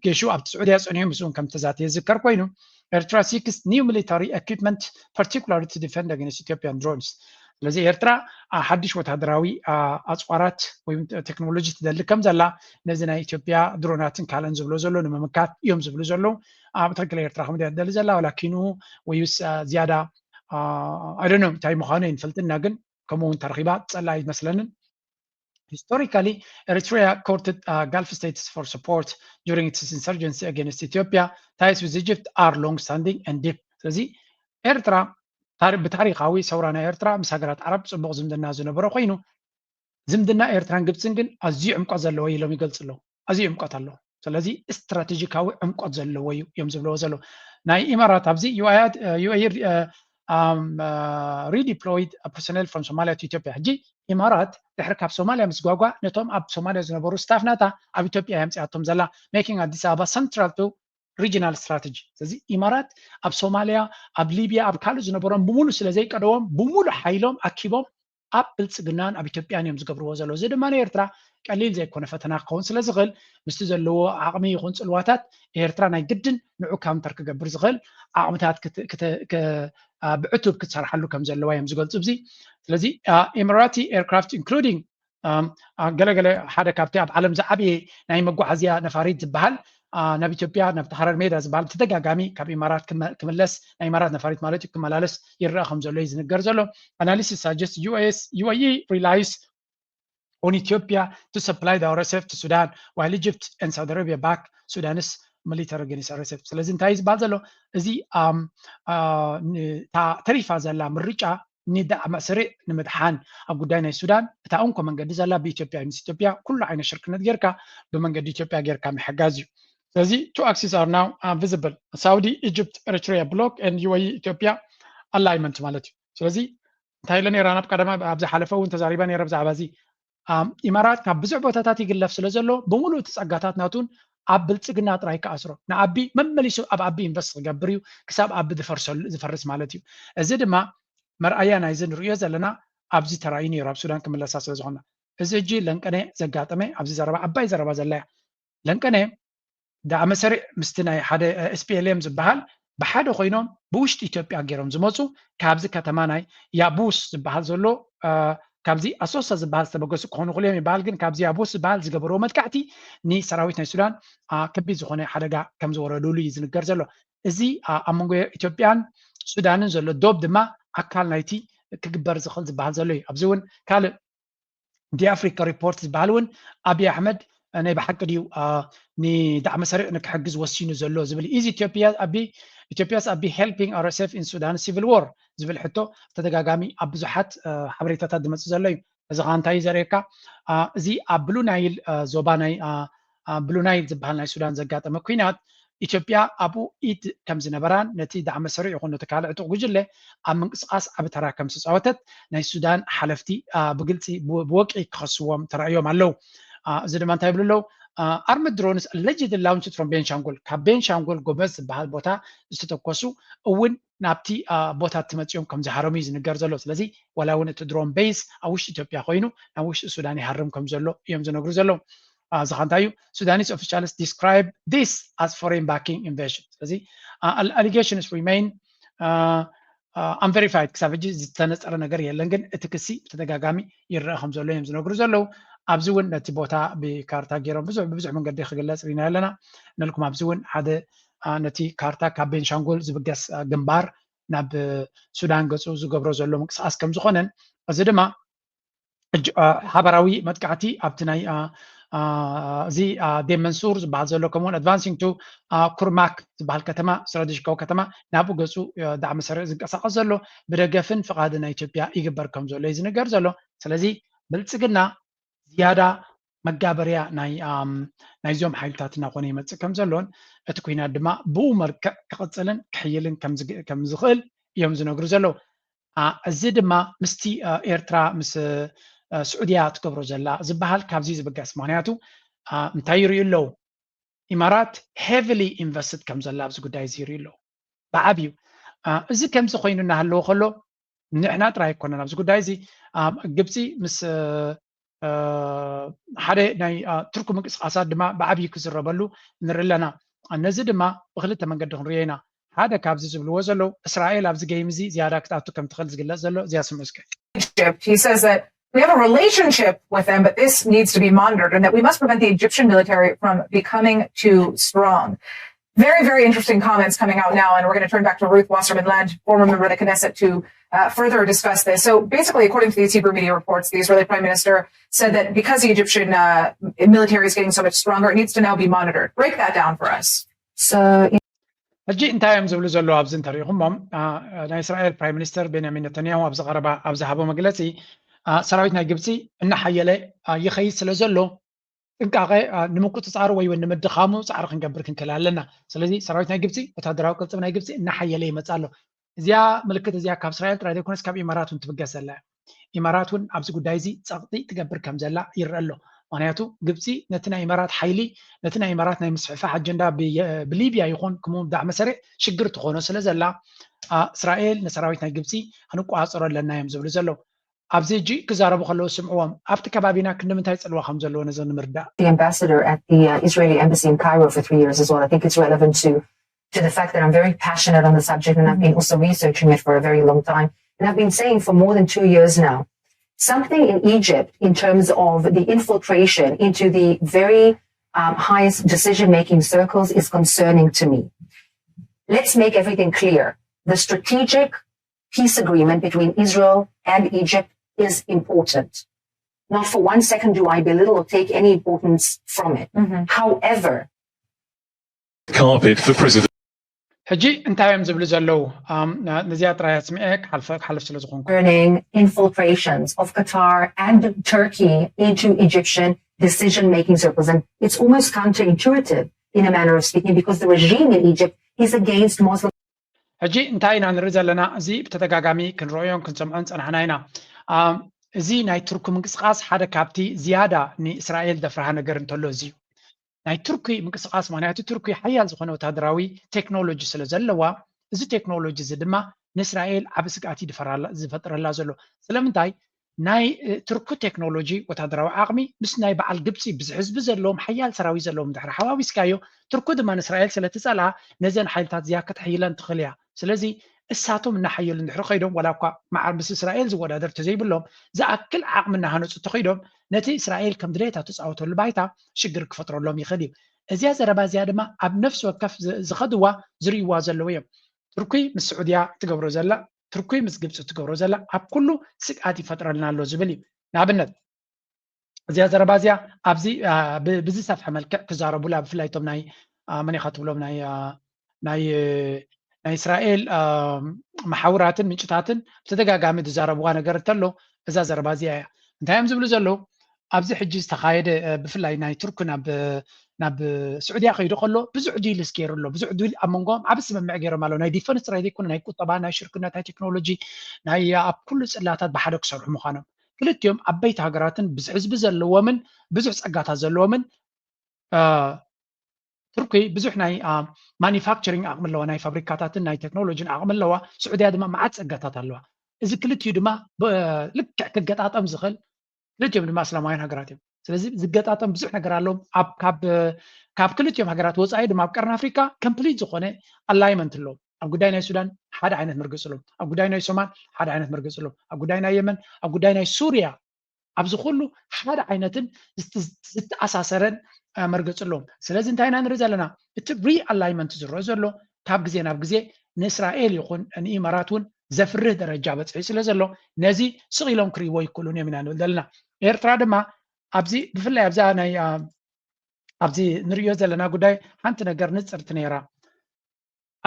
ጌሹ ኣብቲ ስዑድያ ጸኒሑ ምስኡን ከም ተዛተየ ዝዝከር ኮይኑ Eritrea seeks new military equipment, particularly to defend against Ethiopian drones. ስለዚ ኤርትራ ሓድሽ ወታደራዊ ኣፅዋራት ወይ ቴክኖሎጂ ትደሊ ከም ዘላ ነዚ ናይ ኢትዮጵያ ድሮናትን ካልእን ዝብሎ ዘሎ ንምምካት እዮም ዝብሉ ዘለዉ። ኣብ ትክክል ኤርትራ ከም ትደሊ ዘላ ዋላ ኪንኡ ወይስ ዝያዳ ኣይደኖ እንታይ ምዃኑ ኣይንፈልጥና፣ ግን ከምኡ እውን ተረኪባ ትፀላ ኣይመስለንን። Historically, Eritrea courted uh, Gulf states for support during its insurgency against Ethiopia. Ties with Egypt are long-standing and deep. ስለዚ ኤርትራ ብታሪካዊ ሰውራ ናይ ኤርትራ ምስ ሃገራት ዓረብ ፅቡቅ ዝምድና ዝነበሮ ኮይኑ ዝምድና ኤርትራን ግብፅን ግን ኣዝዩ ዕምቆት ዘለዎ ኢሎም ይገልፁ ኣለዉ። ኣዝዩ ዕምቆት ኣለዎ። ስለዚ ስትራቴጂካዊ ዕምቆት ዘለዎ እዩ እዮም ዝብለዎ ዘለዉ። ናይ ኢማራት ኣብዚ ዩኤኢ redeployed personnel from Somalia to Ethiopia። ሕጂ ኢማራት ድሕሪ ካብ ሶማልያ ምስ ጓጓ ነቶም ኣብ ሶማልያ ዝነበሩ ስታፍ ናታ ኣብ ኢትዮጵያ የምፅኣቶም ዘላ making Addis Ababa central to regional strategy። ስለዚ ኢማራት ኣብ ሶማልያ፣ ኣብ ሊብያ፣ ኣብ ካልእ ዝነበሮም ብምሉእ ስለ ዘይቀደዎም፣ ብምሉእ ሓይሎም ኣኪቦም ኣብ ብልፅግናን ኣብ ኢትዮጵያን እዮም ዝገብርዎ ዘለዉ። እዚ ድማ ንኤርትራ ቀሊል ዘይኮነ ፈተና ክኸውን ስለ ዝኽእል፣ ምስቲ ዘለዎ ዓቕሚ ይኹን ፅልዋታት ኤርትራ ናይ ግድን ንዑ ካውንተር ክገብር ዝኽእል ዓቕምታት ብዕቱብ ክትሰርሓሉ ከም ዘለዋ እዮም ዝገልፁ። እዚ ስለዚ ኢማራቲ ኤርክራፍት ኢንክሉዲንግ ገለገለ ሓደ ካብቲ ኣብ ዓለም ዝዓበየ ናይ መጓዓዝያ ነፋሪት ዝበሃል ናብ ኢትዮጵያ ናብቲ ሃረር ሜዳ ዝበሃል ብተደጋጋሚ ካብ ኢማራት ክምለስ ናይ ኢማራት ነፋሪት ማለት እዩ ክመላለስ ይረአ ከም ዘሎ እዩ ዝንገር ዘሎ። Analysis suggest ዩኤስ ዩኤኢ relies on Ethiopia to supply the R S F to Sudan while Egypt and Saudi Arabia back Sudanese military against R S F። ስለዚ እንታይ ዝበሃል ዘሎ እዚ ተሪፋ ዘላ ምርጫ ንዳዕማ ስሪዕ ንምድሓን ኣብ ጉዳይ ናይ ሱዳን እታ እንኮ መንገዲ ዘላ ብኢትዮጵያ ምስ ኢትዮጵያ ኩሉ ዓይነት ሽርክነት ጌርካ ብመንገዲ ኢትዮጵያ ጌርካ ምሕጋዝ እዩ። ስለዚ two axes are now visible Saudi Egypt Eritrea bloc and ዩኤኢ ኢትዮጵያ alignment ማለት እዩ። ስለዚ እንታይ ኢለ ነራ ናብ ቀደማ ኣብ ዝሓለፈ እውን ተዛሪባ ነረ ብዛዕባ እዚ ኢማራት ካብ ብዙሕ ቦታታት ይግለፍ ስለ ዘሎ ብምሉእ እቲ ጸጋታት ናቱን ኣብ ብልጽግና ጥራይ ክኣስሮ ንኣቢ መመሊሱ ኣብ ኣቢ ኢንቨስት ክገብር እዩ ክሳብ ኣቢ ዝፈርስ ማለት እዩ። እዚ ድማ መርኣያ ናይዚ ንርእዮ ዘለና ኣብዚ ተራእዩ ነይሩ ኣብ ሱዳን ክምለሳ ስለ ዝኾና እዚ ሕጂ ለንቀነ ዘጋጠመ ኣብዚ ዘረባ ዓባይ ዘረባ ዘለያ ለንቀነ ዳዕመ ሰሪዕ ምስቲ ናይ ሓደ ኤስፒኤልኤም ዝበሃል ብሓደ ኮይኖም ብውሽጢ ኢትዮጵያ ገይሮም ዝመፁ ካብዚ ከተማ ናይ ያቡስ ዝበሃል ዘሎ ካብዚ ኣሶሳ ዝበሃል ዝተበገሱ ክኾኑ ክልዮም ይበሃል ግን ካብዚ ያቡስ ዝበሃል ዝገበርዎ መጥቃዕቲ ንሰራዊት ናይ ሱዳን ከቢድ ዝኾነ ሓደጋ ከም ዝወረዱሉ እዩ ዝንገር ዘሎ። እዚ ኣብ መንጎ ኢትዮጵያን ሱዳንን ዘሎ ዶብ ድማ ኣካል ናይቲ ክግበር ዝኽእል ዝበሃል ዘሎ እዩ። ኣብዚ እውን ካልእ ዲ ኣፍሪካ ሪፖርት ዝበሃል እውን ኣብይ ኣሕመድ ናይ ብሓቂ ድዩ ንዳዕመ ሰሪዕ ንክሕግዝ ወሲኑ ዘሎ ዝብል is Ethiopia ኣቢ Ethiopia's ኣቢ helping R S F in Sudan civil war ዝብል ሕቶ ተደጋጋሚ ኣብ ብዙሓት ሓበሬታታት ዝመፅእ ዘሎ እዩ። እዚ ከዓ እንታይ እዩ ዘርእየካ? እዚ ኣብ ብሉ ናይል ዞባ ናይ ብሉ ናይል ዝበሃል ናይ ሱዳን ዘጋጠመ ኩናት ኢትዮጵያ ኣብኡ ኢድ ከም ዝነበራን ነቲ ዳዕመ ሰሪዕ ይኹን ነቲ ካልእ ዕጡቕ ጉጅለ ኣብ ምንቅስቓስ ዓቢ ተራ ከም ዝተፃወተት ናይ ሱዳን ሓለፍቲ ብግልፂ ብወቂ ክኸስዎም ተራእዮም ኣለዉ። እዚ ድማ እንታይ ይብሉ ኣለዉ? Armed drones allegedly launched from ቤንሻንጉል ካብ ቤንሻንጉል ጎበዝ ዝበሃል ቦታ ዝተተኮሱ እውን ናብቲ ቦታ ትመፅኦም ከም ዝሃረሙ እዩ ዝንገር ዘሎ። ስለዚ ዋላ እውን እቲ ድሮን ቤዝ ኣብ ውሽጢ ኢትዮጵያ ኮይኑ ናብ ውሽጢ ሱዳን ይሃርም ከም ዘሎ እዮም ዝነግሩ ዘለዉ። እዚ ከ እንታይ እዩ? Sudanese officials describe this as foreign backing invasion። ስለዚ allegations remain unverified ክሳብ ሕጂ ዝተነፀረ ነገር የለን፣ ግን እቲ ክሲ ብተደጋጋሚ ይረአ ከም ዘሎ እዮም ዝነግሩ ዘለዉ። ኣብዚ እውን ነቲ ቦታ ብካርታ ገይሮም ብዙሕ ብብዙሕ መንገዲ ክግለፅ ርኢና ኣለና። ነልኩም ኣብዚ እውን ሓደ ነቲ ካርታ ካብ ቤንሻንጉል ዝብገስ ግንባር ናብ ሱዳን ገፁ ዝገብሮ ዘሎ ምንቅስቃስ ከም ዝኾነን እዚ ድማ ሓበራዊ መጥቃዕቲ ኣብቲ ናይ እዚ ዴመንሱር ዝበሃል ዘሎ ከምኡውን advancing to ኩርማክ ዝበሃል ከተማ ስትራቴጂካዊ ከተማ ናብኡ ገፁ ዳዕመ ሰሪዕ ዝንቀሳቀስ ዘሎ ብደገፍን ፍቃድን ናይ ኢትዮጵያ ይግበር ከም ዘሎ እዩ ዝንገር ዘሎ። ስለዚ ብልፅግና ዝያዳ መጋበርያ ናይ ናይዞም ሓይልታት እናኾነ ይመፅእ ከም ዘሎን እቲ ኩናት ድማ ብኡ መልክዕ ክቕፅልን ክሕይልን ከም ዝኽእል እዮም ዝነግሩ ዘለዉ። እዚ ድማ ምስቲ ኤርትራ ምስ ስዑድያ ትገብሮ ዘላ ዝበሃል ካብዚ ዝብገስ። ምክንያቱ እንታይ ይርእዩ ኣለዉ? ኢማራት heavily invested ከም ዘላ ኣብዚ ጉዳይ እዚ ይርእዩ ኣለዉ ብዓብዩ። እዚ ከምዚ ኮይኑ እናሃለወ ከሎ ንሕና ጥራይ ኣይኮነን ኣብዚ ጉዳይ እዚ ግብፂ ምስ ሓደ ናይ ቱርኪ ምንቅስቃሳት ድማ ብዓብዩ ክዝረበሉ ንርኢ ኣለና። ነዚ ድማ ብክልተ መንገዲ ክንሪኦ ኢና። ሓደ ካብዚ ዝብልዎ ዘለዉ እስራኤል ኣብዚ ጌም እዚ ዝያዳ ክትኣቱ ከም ትኽእል ዝግለፅ ዘሎ እዚኣ ስምዑ እስከ። Egypt. He says that we have a relationship with them, but this needs to be monitored, and that we must prevent the Egyptian military from becoming too strong. Very, very interesting comments coming out now, and we're going to turn back to Ruth Wasserman Land, former member of the Knesset, to uh, further discuss this. So basically, according to these Hebrew media reports, the Israeli prime minister said that because the Egyptian uh, military is getting so much stronger, it needs to now be monitored. Break that down for us. So. ሕጂ እንታይ እዮም ዝብሉ ዘለዉ ኣብዚ እንተሪኢኹሞም ናይ እስራኤል ፕራይም ሚኒስተር ቤንያሚን ነተንያሁ ኣብዚ ቀረባ ኣብ ዝሃቦ መግለፂ ሰራዊት ናይ ግብፂ እናሓየለ ይኸይድ ስለ ዘሎ ጥንቃቐ ንምቁፅፃሩ ወይ እውን ንምድኻሙ ፃዕሪ ክንገብር ክንክእል ኣለና። ስለዚ ሰራዊት ናይ ግብፂ ወታደራዊ ቅልፅም ናይ ግብፂ እናሓየለ ይመፅእ ኣሎ። እዚኣ ምልክት እዚኣ ካብ እስራኤል ጥራይ ዘይኮነስ ካብ ኢማራት እውን ትብገስ ዘላ እያ። ኢማራት እውን ኣብዚ ጉዳይ እዚ ፀቕጢ ትገብር ከም ዘላ ይረአ ኣሎ። ምክንያቱ ግብፂ ነቲ ናይ ኢማራት ሓይሊ፣ ነቲ ናይ ኢማራት ናይ ምስፍሕፋሕ ኣጀንዳ ብሊብያ ይኹን ከምኡ ዳዕመ ሰሪዕ ሽግር ትኾኖ ስለ ዘላ፣ እስራኤል ንሰራዊት ናይ ግብፂ ክንቆፃፀሮ ኣለና እዮም ዝብሉ ዘለዉ። ኣብዚ ሕጂ ክዛረቡ ከለዉ ስምዕዎም። ኣብቲ ከባቢና ክንዲ ምንታይ ፅልዋ ከም ዘለዎ ነዞ ንምርዳእ። The ambassador at the uh, Israeli embassy in Cairo for three years as well. I think it's relevant to to the fact that I'm very passionate on the subject and I've been also researching it for a very long time. And I've been saying for more than two years now, something in Egypt in terms of the infiltration into the very um, highest decision making circles is concerning to me. Let's make everything clear. The strategic peace agreement between Israel and Egypt is important. Not for one second do I belittle or take any importance from it. However, carpet for President. ሕጂ እንታይ እዮም ዝብሉ ዘለዉ? ነዚኣ ጥራይ ኣስሚዐ ክሓልፈ ክሓልፍ ስለ ዝኾንኩ። Concerning infiltrations of Qatar and Turkey into Egyptian decision making circles. And it's almost counterintuitive in a manner of speaking because the regime in Egypt is against Muslim. ሕጂ እንታይ ኢና ንርኢ ዘለና? እዚ ብተደጋጋሚ ክንረኦዮን ክንሰምዖን ጸናሕና ኢና። እዚ ናይ ቱርኪ ምንቅስቃስ ሓደ ካብቲ ዝያዳ ንእስራኤል ደፍርሃ ነገር እንተሎ እዚ እዩ። ናይ ቱርኪ ምንቅስቃስ፣ ምክንያቱ ቱርኪ ሓያል ዝኾነ ወታደራዊ ቴክኖሎጂ ስለ ዘለዋ፣ እዚ ቴክኖሎጂ እዚ ድማ ንእስራኤል ዓቢ ስግኣት እዩ ዝፈጥረላ ዘሎ። ስለምንታይ? ናይ ቱርኪ ቴክኖሎጂ፣ ወታደራዊ ዓቕሚ ምስ ናይ በዓል ግብፂ ብዙሕ ህዝቢ ዘለዎም ሓያል ሰራዊት ዘለዎም እንድሕር ሓዋዊስካዮ፣ ቱርኪ ድማ ንእስራኤል ስለ ትፀልኣ ነዘን ሓይልታት እዚኣ ከተሕይለን ትኽእል እያ። ስለዚ እሳቶም እናሓየሉ እንድሕር ከይዶም፣ ዋላ እኳ መዓር ምስ እስራኤል ዝወዳደር ተዘይብሎም፣ ዝኣክል ዓቕሚ እናሃነፁ ተኸይዶም ነቲ እስራኤል ከም ድሌታ ትፃወተሉ ባይታ ሽግር ክፈጥረሎም ይኽእል እዩ። እዚኣ ዘረባ እዚኣ ድማ ኣብ ነፍሲ ወከፍ ዝኸድዋ ዝርእይዋ ዘለዉ እዮም። ቱርኪ ምስ ስዑድያ ትገብሮ ዘላ፣ ቱርኪ ምስ ግብፂ ትገብሮ ዘላ ኣብ ኩሉ ስግኣት ይፈጥረልና ኣሎ ዝብል እዩ። ንኣብነት እዚኣ ዘረባ እዚኣ ኣብዚ ብዝሰፍሐ መልክዕ ክዛረቡላ፣ ብፍላይ እቶም ናይ መን ኢኻ ትብሎም ናይ ናይ ናይ እስራኤል መሓውራትን ምንጭታትን ብተደጋጋሚ ዝዛረብዋ ነገር እንተሎ እዛ ዘረባ እዚኣ እያ። እንታይ እዮም ዝብሉ ዘለዉ? ኣብዚ ሕጂ ዝተኻየደ ብፍላይ ናይ ቱርኪ ናብ ናብ ስዑድያ ከይዱ ከሎ ብዙሕ ዲልስ ገይሩ ኣሎ። ብዙሕ ዲል ኣብ መንጎም ዓቢ ስምምዕ ገይሮም ኣለዉ። ናይ ዲፈንስ ጥራይ ዘይኮነ ናይ ቁጠባ፣ ናይ ሽርክነት፣ ናይ ቴክኖሎጂ፣ ናይ ኣብ ኩሉ ጽላታት ብሓደ ክሰርሑ ምዃኖም። ክልቲኦም ዓበይቲ ሃገራትን ብዙሕ ህዝቢ ዘለዎምን ብዙሕ ጸጋታት ዘለዎምን ቱርኪ ብዙሕ ናይ ማኒፋክቸሪንግ ዓቕሚ ኣለዋ፣ ናይ ፋብሪካታትን ናይ ቴክኖሎጂን ዓቕሚ ኣለዋ። ስዑድያ ድማ መዓት ጸጋታት ኣለዋ። እዚ ክልቲኡ ድማ ልክዕ ክገጣጠም ዝኽእል፣ ክልቲኦም ድማ እስላማውያን ሃገራት እዮም። ስለዚ ዝገጣጠም ብዙሕ ነገር ኣለዎም። ካብ ክልቲኦም ሃገራት ወፃኢ ድማ ኣብ ቀርኒ ኣፍሪካ ኮምፕሊት ዝኾነ ኣላይመንት ኣለዎም። ኣብ ጉዳይ ናይ ሱዳን ሓደ ዓይነት መርገፂ ኣለዎም። ኣብ ጉዳይ ናይ ሶማል ሓደ ዓይነት መርገፂ ኣለዎም። ኣብ ጉዳይ ናይ የመን፣ ኣብ ጉዳይ ናይ ሱርያ፣ ኣብዚ ኩሉ ሓደ ዓይነትን ዝተኣሳሰረን መርገፂ ኣለዎም። ስለዚ እንታይ ኢና ንርኢ ዘለና? እቲ ሪኣላይመንት ዝረአ ዘሎ ካብ ግዜ ናብ ግዜ ንእስራኤል ይኹን ንኢማራት እውን ዘፍርህ ደረጃ በፅሒ ስለ ዘሎ ነዚ ስቕ ኢሎም ክርእይዎ ይክእሉን እዮም ኢና ንብል ዘለና። ኤርትራ ድማ ኣብዚ ብፍላይ ኣብዛ ናይ ኣብዚ ንርእዮ ዘለና ጉዳይ ሓንቲ ነገር ንፅርቲ ነይራ።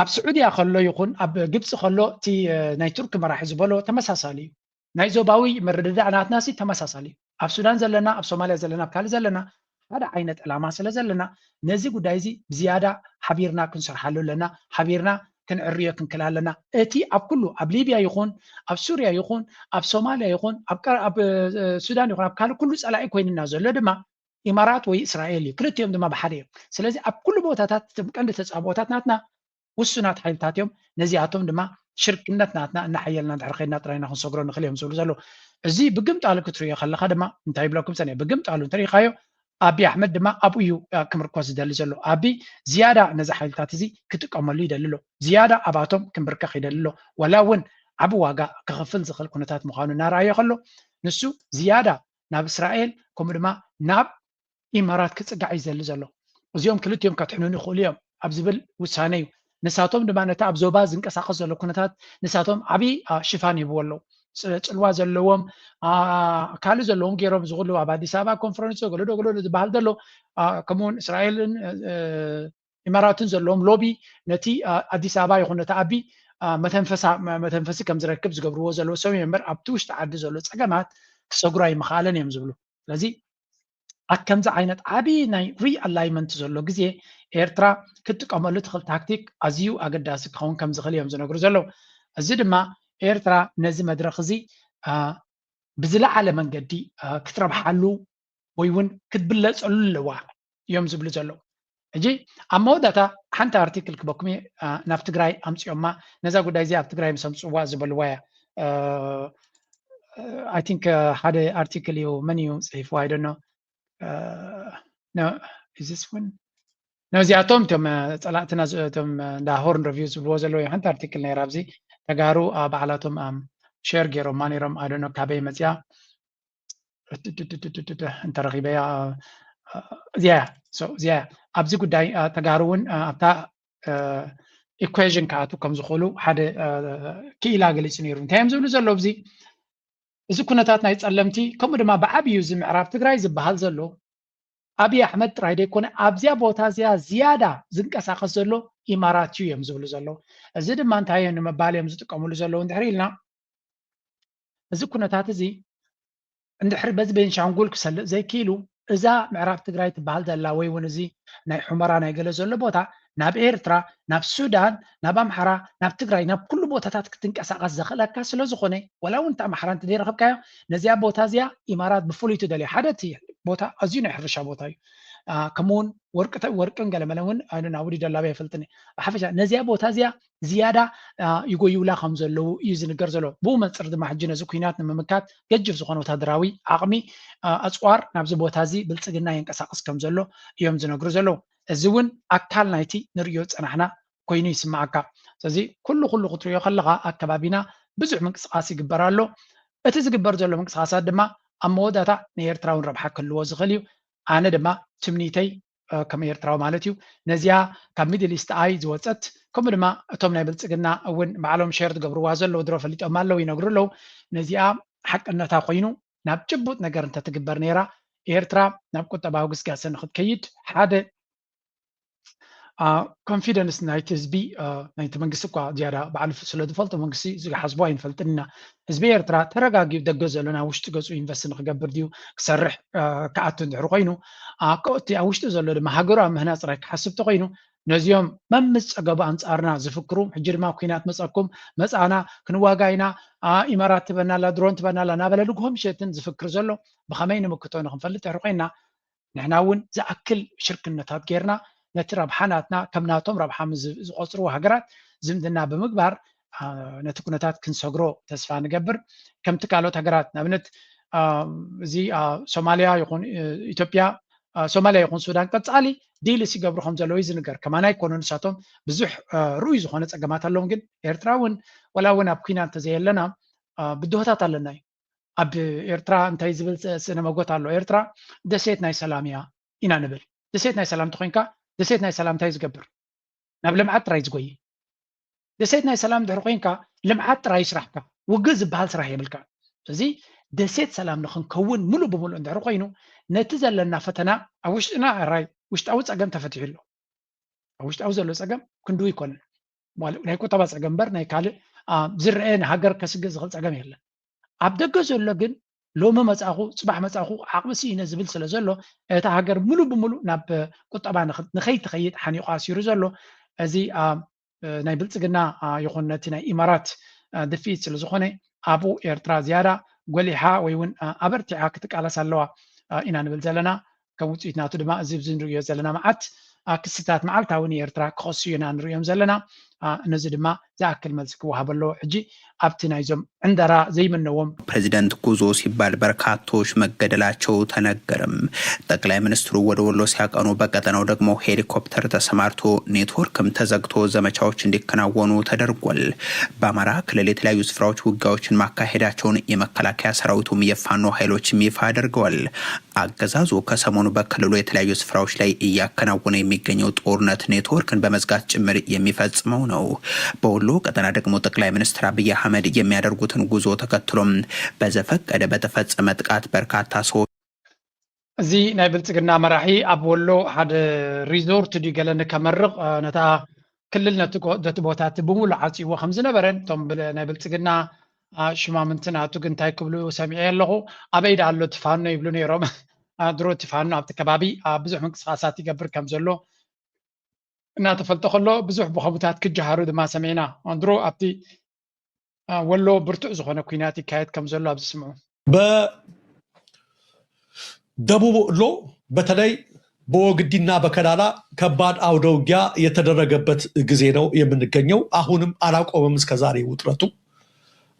ኣብ ስዑድያ ከሎ ይኹን ኣብ ግብፂ ከሎ እቲ ናይ ቱርኪ መራሒ ዝበሎ ተመሳሳሊ እዩ። ናይ ዞባዊ ምርድዳእ ናትና ሲ ተመሳሳሊ እዩ። ኣብ ሱዳን ዘለና፣ ኣብ ሶማልያ ዘለና፣ ኣብ ካልእ ዘለና ሓደ ዓይነት ዕላማ ስለ ዘለና ነዚ ጉዳይ እዚ ብዝያዳ ሓቢርና ክንሰርሓሉ ኣለና። ሓቢርና ክንዕርዮ ክንክእል ኣለና። እቲ ኣብ ኩሉ ኣብ ሊብያ ይኹን ኣብ ሱርያ ይኹን ኣብ ሶማልያ ይኹን ኣብ ሱዳን ይኹን ኣብ ካልእ ኩሉ ፀላኢ ኮይንና ዘሎ ድማ ኢማራት ወይ እስራኤል እዩ። ክልቲኦም ድማ ብሓደ እዮም። ስለዚ ኣብ ኩሉ ቦታታት እቶም ቀንዲ ተፃብኦታት ናትና ውሱናት ሓይልታት እዮም። ነዚኣቶም ድማ ሽርክነት ናትና እናሓየልና እንድሕር ከይድና ጥራይና ክንሰግሮ ንኽእል እዮም ዝብሉ ዘለዉ። እዚ ብግምጣሉ ክትርእዮ ከለኻ ድማ እንታይ ይብለኩም ሰነ ብግምጣሉ እንተሪኢኻዮ ኣቢ ኣሕመድ ድማ ኣብኡ እዩ ክምርኮስ ዝደሊ ዘሎ። ኣቢ ዝያዳ ነዚ ሓይልታት እዚ ክጥቀመሉ ይደሊ ኣሎ። ዝያዳ ኣባቶም ክምብርከኽ ይደሊ ኣሎ። ዋላ እውን ዓቢ ዋጋ ክኸፍል ዝኽእል ኩነታት ምዃኑ እናረኣዮ ከሎ ንሱ ዝያዳ ናብ እስራኤል ከምኡ ድማ ናብ ኢማራት ክፅጋዕ እዩ ዝደሊ ዘሎ። እዚኦም ክልቲኦም ከትሕኑን ይኽእሉ እዮም ኣብ ዝብል ውሳነ እዩ። ንሳቶም ድማ ነቲ ኣብ ዞባ ዝንቀሳቐስ ዘሎ ኩነታት ንሳቶም ዓብዪ ሽፋን ይህብዎ ኣለዉ። ፅልዋ ዘለዎም ካልእ ዘለዎም ገይሮም ዝኽእሉ ኣብ ኣዲስ ኣበባ ኮንፈረንስ ገለዶ ገለዶ ዝበሃል ዘሎ ከምኡውን እስራኤልን ኢማራትን ዘለዎም ሎቢ ነቲ ኣዲስ ኣበባ ይኹን ነቲ ኣቢ መተንፈሳ መተንፈሲ ከም ዝረክብ ዝገብርዎ ዘለዉ ሰብ እዮም እምበር ኣብቲ ውሽጢ ዓዲ ዘሎ ፀገማት ክሰግሩ ኣይምኽኣለን እዮም ዝብሉ። ስለዚ ኣብ ከምዚ ዓይነት ዓብዪ ናይ ሪኣላይመንት ዘሎ ግዜ ኤርትራ ክትጥቀመሉ ትኽእል ታክቲክ ኣዝዩ ኣገዳሲ ክኸውን ከም ዝኽእል እዮም ዝነግሩ ዘለዉ። እዚ ድማ ኤርትራ ነዚ መድረኽ እዚ ብዝለዓለ መንገዲ ክትረብሓሉ ወይ እውን ክትብለፀሉ ኣለዋ እዮም ዝብሉ ዘለዉ። ሕጂ ኣብ መወዳእታ ሓንቲ ኣርቲክል ክበኩም እየ፣ ናብ ትግራይ ኣምፅኦማ፣ ነዛ ጉዳይ እዚኣ ኣብ ትግራይ ምስ ኣምፅዋ ዝበልዋ እያ። ኣይ ቲንክ ሓደ ኣርቲክል እዩ፣ መን እዩ ፅሒፍዋ? I don't know። ነዚኣቶም እቶም ፀላእትና እቶም እንዳ ሆርን ሪቪው ዝብልዎ ዘለዉ ሓንቲ ኣርቲክል ነይራ ኣብዚ። ተጋሩ ባዕላቶም ሸር ገይሮማ ነይሮም። I don't know ካበይ መፅያ እንተረኺበያ እዚያ እዚያ ኣብዚ ጉዳይ ተጋሩ እውን ኣብታ ኢኩዌዥን ክኣቱ ከም ዝኽእሉ ሓደ ክኢላ ገሊፁ ነይሩ። እንታይ እዮም ዝብሉ ዘለዉ ኣብዚ? እዚ ኩነታት ናይ ፀለምቲ ከምኡ ድማ ብዓብዩ እዚ ምዕራብ ትግራይ ዝበሃል ዘሎ ኣብይ ኣሕመድ ጥራይ ዘይኮነ ኣብዚያ ቦታ እዚኣ ዝያዳ ዝንቀሳቐስ ዘሎ ኢማራት እዩ እዮም ዝብሉ ዘለዉ። እዚ ድማ እንታይ እዮም ንምባል እዮም ዝጥቀምሉ ዘለዉ እንድሕር ኢልና፣ እዚ ኩነታት እዚ እንድሕር በዚ ቤንሻንጉል ክሰልእ ዘይክኢሉ እዛ ምዕራብ ትግራይ ትበሃል ዘላ ወይ እውን እዚ ናይ ሑመራ ናይ ገለ ዘሎ ቦታ ናብ ኤርትራ፣ ናብ ሱዳን፣ ናብ ኣምሓራ፣ ናብ ትግራይ፣ ናብ ኩሉ ቦታታት ክትንቀሳቐስ ዘኽእለካ ስለ ዝኾነ፣ ወላ እውን እቲ ኣምሓራ እንተ ዘይረኸብካዮ፣ ነዚኣ ቦታ እዚኣ ኢማራት ብፍሉይ ትደልዮ። ሓደ እቲ ቦታ ኣዝዩ ናይ ሕርሻ ቦታ እዩ። ከምኡውን ወርቅን ገለመለ እውን ናብኡ ደላቢ ኣይፈልጥን። ብሓፈሻ ነዚኣ ቦታ እዚኣ ዝያዳ ይጎይውላ ከም ዘለዉ እዩ ዝንገር ዘሎ። ብኡ መፅር ድማ ሕጂ ነዚ ኩናት ንምምካት ገጅፍ ዝኾነ ወታደራዊ ዓቕሚ ኣፅዋር ናብዚ ቦታ እዚ ብልፅግና የንቀሳቕስ ከም ዘሎ እዮም ዝነግሩ ዘለዉ። እዚ እውን ኣካል ናይቲ ንርእዮ ዝፀናሕና ኮይኑ ይስማዓካ። ስለዚ ኩሉ ኩሉ ክትርእዮ ከለኻ ኣከባቢና ብዙሕ ምንቅስቃስ ይግበር ኣሎ። እቲ ዝግበር ዘሎ ምንቅስቃሳት ድማ ኣብ መወዳእታ ንኤርትራ እውን ረብሓ ክህልዎ ዝኽእል እዩ። ኣነ ድማ ትምኒተይ ከም ኤርትራዊ ማለት እዩ ነዚኣ ካብ ሚድል ኢስት ኣይ ዝወፀት ከምኡ ድማ እቶም ናይ ብልፅግና እውን ባዕሎም ሸር ዝገብርዋ ዘለዉ ድሮ ፈሊጦም ኣለዉ ይነግሩ ኣለዉ። ነዚኣ ሓቅነታ ኮይኑ ናብ ጭቡጥ ነገር እንተትግበር ነይራ ኤርትራ ናብ ቁጠባዊ ግስጋሰ ንክትከይድ ሓደ ኮንፊደንስ ናይቲ ህዝቢ ናይቲ መንግስቲ እኳ ዝያዳ ባዕሉ ስለ ዝፈልጦ መንግስቲ ዝሓስቦ ኣይንፈልጥን ኢና። ህዝቢ ኤርትራ ተረጋጊኡ ደገ ዘሎ ናብ ውሽጢ ገፁ ኢንቨስት ንክገብር ድዩ ክሰርሕ ክኣቱ እንድሕር ኮይኑ እቲ ኣብ ውሽጢ ዘሎ ድማ ሃገሩ ኣብ ምህናፅ ጥራይ ክሓስብ ተኮይኑ ነዚኦም መምስ ፀገቡ ኣንፃርና ዝፍክሩ ሕጂ ድማ ኩናት መፀኩም መፃና ክንዋጋ ኢና ኢማራት ትበናላ ድሮን ትበናላ እናበለ ንግሆ ምሸትን ዝፍክር ዘሎ ብከመይ ንምክቶ ንክንፈልጥ ድሕሪ ኮይና ንሕና እውን ዝኣክል ሽርክነታት ጌርና ነቲ ረብሓ ናትና ከም ናቶም ረብሓ ዝቆፅርዎ ሃገራት ዝምድና ብምግባር ነቲ ኩነታት ክንሰግሮ ተስፋ ንገብር። ከምቲ ካልኦት ሃገራት ንኣብነት እዚ ሶማልያ ይኹን ኢትዮጵያ ሶማልያ ይኹን ሱዳን ቀፃሊ ዲልስ ይገብሩ ከም ዘለዉ እዩ ዝንገር። ከማና ኣይኮኑ ንሳቶም ብዙሕ ርኡይ ዝኾነ ፀገማት ኣለዎም። ግን ኤርትራ እውን ወላ እውን ኣብ ኩናት እንተዘየለና ብድሆታት ኣለና እዩ። ኣብ ኤርትራ እንታይ ዝብል ስነ መጎት ኣሎ? ኤርትራ ደሴት ናይ ሰላም እያ ኢና ንብል። ደሴት ናይ ሰላም እንተኮይንካ ደሴት ናይ ሰላም እንታይ ዝገብር? ናብ ልምዓት ጥራይ ዝጎይ። ደሴት ናይ ሰላም ድሕሪ ኮይንካ ልምዓት ጥራይ ስራሕካ፣ ውግእ ዝበሃል ስራሕ የብልካ። ስለዚ ደሴት ሰላም ንክንከውን ሙሉእ ብሙሉእ እንድሕሪ ኮይኑ ነቲ ዘለና ፈተና ኣብ ውሽጥና ራይ ውሽጣዊ ፀገም ተፈቲሑ ኣሎ። ኣብ ውሽጣዊ ዘሎ ፀገም ክንድኡ ይኮነን። ናይ ቁጠባ ፀገም እምበር ናይ ካልእ ዝረአ ንሃገር ከስግእ ዝኽእል ፀገም የለን። ኣብ ደገ ዘሎ ግን ሎሚ መፃኹ ፅባሕ መፃኹ ዓቕሚ ስኢነ ዝብል ስለ ዘሎ እታ ሃገር ሙሉ ብሙሉ ናብ ቁጠባ ንኸይትኸይድ ሓኒቑ ኣሲሩ ዘሎ እዚ ናይ ብልፅግና ይኹን ነቲ ናይ ኢማራት ድፍኢት ስለ ዝኾነ ኣብኡ ኤርትራ ዝያዳ ጎሊሓ ወይ እውን ኣበርቲዓ ክትቃለስ ኣለዋ ኢና ንብል ዘለና። ከም ውፅኢት ናቱ ድማ እዚ ኣብዚ ንርእዮ ዘለና መዓት ክስታት መዓልታዊ ንኤርትራ ክኸሱ ኢና ንርእዮም ዘለና። ነዚ ድማ ዝኣክል መልሲ ክወሃበ ኣለዎ። ሕጂ ኣብቲ ናይዞም ዕንደራ ዘይምነዎም ፕሬዚደንት ጉዞ ሲባል በርካቶች መገደላቸው ተነገርም። ጠቅላይ ሚኒስትሩ ወደ ወሎ ሲያቀኑ በቀጠናው ደግሞ ሄሊኮፕተር ተሰማርቶ ኔትወርክም ተዘግቶ ዘመቻዎች እንዲከናወኑ ተደርጓል። በአማራ ክልል የተለያዩ ስፍራዎች ውጊያዎችን ማካሄዳቸውን የመከላከያ ሰራዊቱም የፋኖ ኃይሎችም ይፋ አድርገዋል። አገዛዙ ከሰሞኑ በክልሉ የተለያዩ ስፍራዎች ላይ እያከናወነ የሚገኘው ጦርነት ኔትወርክን በመዝጋት ጭምር የሚፈጽመው ነው። በወሎ ቀጠና ደግሞ ጠቅላይ ሚኒስትር አብይ አህመድ የሚያደርጉትን ጉዞ ተከትሎም በዘፈቀደ በተፈጸመ ጥቃት በርካታ ሰዎች እዚ ናይ ብልፅግና መራሒ ኣብ ወሎ ሓደ ሪዞርት ድዩ ገለ ንከመርቕ ነታ ክልል ነቲ ቦታ እቲ ብምሉእ ዓፅይዎ ከም ዝነበረን እቶም ናይ ብልፅግና ሽማምንትን ኣቱ ግን እንታይ ክብሉ ሰሚዐ ኣለኹ። ኣበይ ዳ ኣሎ እቲ ፋኖ ይብሉ ነይሮም። ድሮ እቲ ፋኖ ኣብቲ ከባቢ ብዙሕ ምንቅስቃሳት ይገብር ከም ዘሎ እናተፈልጠ ከሎ ብዙሕ ብኸቡታት ክጀሃሩ ድማ ሰሚዕና። ድሮ ኣብቲ ወሎ ብርቱዕ ዝኾነ ኩናት ይካየድ ከም ዘሎ ኣብዚ ስምዑ። ደቡብ ወሎ በተለይ በወግዲና በከላላ ከባድ አውደ ውጊያ የተደረገበት ጊዜ ነው የምንገኘው። አሁንም አላቆመም እስከዛሬ ውጥረቱ።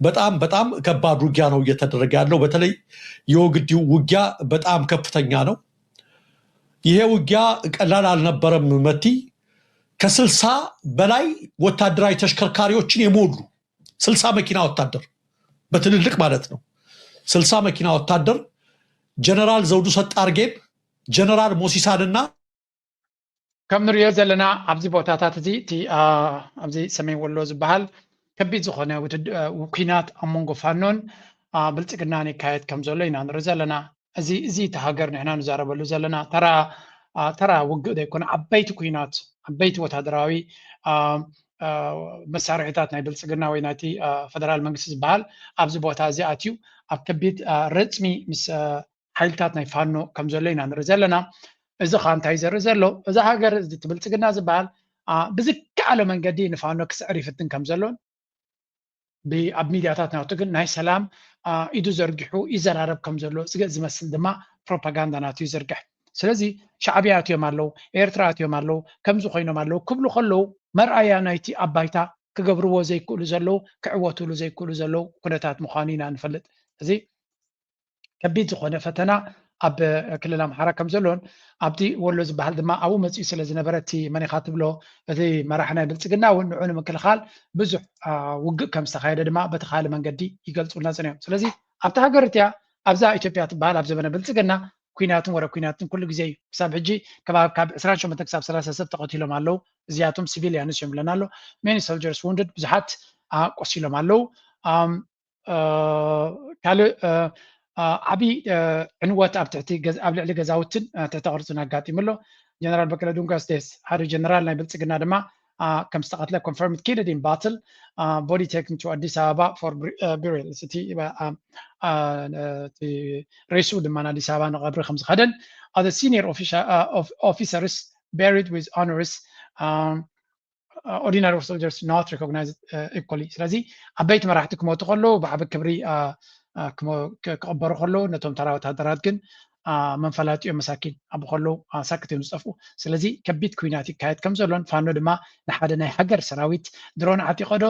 በጣም በጣም ከባድ ውጊያ ነው እየተደረገ ያለው። በተለይ የወግዲው ውጊያ በጣም ከፍተኛ ነው። ይሄ ውጊያ ቀላል አልነበረም። መቲ ከስልሳ በላይ ወታደራዊ ተሽከርካሪዎችን የሞሉ ስልሳ መኪና ወታደር በትልልቅ ማለት ነው። ስልሳ መኪና ወታደር ጀነራል ዘውዱ ሰጣርጌን ጀነራል ሞሲሳንና ከም ንሪኦ ዘለና ኣብዚ ቦታታት እዚ እቲ ኣብዚ ሰሜን ወሎ ዝበሃል ከቢድ ዝኾነ ኩናት ኣብ መንጎ ፋኖን ብልፅግናን ይካየድ ከም ዘሎ ኢና ንርኢ ዘለና። እዚ እዚ እቲ ሃገር ንሕና ንዛረበሉ ዘለና ተራ ተራ ውግእ ዘይኮነ ዓበይቲ ኩናት ዓበይቲ ወታደራዊ መሳርሒታት ናይ ብልፅግና ወይ ናይቲ ፈደራል መንግስቲ ዝበሃል ኣብዚ ቦታ እዚ ኣትዩ ኣብ ከቢድ ረፅሚ ምስ ሓይልታት ናይ ፋኖ ከም ዘሎ ኢና ንርኢ ዘለና። እዚ ከዓ እንታይ ዘርኢ ዘሎ? እዚ ሃገር እዚ እቲ ብልፅግና ዝበሃል ብዝከኣሎ መንገዲ ንፋኖ ክስዕር ይፍትን ከም ዘሎን ኣብ ሚድያታት ናቱ ግን ናይ ሰላም ኢዱ ዘርጊሑ ይዘራረብ ከም ዘሎ ዝመስል ድማ ፕሮፓጋንዳ ናቱ ይዝርግሕ። ስለዚ ሻዕብያ ኣትዮም ኣለዉ፣ ኤርትራ ኣትዮም ኣለዉ፣ ከምዚ ኮይኖም ኣለዉ ክብሉ ከለዉ መርኣያ ናይቲ ኣብ ባይታ ክገብርዎ ዘይክእሉ ዘለዉ ክዕወትሉ ዘይክእሉ ዘለዉ ኩነታት ምዃኑ ኢና ንፈልጥ። እዚ ከቢድ ዝኾነ ፈተና ኣብ ክልል ኣምሓራ ከም ዘሎን ኣብቲ ወሎ ዝበሃል ድማ ኣብኡ መፂኡ ስለ ዝነበረ እቲ መን ኢኻ ትብሎ እቲ መራሒ ናይ ብልፅግና እውን ንዑ ንምክልኻል ብዙሕ ውግእ ከም ዝተኻየደ ድማ በቲ ካልእ መንገዲ ይገልፁልና ፅንዮም። ስለዚ ኣብቲ ሃገር እቲያ ኣብዛ ኢትዮጵያ ትበሃል ኣብ ዘበነ ብልፅግና ኩናትን ወረ ኩናትን ኩሉ ግዜ እዩ። ክሳብ ሕጂ ከባቢ ካብ ዕስራን ሸሞንተን ክሳብ ሰላሳ ሰብ ተቐቲሎም ኣለዉ። እዚኣቶም ሲቪልያንስ እዮም ብለና ኣሎ። Many soldiers wounded ብዙሓት ቆሲሎም ኣለዉ። ካልእ ዓብዪ ዕንወት ኣብ ትሕቲ ኣብ ልዕሊ ገዛውትን ትሕቲ ቅርፅን ኣጋጢሙ ኣሎ። ጀነራል በቀለ ዱንጋስ ዴስ ሓደ ጀነራል ናይ ብልፅግና ድማ ከም ዝተቐትለ confirmed killed in battle body taken to ኣዲስ ኣበባ for burial እቲ ሬሱ ድማ ኣዲስ ኣበባ ንቐብሪ ከም ዝኸደን other senior officers buried with honors ordinary soldiers not recognized equally። ስለዚ ዓበይቲ መራሕቲ ክሞቱ ከለዉ ብዓቢ ክብሪ ክቕበሩ ከለዉ ነቶም ተራ ወታደራት ግን መንፈላጢኦም መሳኪን ኣብ ከለዉ ሳክት እዮም ዝጠፍኡ። ስለዚ ከቢድ ኩናት ይካየድ ከም ዘሎን ፋኖ ድማ ንሓደ ናይ ሃገር ሰራዊት ድሮን ዓጢቐ ዶ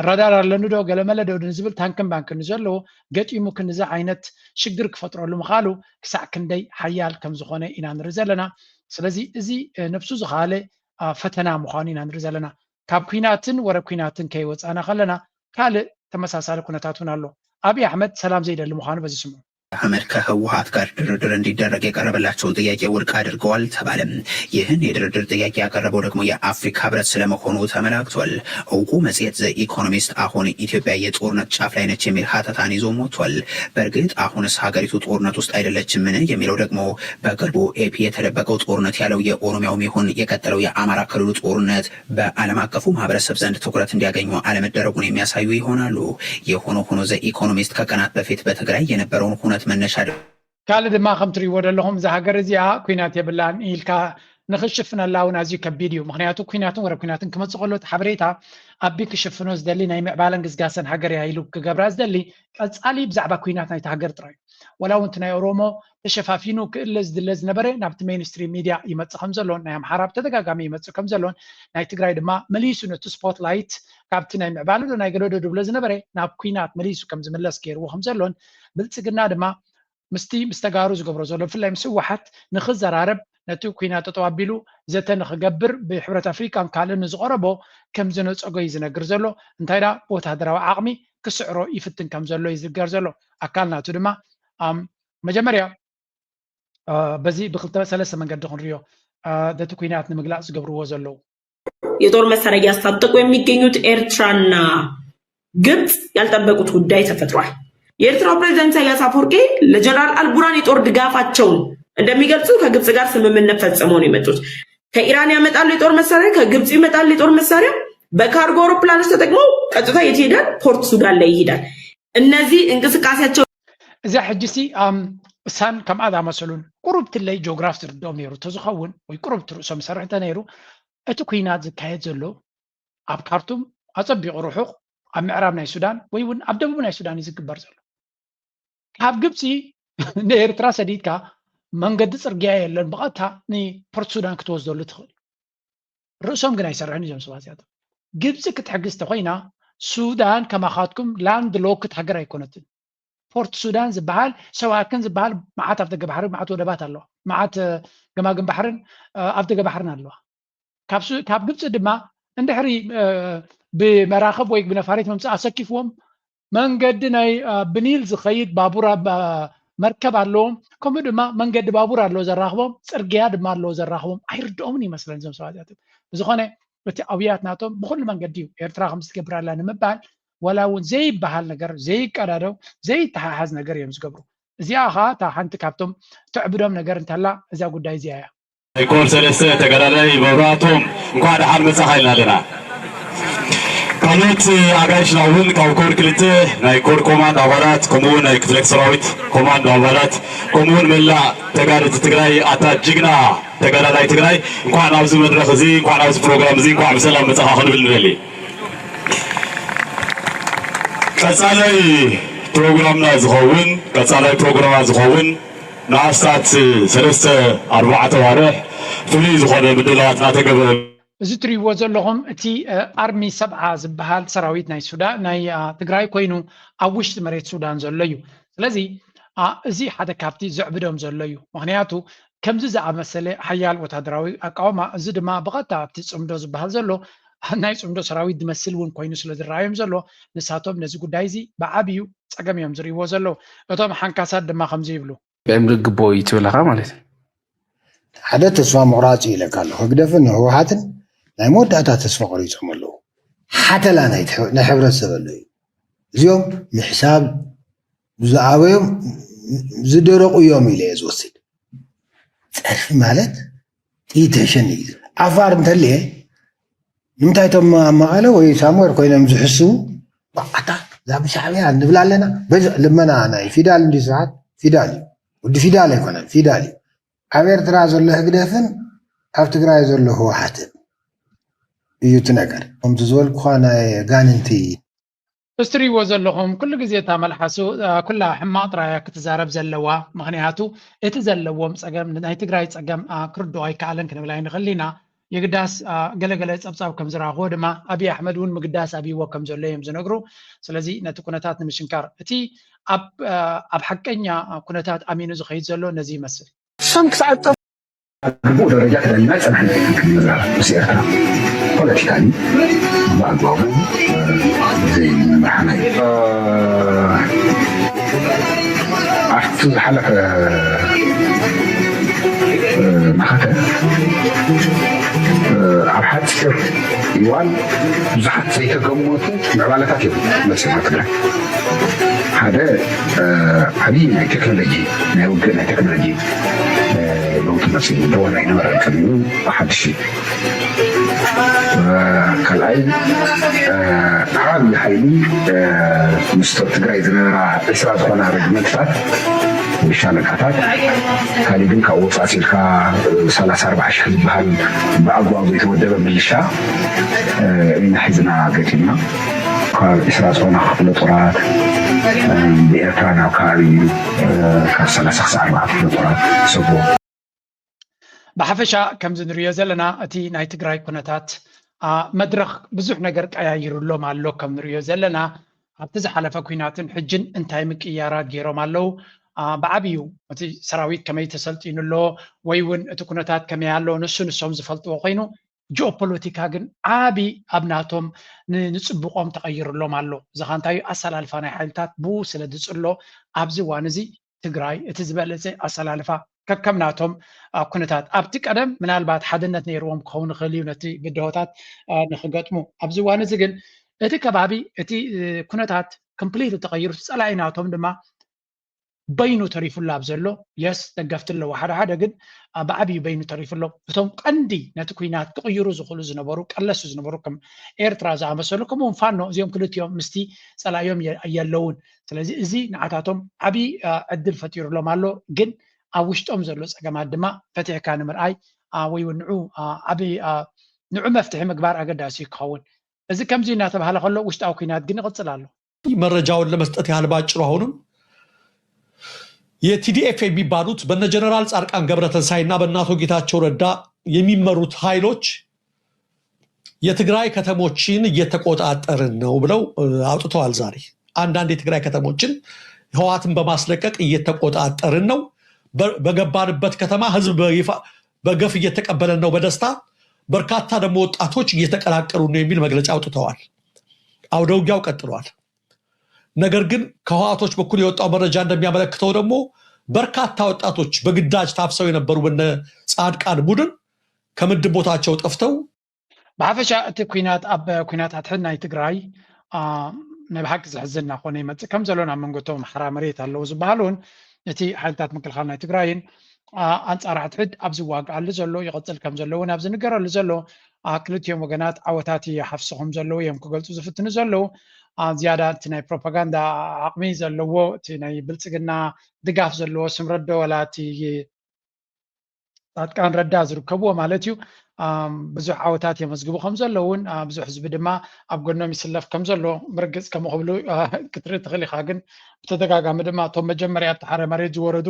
ራዳር ኣለኒ ዶ ገለመለ ዶ ንዝብል ታንክን ባንክን ንዘለዎ ገጢሙ ክንዚ ዓይነት ሽግር ክፈጥረሉ ምኻሉ ክሳዕ ክንደይ ሓያል ከም ዝኾነ ኢና ንርኢ ዘለና። ስለዚ እዚ ነብሱ ዝኻለ ፈተና ምዃኑ ኢና ንርኢ ዘለና። ካብ ኩናትን ወረ ኩናትን ከይወፃእና ከለና ካልእ ተመሳሳሊ ኩነታት እውን ኣሎ። ኣብይ ኣሕመድ ሰላም ዘይደሊ ምዃኑ በዚ ስምዑ። ኣሕመድ ከህወሓት ጋር ድርድር እንዲደረግ የቀረበላቸውን ጥያቄ ውድቅ አድርገዋል ተባለ። ይህን የድርድር ጥያቄ ያቀረበው ደግሞ የአፍሪካ ህብረት ስለመሆኑ ተመላክቷል። እውቁ መጽሔት ዘ ኢኮኖሚስት አሁን ኢትዮጵያ የጦርነት ጫፍ ላይ ነች የሚል ሀተታን ይዞ ሞቷል። በእርግጥ አሁንስ ሀገሪቱ ጦርነት ውስጥ አይደለችምን የሚለው ደግሞ በቅርቡ ኤፒ የተደበቀው ጦርነት ያለው የኦሮሚያውም ይሁን የቀጠለው የአማራ ክልሉ ጦርነት በዓለም አቀፉ ማህበረሰብ ዘንድ ትኩረት እንዲያገኙ አለመደረጉን የሚያሳዩ ይሆናሉ። የሆነ ሆኖ ዘ ኢኮኖሚስት ከቀናት በፊት በትግራይ የነበረውን ሁነት መነሻ ካልእ ድማ ከም ትሪእዎ ዘለኹም እዛ ሃገር እዚኣ ኩናት የብላን ኢልካ ንኽሽፍነላ እውን ኣዝዩ ከቢድ እዩ። ምኽንያቱ ኩናትን ወረ ኩናትን ክመፅእ ከሎ እቲ ሓበሬታ ኣቢ ክሽፍኖ ዝደሊ ናይ ምዕባለን ግስጋሰን ሃገር እያ ኢሉ ክገብራ ዝደሊ ቀፃሊ ብዛዕባ ኩናት ናይቲ ሃገር ጥራይ እዩ። ወላ እውን እቲ ናይ ኦሮሞ ተሸፋፊኑ ክእለ ዝድለ ዝነበረ ናብቲ ሜንስትሪም ሚድያ ይመፅእ ከም ዘሎ ናይ ኣምሓራ ብተደጋጋሚ ይመፅእ ከም ዘሎን ናይ ትግራይ ድማ መሊሱ ነቲ ስፖትላይት ካብቲ ናይ ምዕባለ ዶ ናይ ገለዶ ድብሎ ዝነበረ ናብ ኩናት መሊሱ ከም ዝምለስ ገይርዎ ከም ዘሎን ብልፅግና ድማ ምስቲ ምስ ተጋሩ ዝገብሮ ዘሎ ብፍላይ ምስ ህወሓት ንኽዘራረብ ነቲ ኩናት ጠጠው ኣቢሉ ዘተ ንኽገብር ብሕብረት ኣፍሪቃን ካልእን ንዝቐረቦ ከም ዝነፀጎ እዩ ዝነግር ዘሎ። እንታይ ዳ ብወታደራዊ ዓቕሚ ክስዕሮ ይፍትን ከም ዘሎ እዩ ዝገር ዘሎ። ኣካል ናቱ ድማ መጀመርያ በዚ ብክልተ ሰለስተ መንገዲ ክንሪኦ ነቲ ኩናት ንምግላፅ ዝገብርዎ ዘለዉ የጦር መሳሪያ እያስታጠቁ የሚገኙት ኤርትራና ግብጽ ያልጠበቁት ጉዳይ ተፈጥሯል። የኤርትራው ፕሬዝዳንት ኢሳያስ አፈወርቂ ለጀነራል አልቡራን የጦር ድጋፋቸውን እንደሚገልጹ ከግብጽ ጋር ስምምነት ፈጽመው ነው የመጡት። ከኢራን ያመጣሉ የጦር መሳሪያ፣ ከግብጽ ይመጣሉ የጦር መሳሪያ። በካርጎ አውሮፕላኖች ተጠቅመው ቀጥታ የት ይሄዳል? ፖርት ሱዳን ላይ ይሄዳል። እነዚህ እንቅስቃሴያቸው እዚኣ ሕጂ ሲ ሳን ከምኣ ዝኣመሰሉን ቁሩብ ትለይ ጂኦግራፍ ዝርድኦም ነይሩ ተዝኸውን ወይ ቁሩብ ትርእሶም ይሰርሕ እንተነይሩ እቲ ኩናት ዝካየድ ዘሎ ኣብ ካርቱም ኣጸቢቑ ርሑቕ ኣብ ምዕራብ ናይ ሱዳን ወይ እውን ኣብ ደቡብ ናይ ሱዳን እዩ ዝግበር ዘሎ። ካብ ግብፂ ንኤርትራ ሰዲድካ መንገዲ ጽርግያ የለን፣ ብቐጥታ ንፖርት ሱዳን ክትወስደሉ ትኽእል። ርእሶም ግን ኣይሰርሕን እዞም ሰባት እዚኣቶም። ግብፂ ክትሕግዝ ተኮይና ሱዳን ከማኻትኩም ላንድ ሎክድ ሃገር ኣይኮነትን። ፖርት ሱዳን ዝበሃል ሸዋክን ዝበሃል መዓት ኣፍ ደገ ባሕሪ መዓት ወደባት ኣለዋ። መዓት ገማግም ባሕርን ኣፍ ደገ ባሕርን ኣለዋ። ካብ ግብፂ ድማ እንድሕሪ ብመራኽብ ወይ ብነፋሪት መምፅእ ኣሰኪፍዎም መንገዲ ናይ ብኒል ዝኸይድ ባቡር መርከብ ኣለዎም። ከምኡ ድማ መንገዲ ባቡር ኣለዎ ዘራኽቦም፣ ፅርግያ ድማ ኣለዎ ዘራኽቦም። ኣይርድኦምን ይመስለን እዞም ሰባት እዚኣቶም። ብዝኾነ እቲ ኣውያት ናቶም ብኩሉ መንገዲ እዩ ኤርትራ ከምዚ ትገብር ኣላ ንምባል ዋላ እውን ዘይበሃል ነገር፣ ዘይቀዳደው፣ ዘይተሓሓዝ ነገር እዮም ዝገብሩ። እዚኣ ኸዓ እታ ሓንቲ ካብቶም ትዕብዶም ነገር እንተላ እዛ ጉዳይ እዚኣ እያ። ናይ ኮር ሰለስተ ተጋዳላይ መብራህቶም እንኳዕ ደሓን መጻኻ ኢልና ኣለና። ካልኦት ኣጋይሽና እውን ካብ ኮር ክልተ ናይ ኮር ኮማንድ ኣባላት ከምኡ እውን ናይ ክፍለ ሰራዊት ኮማንዶ ኣባላት ከምኡ እውን መላእ ተጋደልቲ ትግራይ ኣታ ጅግና ተጋዳላይ ትግራይ እንኳዕ ናብዚ መድረኽ እዚ እንኳዕ ናብዚ ፕሮግራም እዚ እንኳዕ ብሰላም መጻኻ ክንብል ንደሊ። ቀጻላይ ፕሮግራምና ዝኸውን ቀጻላይ ፕሮግራማ ዝኸውን ንኣስታት ሰለስተ ኣርባዕተ ኣዋርሕ ፍሉይ ዝኾነ ምድላዋት እናተገበረ። እዚ ትሪእዎ ዘለኹም እቲ ኣርሚ ሰብዓ ዝበሃል ሰራዊት ናይ ሱዳን ናይ ትግራይ ኮይኑ ኣብ ውሽጢ መሬት ሱዳን ዘሎ እዩ። ስለዚ እዚ ሓደ ካብቲ ዘዕብዶም ዘሎ እዩ። ምክንያቱ ከምዚ ዝኣመሰለ ሓያል ወታደራዊ ኣቃውማ፣ እዚ ድማ ብቐጥታ ኣብቲ ጽምዶ ዝበሃል ዘሎ ናይ ጽምዶ ሰራዊት ዝመስል እውን ኮይኑ ስለ ዝረኣዮም ዘሎ፣ ንሳቶም ነዚ ጉዳይ እዚ ብዓብዩ ጸገም እዮም ዝርእይዎ ዘለዉ። እቶም ሓንካሳት ድማ ከምዚ ይብሉ። ብዕምሪ ግቦ እዩ ትብል ኢኻ ማለት እዩ። ሓደ ተስፋ ምቑራጽ እዩ ኢለካ ኣለኹ። ህግደፍን ህወሓትን ናይ መወዳእታ ተስፋ ቆሪጾም ኣለዉ። ሓተላ ናይ ትሕ-፣ ናይ ሕብረተሰብ ኣሎ እዩ። እዚኦም ምሕሳብ ብዝኣበዮም ዝደረቑ እዮም ኢለ እየ ዝወስድ። ጸርፊ ማለት ጥይት ትሕሸኒ እዩ። ዓፋር እንተልየ ንምንታይ እቶም ኣብ መቐለ ወይ ሳምዌር ኮይኖም ዝሕስቡ፣ "ኣታ እዛ ብሻዕብያ ንብል ኣለና?" በዚ ልመና ናይ ፊዳል እንዲ ስርዓት ፊዳል እዩ። ወዲ ፊዳል ኣይኮነን፣ ፊዳል እዩ። ኣብ ኤርትራ ዘሎ ህግደፍን ኣብ ትግራይ ዘሎ ህወሓትን እዩ እቲ ነገር። ከምቲ ዝበልኩኻ ናይ ኣጋንንቲ። እዚ ትሪእዎ ዘለኹም ኩሉ ግዜ እታ መልሓሱ ኩላ ሕማቕ ጥራይ እያ ክትዛረብ ዘለዋ። ምኽንያቱ እቲ ዘለዎም ጸገም ናይ ትግራይ ጸገም ክርድኦ ኣይከኣለን ክንብል ኣይንኽእል ኢና። የግዳስ ገለገለ ጸብጻብ ከም ዝረኣኽዎ ድማ ኣብይ ኣሕመድ እውን ምግዳስ ኣብይዎ ከም ዘሎ እዮም ዝነግሩ። ስለዚ ነቲ ኩነታት ንምሽንካር እቲ ኣብ ሓቀኛ ኩነታት ኣሚኑ ዝኸይድ ዘሎ ነዚ ይመስል። እሶም ክሳብ ኣብ ግቡእ ደረጃ ተደሊና ኣይጸናሕናን ክንብል ምስ ኤርትራ ፖለቲካሊ ብኣግባቡ ዘይምምርሓና እዩ። ኣብቲ ዝሓለፈ መኸተ ኣብ ሓፂር እዋን ብዙሓት ዘይተገመቱ ምዕባለታት እዮም መፂኦም ኣብ ትግራይ። ሓደ ዓብዪ ናይ ቴክኖሎጂ ናይ ውግእ ናይ ቴክኖሎጂ ለውጢ መፂኡ፣ ደወል ኣይነበረን ቅድሚኡ ብሓድሽ እዩ። ካልኣይ ዓብዪ ሓይሊ ምስቶ ትግራይ ዝነበራ ዕስራ ዝኾና ረጅመንትታት ወይ ሻለቃታት ካሊእ ግን ካብ ወፃእ ሲልካ ሰላሳ ኣርባዓ ሽሕ ዝበሃል ብኣግባቡ ዘይተወደበ ሚሊሻ ኢና ሒዝና ገጢምና። ካብ ዕስራ ዝኾና ክፍለ ጦራት ብኤርትራ ናብ ከባቢ ካብ ሰላሳ ክሳብ ኣርባዓ ክፍለ ጦራት ሰቦ። ብሓፈሻ ከምዚ ንሪኦ ዘለና እቲ ናይ ትግራይ ኩነታት መድረኽ ብዙሕ ነገር ቀያይሩሎም ኣሎ። ከም ንሪኦ ዘለና ኣብቲ ዝሓለፈ ኩናትን ሕጅን እንታይ ምቅያራት ገይሮም ኣለዉ? ብዓብዩ እቲ ሰራዊት ከመይ ተሰልጢኑ ኣሎ ወይ እውን እቲ ኩነታት ከመይ ኣሎ ንሱ ንሶም ዝፈልጥዎ ኮይኑ ጂኦፖለቲካ ግን ዓቢ ኣብ ናቶም ንጽብቆም ተቐይርሎም ኣሎ። እዚ ኸ እንታይ እዩ? ኣሰላልፋ ናይ ሓይልታት ብኡ ስለ ዝጽሎ ኣብዚ እዋን እዚ ትግራይ እቲ ዝበለጸ ኣሰላልፋ ከከም ናቶም ኩነታት ኣብቲ ቀደም ምናልባት ሓድነት ነይርዎም ክኸውን ይኽእል እዩ ነቲ ብድሆታት ንክገጥሙ። ኣብዚ እዋን እዚ ግን እቲ ከባቢ እቲ ኩነታት ኮምፕሊት ተቐይሩ ጸላኢ ናቶም ድማ በይኑ ተሪፉላ ኣብ ዘሎ የስ ደገፍቲ ኣለዎ ሓደ ሓደ ግን ብዓብዩ በይኑ ተሪፉሎ። እቶም ቀንዲ ነቲ ኩናት ክቕይሩ ዝኽእሉ ዝነበሩ ቀለሱ ዝነበሩ ከም ኤርትራ ዝኣመሰሉ ከምኡውን ፋኖ እዚኦም ክልቲኦም ምስቲ ጸላእዮም የለውን። ስለዚ እዚ ንዓታቶም ዓብዪ ዕድል ፈጢሩሎም ኣሎ። ግን ኣብ ውሽጦም ዘሎ ጸገማት ድማ ፈቲሕካ ንምርኣይ ወይ እውን ንዑ ዓብ ንዑ መፍትሒ ምግባር ኣገዳሲ ክኸውን። እዚ ከምዚ እናተባህለ ከሎ ውሽጣዊ ኩናት ግን ይቕጽል ኣሎ። መረጃውን ለመስጠት ያህል ባጭሩ አሁንም የቲዲኤፍ የሚባሉት በነ ጀነራል ጻድቃን ገብረተንሳይና በእነ አቶ ጌታቸው ረዳ የሚመሩት ኃይሎች የትግራይ ከተሞችን እየተቆጣጠርን ነው ብለው አውጥተዋል። ዛሬ አንዳንድ የትግራይ ከተሞችን ህወሓትን በማስለቀቅ እየተቆጣጠርን ነው፣ በገባንበት ከተማ ህዝብ በይፋ በገፍ እየተቀበለን ነው በደስታ፣ በርካታ ደግሞ ወጣቶች እየተቀላቀሉ ነው የሚል መግለጫ አውጥተዋል። አውደ ውጊያው ቀጥሏል። ነገር ግን ከህወሓቶች በኩል የወጣው መረጃ እንደሚያመለክተው ደግሞ በርካታ ወጣቶች በግዳጅ ታፍሰው የነበሩ በነ ጻድቃን ቡድን ከምድብ ቦታቸው ጠፍተው ብሓፈሻ እቲ ኩናት ኣብ ኩናት ኣትሕድ ናይ ትግራይ ናይ ብሓቂ ዘሕዝን እናኾነ ይመፅእ ከም ዘሎ ናብ መንጎቶም ሓራ መሬት ኣለዉ ዝበሃሉን እቲ ሓይልታት ምክልኻል ናይ ትግራይን ኣንፃር ኣትሕድ ኣብ ዝዋግኣሉ ዘሎ ይቐፅል ከም ዘለዎ ናብ ዝንገረሉ ዘሎ ክልቲኦም ወገናት ዓወታት ይሓፍሱ ከም ዘለዉ እዮም ክገልፁ ዝፍትኑ ዘለዉ። ዝያዳ እቲ ናይ ፕሮፓጋንዳ ዓቕሚ ዘለዎ እቲ ናይ ብልፅግና ድጋፍ ዘለዎ ስምረት ዶ ዋላ እቲ ፃድቃን ረዳ ዝርከብዎ ማለት እዩ ብዙሕ ዓወታት የመዝግቡ ከም ዘለውን ብዙሕ ህዝቢ ድማ ኣብ ጎኖም ይስለፍ ከም ዘሎ ምርግፅ ከም ክብሉ ክትርኢ ትኽእል ኢኻ። ግን ብተደጋጋሚ ድማ እቶም መጀመርያ ኣብቲ ሓረ መሬት ዝወረዱ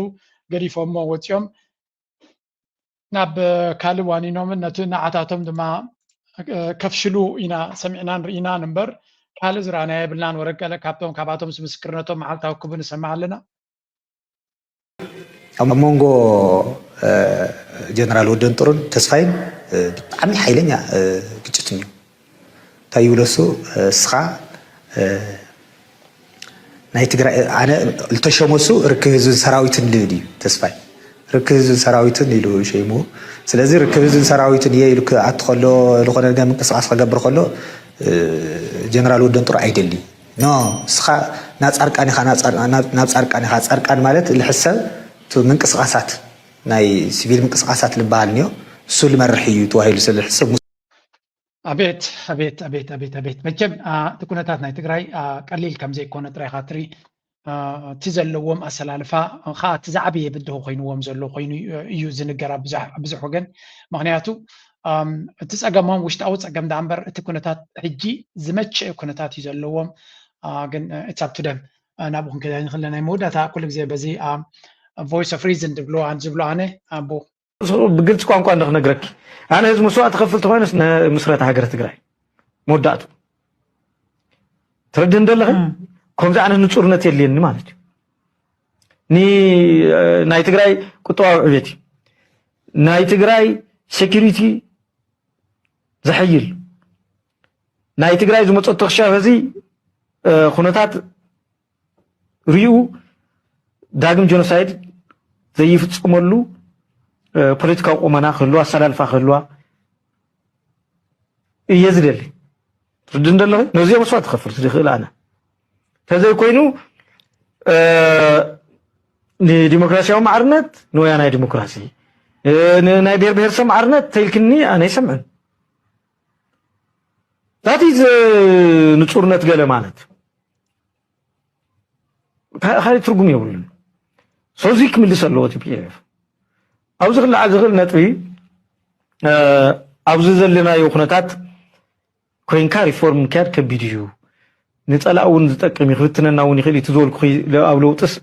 ገዲፎሞ ወፂኦም ናብ ካልእ ዋኒኖምን ነቲ ንዓታቶም ድማ ከፍሽሉ ኢና ሰሚዕናን ርኢናን እምበር ካልእ ዝረኣናዮ የብልናን። ወረቀለ ካብቶም ካባቶም ምስክርነቶም መዓልታዊ ክቡ ንሰምዕ ኣለና። ኣብ መንጎ ጀነራል ወደንጥሩን ተስፋይን ብጣዕሚ ሓይለኛ ግጭት እኒኦ። እንታይ ይብሎ እሱ እስኻ ናይ ትግራይ ኣነ ልተሸሞ እሱ ርክብ ህዝብን ሰራዊትን ልብል እዩ ተስፋይ ርክብ ህዝብን ሰራዊትን ኢሉ ሸይምዎ። ስለዚ ርክብ ህዝብን ሰራዊትን እየ ኢሉ ክኣቱ ከሎ ዝኾነ ነገር ምንቅስቃስ ክገብር ከሎ ጀነራል ወደንጥሩ ኣይደሊ ኖ እስኻ ናጻርቃን ኢኻ ናብ ጻርቃን ኢኻ ጻርቃን ማለት ልሕሰብ ምንቅስቃሳት ናይ ሲቪል ምንቅስቃሳት ልበሃል ኒዮ እሱ ልመርሕ እዩ ተዋሂሉ ስለ ልሕሰብ ኣቤት ኣቤት ኣቤት ኣቤት ኣቤት መቸም እቲ ኩነታት ናይ ትግራይ ቀሊል ከም ዘይኮነ ጥራይ ኢኻ ትርኢ። እቲ ዘለዎም ኣሰላልፋ ከዓ እቲ ዝዓበየ ብድሆ ኮይንዎም ዘሎ ኮይኑ እዩ ዝንገር ኣብ ብዙሕ ወገን። ምክንያቱ እቲ ፀገሞም ውሽጣዊ ፀገም ዳኣ እምበር እቲ ኩነታት ሕጂ ዝመቸ ኩነታት እዩ ዘለዎም። ግን it's up to them ናብኡ ክንከይድ ኣይንኽእልን። ናይ መወዳእታ ኩሉ ግዜ በዚ voice of reason ዝብሎ ኣነ ኣቦ ብግልፂ ቋንቋ እንደ ክነግረኪ ኣነ ህዝቢ መስዋእቲ ከፍል ተኮይነስ ንምስረታ ሃገረ ትግራይ መወዳእቱ ትረድእ እንደለኸ ከምዚ ዓይነት ንፁርነት የድልየኒ ማለት እዩ። ናይ ትግራይ ቁጠባዊ ዕቤት እዩ። ናይ ትግራይ ሴኪሪቲ ዘሐይል ናይ ትግራይ ዝመፀቶ ክሻብ ሕዚ ኩነታት ሪኡ ዳግም ጀኖሳይድ ዘይፍፀመሉ ፖለቲካዊ ቁመና ክህልዋ ኣሰላልፋ ክህልዋ እየ ዝደሊ። ትርድእ እንደለኺ ነዚኦም መስዋእቲ ክኸፍል ዝኽእል ኣነ ተዘይኮይኑ ንዲሞክራሲያዊ ማዕርነት ንወያናይ ዲሞክራሲ ናይ ብሄር ብሄረሰብ ማዕርነት ተይልክኒ ኣነ ይሰምዕን ዛቲ ንፁርነት ገለ ማለት ካልእ ትርጉም የብሉን። ሰዚ ክምልስ ኣለዎ ቲፒኤልኤፍ ኣብዚ ክለዓል ዝኽእል ነጥቢ ኣብዚ ዘለናዮ ኩነታት ኮይንካ ሪፎርም ምክያድ ከቢድ እዩ። ንፀላእ እውን ዝጠቅም እዩ ክብትነና እውን ይኽእል እዩ ዝበልኩ ኣብ ለውጥስ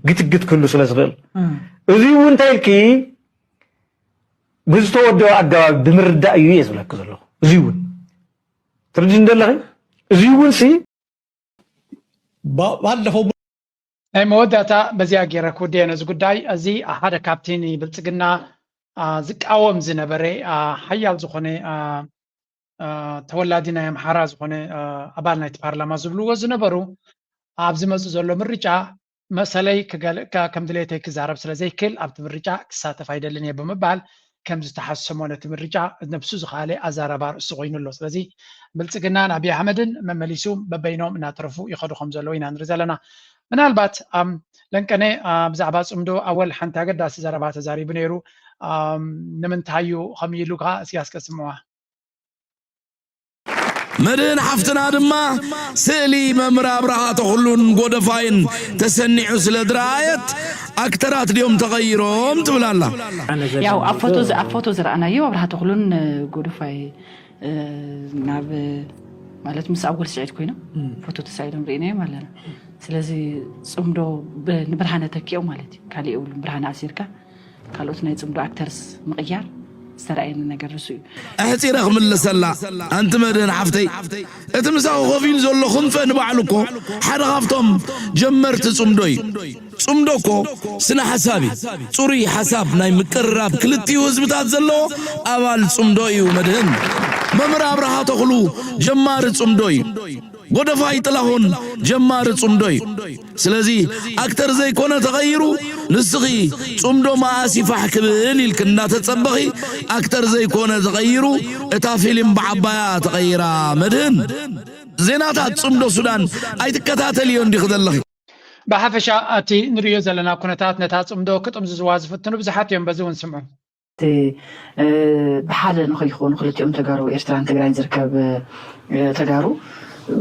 ግትግት ክህሉ ስለ ዝኽእል እዚ እውን እንታይ ኢልኪ ብዝተወደበ ኣገባብ ብምርዳእ እዩ እየ ዝብለኪ ዘለኹ። እዚ እውን ትርድእኒ ዶ ኣለኺ? እዚ እውን ሲ ባለፈው ናይ መወዳእታ በዚኣ ገይረ ክውድየ ነዚ ጉዳይ። እዚ ሓደ ካብቲ ንብልፅግና ዝቃወም ዝነበረ ሓያል ዝኾነ ተወላዲ ናይ ኣምሓራ ዝኾነ ኣባል ናይቲ ፓርላማ ዝብልዎ ዝነበሩ ኣብ ዝመፅእ ዘሎ ምርጫ መሰለይ ክገልእ ከም ድሌተይ ክዛረብ ስለ ዘይክእል ኣብቲ ምርጫ ክሳተፍ ኣይደልን እየ ብምባል ከም ዝተሓሰሞ ነቲ ምርጫ ነብሱ ዝኸኣለ ኣዛራባ ርእሲ ኮይኑ ኣሎ። ስለዚ ብልፅግናን ኣብይ ኣሕመድን መመሊሱ በበይኖም እናተረፉ ይኸዱ ከም ዘለዉ ኢና ንርኢ ዘለና። ምናልባት ለንቀነ ብዛዕባ ፅምዶ ኣወል ሓንቲ ኣገዳሲ ዘረባ ተዛሪቡ ነይሩ። ንምንታይ እዩ ከምኡ ኢሉ ከዓ እስኪ ኣስቀስምዋ። መድህን ሓፍትና ድማ ስእሊ መምህር ኣብርሃ ተኽሉን ጎደፋይን ተሰኒዑ ስለ ዝረኣየት ኣክተራት ድዮም ተቐይሮም ትብል ኣላ። ያው ኣብ ፎቶ ዝ- ኣብ ፎቶ ዝረኣናዮ ኣብርሃ ተኽሉን እ፣ ጎደፋይ እ፣ ናብ እ፣ ማለት ምስ ኣወል ስዒድ ኮይኖም ፎቶ ተሳኢሎም ርኢናዮም ኣለና። ስለዚ ጽምዶ ብ- ንብርሃነ ተኪኦም ማለት እዩ። ካልእ የብሉን። ብርሃነ ኣሲርካ ካልኦት ናይ ጽምዶ ኣክተርስ ምቕያር ዝተረኣየኒ ነገር ንሱ እዩ። ኣሕጺረ ክምልሰላ። ኣንቲ መድህን ሓፍተይ፣ እቲ ምሳኺ ኮፍ ኢሉ ዘሎ ክንፈ ንባዕሉ እኮ ሓደ ካብቶም ጀመርቲ ጽምዶ እዩ። ጽምዶ እኮ ስነ ሓሳብ እዩ። ጽሩይ ሓሳብ ናይ ምቅርራብ ክልቲኡ ህዝብታት ዘለዎ ኣባል ጽምዶ እዩ መድህን። መምህር ኣብርሃ ተኽሉ ጀማሪ ጽምዶ እዩ። ጎደፋይ ጥላሁን ጀማሪ ጽምዶ እዩ። ስለዚ ኣክተር ዘይኮነ ተቐይሩ፣ ንስኺ ጽምዶ መኣስ ይፋሕ ክብል ኢልክ እናተጸበኺ፣ ኣክተር ዘይኮነ ተቐይሩ፣ እታ ፊልም ብዓባያ ተቐይራ። መድህን፣ ዜናታት ጽምዶ ሱዳን ኣይትከታተልዮ እንዲኺ ዘለኺ? ብሓፈሻ እቲ ንርእዮ ዘለና ኩነታት ነታ ጽምዶ ክጥምዝዝዋ ዝፍትኑ ብዙሓት እዮም። በዚ እውን ስምዑ። እቲ ብሓደ ንኸይኾኑ ክልቲኦም ተጋሩ ኤርትራን ትግራይን ዝርከብ ተጋሩ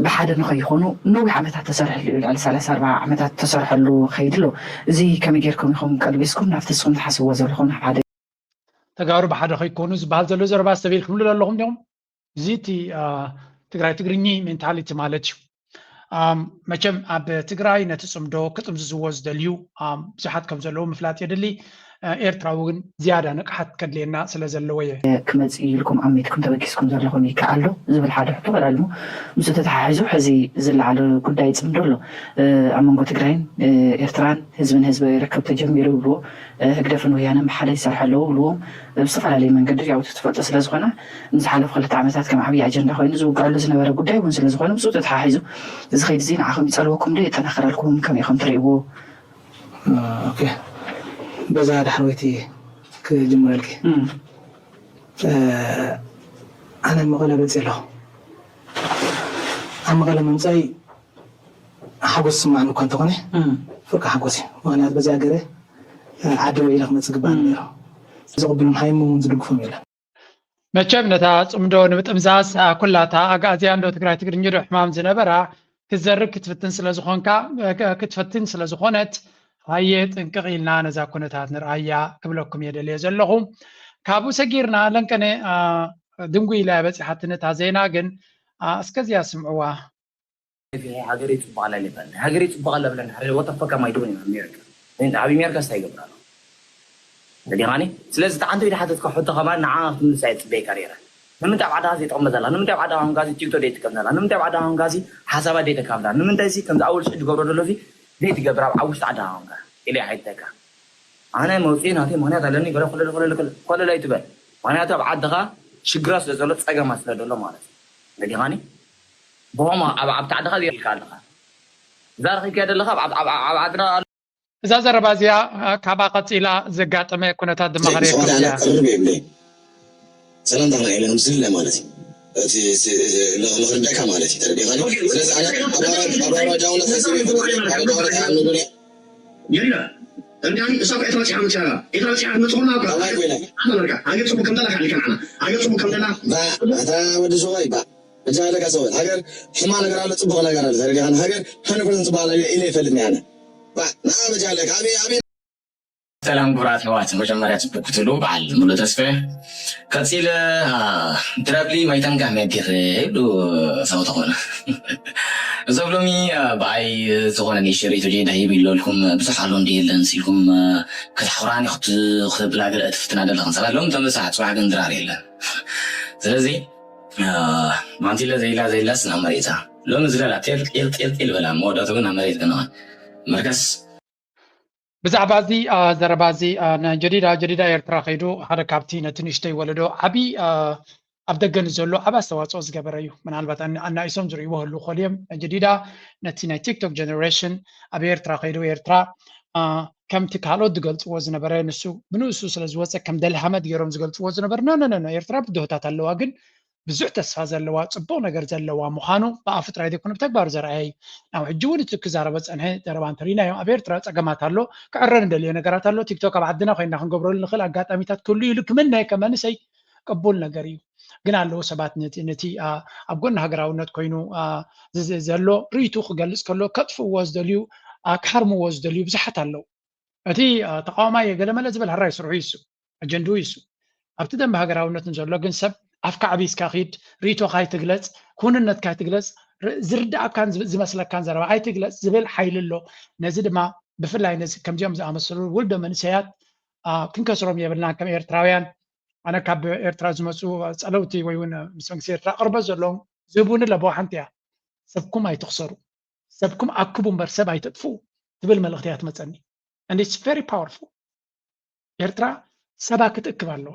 ብሓደ ንኸይኾኑ ነዊሕ ዓመታት ተሰርሐሉ እዩ። ልዕሊ ሰላሳ ኣርባዓ ዓመታት ተሰርሐሉ ከይዲ ኣሎ። እዚ ከመይ ጌርኩም ኢኹም ቀልቢስኩም ናብቲ ንስኹም ትሓስብዎ ዘለኹም ናብ ሓደ ተጋሩ ብሓደ ከይኮኑ ዝበሃል ዘሎ ዘረባ ዝተቢልኩምሉ ኣለኹም ዲኹም? እዚ እቲ ትግራይ ትግርኚ ሜንታሊቲ ማለት እዩ። መቸም ኣብ ትግራይ ነቲ ጽምዶ ክጥምዝዝዎ ዝደልዩ ብዙሓት ከም ዘለዉ ምፍላጥ የድሊ። ኤርትራ እውን ዝያዳ ንቕሓት ከድልየና ስለ ዘለዎ እየ። ክመጽእ ኢልኩም ኣሚትኩም ተበጊስኩም ዘለኹም ይከኣል ዶ ዝብል ሓደ ሕቶ ቀዳድሙ። ምስ ተተሓሒዙ ሕዚ ዝለዓለ ጉዳይ ጽምዶ ኣሎ። ኣብ መንጎ ትግራይን ኤርትራን ህዝብን ህዝቢ ርክብ ተጀሚሩ ይብልዎ። ህግደፍን ወያነን ብሓደ ይሰርሑ ኣለዉ ይብልዎም። ብዝተፈላለየ መንገዲ ያው ትፈልጦ ስለ ዝኾነ ንዝሓለፉ ክልተ ዓመታት ከም ዓብዪ ኣጀንዳ ኮይኑ ዝውግዐሉ ዝነበረ ጉዳይ እውን ስለ ዝኾነ ምስኡ ተተሓሒዙ እዚ ከይዲ እዚ ንዓኹም ይጸልወኩም ዶ የጠናኽረልኩም? ከመይ ኢኹም ትርእይዎ? ኦኬ፣ በዛ ዳሕረወይቲ ክጅምረልኪ። ኣነ መቐለ በፂ ኣለኹ። ኣብ መቐለ ምምፃይ ሓጎስ ዝስማዓኒ እኳ እንተኾነ ፍርቂ ሓጎስ እዩ። ምክንያቱ በዚኣ ገረ ዓዲ ውዒለ ክመፅእ ግባኣኒ ነይሩ። ዘቕብሎም ሓይሞ እውን ዝድግፎም የለን። መቸም ነታ ጽምዶ ንምጥምዛዝ ኩላታ ኣግኣዝያን ዶ ትግራይ ትግርኛ ዶ ሕማም ዝነበራ ክትዘርግ ክትፍትን ስለ ዝኾንካ ክትፈትን ስለ ዝኾነት ሃየ ጥንቅቕ ኢልና ነዛ ኩነታት ንርኣያ ክብለኩም እየ ደልየ ዘለኹ። ካብኡ ሰጊርና ለንቀነ ድንጉ ኢላ በፂሓትኒ እታ ዜና ግን እስከዚያ ስምዕዋ። ሃገረይ ፅቡቕ ኣላ ይበል ሃገረይ ፅቡቕ ኣላ ብለን ሓደ ወተፈካ ማይ ድውን ኢና ኣሜሪካ ኣብ ኣሜሪካ ስታይ ይገብር ኣሎ ዲኻኒ ስለዚ ተዓንቶ ኢደ ሓተትካ ሕቶ ከማን ንዓ ክትምልሳ እየ ፅበየካ ነይረ ንምንታይ ኣብ ዓድኻ ዘይጠቕመ ዘላ ንምንታይ ኣብ ዓድኻ ኮንካ ቲክቶ ዘይጥቀም ዘላ ንምንታይ ኣብ ዓድኻ ኮንካ ሓሳባት ዘይተካፍላ ንምንታይ ከምዚ ኣወል ሽዑ ዝገብሮ ዘሎ ዘይትገብር ኣብ ውሽጢ ዓድኻ ኮንካ ኢለ ሓይተካ ኣነ መውፅኢ ናተይ ምክንያት ኣለኒ ገለ ኮለለ ኮለለ ኣይትበል ምክንያቱ ኣብ ዓድኻ ሽግራት ስለ ዘሎ ፀገማት ስለ ዘሎ ማለት እዩ ዲኻኒ ብኸምኡ ኣብ ኣብቲ ዓድኻ ኢልካ ኣለኻ እዛ ረኺብካያ ዘለኻ ኣብ ዓድና እዛ ዘረባ እዚኣ ካባ ቀፂላ ዘጋጠመ ኩነታት ድማ ክርእየኩም እያ። ሰላምታ ናይ ኢለን ዝድለ ማለት እዩ እቲ ንኽርዳእካ ማለት እዩ ተረዲኻኒ ስለዚ ኣነ ኣባራጃውነት ሓሲብ ኣባራጃውነት ኣምኑሉን የለ እንዲያም እሳ እኮ ኤርትራ ፂሓ መፅያ እያ ኤርትራ ፂሓ መፅኹና ኣመሪካ ሃገር ፅቡቅ ከምተላ ካሊካ ንዓና ሃገር ፅቡቅ ከምተላ ኣታ ወዲ ዞባይ ባ እዛ ለካ ሰው ሃገር ሕማ ነገር ኣሎ ፅቡቅ ነገር ኣሎ ተረዲኻ ሃገር ሀንድ ፐርሰንት ፅቡቅ ነገር ኢለ ይፈልጥ ያለ ባ ና በጃ ለካ ኣበይ ኣበይ ሰላም ክቡራት ኣሕዋት መጀመርያ ፅቡቅ ክትብሉ በዓል ሙሉ ተስፈ ቀፂለ ድረብሊ ማይተንጋ መዲኽ ይብሉ ሰው ተኾነ እዞም ሎሚ ብኣይ ዝኾነ ንእሽተይ ርእይቶ ጀይዳ ሂቡ ኢለልኩም ብዙሕ ኣሎ እንዲ የለን ሲልኩም ከተሕኽራኒ ክትብላ ገለ ትፍትና ዘለኽን ሰባት ሎም ተመሳሕ ፅባሕ ግን ድራር የለን ስለዚ ማንቲለ ዘይላ ዘይላስ ናብ መሬታ ሎሚ ዝለላ ጤል ጤል ጤል ጤል በላ መወዳቱ ግን ናብ መሬት ገነዋ መርከስ ብዛዕባ እዚ ዘረባ እዚ ጀዲዳ ጀዲዳ ኤርትራ ከይዱ ሓደ ካብቲ ነቲ ንእሽተይ ወለዶ ዓቢ ኣብ ደገ ንዘሎ ዓቢ ኣስተዋፅኦ ዝገበረ እዩ። ምናልባት ኣናኢሶም ዝርእይዎ ህልው ኾል እዮም። ጀዲዳ ነቲ ናይ ቲክቶክ ጀነሬሽን ኣብ ኤርትራ ከይዱ ኤርትራ ከምቲ ካልኦት ዝገልፅዎ ዝነበረ ንሱ ብንእሱ ስለ ዝወፀ ከም ደልሃመት ገይሮም ዝገልፅዎ ዝነበሩ ኖ ኖ ኖ ኤርትራ ብድሆታት ኣለዋ ግን ብዙሕ ተስፋ ዘለዋ፣ ጽቡቕ ነገር ዘለዋ ምዃኑ ብኣፍ ጥራይ ዘይኮነ ብተግባር ዘርኣየ እዩ። ናብ ሕጂ እውን እቲ ክዛረቦ ዝጸንሐ ዘረባ እንተሪእናዮ፣ ኣብ ኤርትራ ጸገማት ኣሎ፣ ክዕረ ንደልዮ ነገራት ኣሎ፣ ቲክቶክ ኣብ ዓድና ኮይንና ክንገብረሉ ንኽእል ኣጋጣሚታት ክህሉ እዩ ኢሉ ክምነ ከም መንእሰይ ቅቡል ነገር እዩ። ግን ኣለዉ ሰባት ነቲ ነቲ ኣብ ጎኒ ሃገራውነት ኮይኑ ዘሎ ርእይትኡ ክገልጽ ከሎ ከጥፍእዎ ዝደልዩ፣ ክሓርምዎ ዝደልዩ ብዙሓት ኣለዉ። እቲ ተቃዋማይ ገለመለ ዝበል ሕራይ ስርሑ ይሱ ኣጀንድኡ ይሱ ኣብቲ ደንበ ሃገራውነት ንዘሎ ግን ሰብ ኣፍካ ዓቢስካ ኪድ ርእይቶካ ይትግለጽ ክውንነትካ ይትግለጽ ዝርዳእካን ዝመስለካን ዘረባ ኣይትግለፅ ዝብል ሓይሊ ኣሎ። ነዚ ድማ ብፍላይ ነዚ ከምዚኦም ዝኣመሰሉ ውልዶ መንእሰያት ክንከስሮም የብልናን። ከም ኤርትራውያን ኣነ ካብ ኤርትራ ዝመፁ ፀለውቲ ወይ እውን ምስ መንግስቲ ኤርትራ ቅርበት ዘለዎም ዝህቡኒ ለበዋ ሓንቲ እያ። ሰብኩም ኣይትኽሰሩ፣ ሰብኩም ኣክቡ እምበር ሰብ ኣይተጥፍኡ ትብል መልእኽቲ እያ ትመፀኒ። And it's very powerful። ኤርትራ ሰባ ክትእክብ ኣለዋ።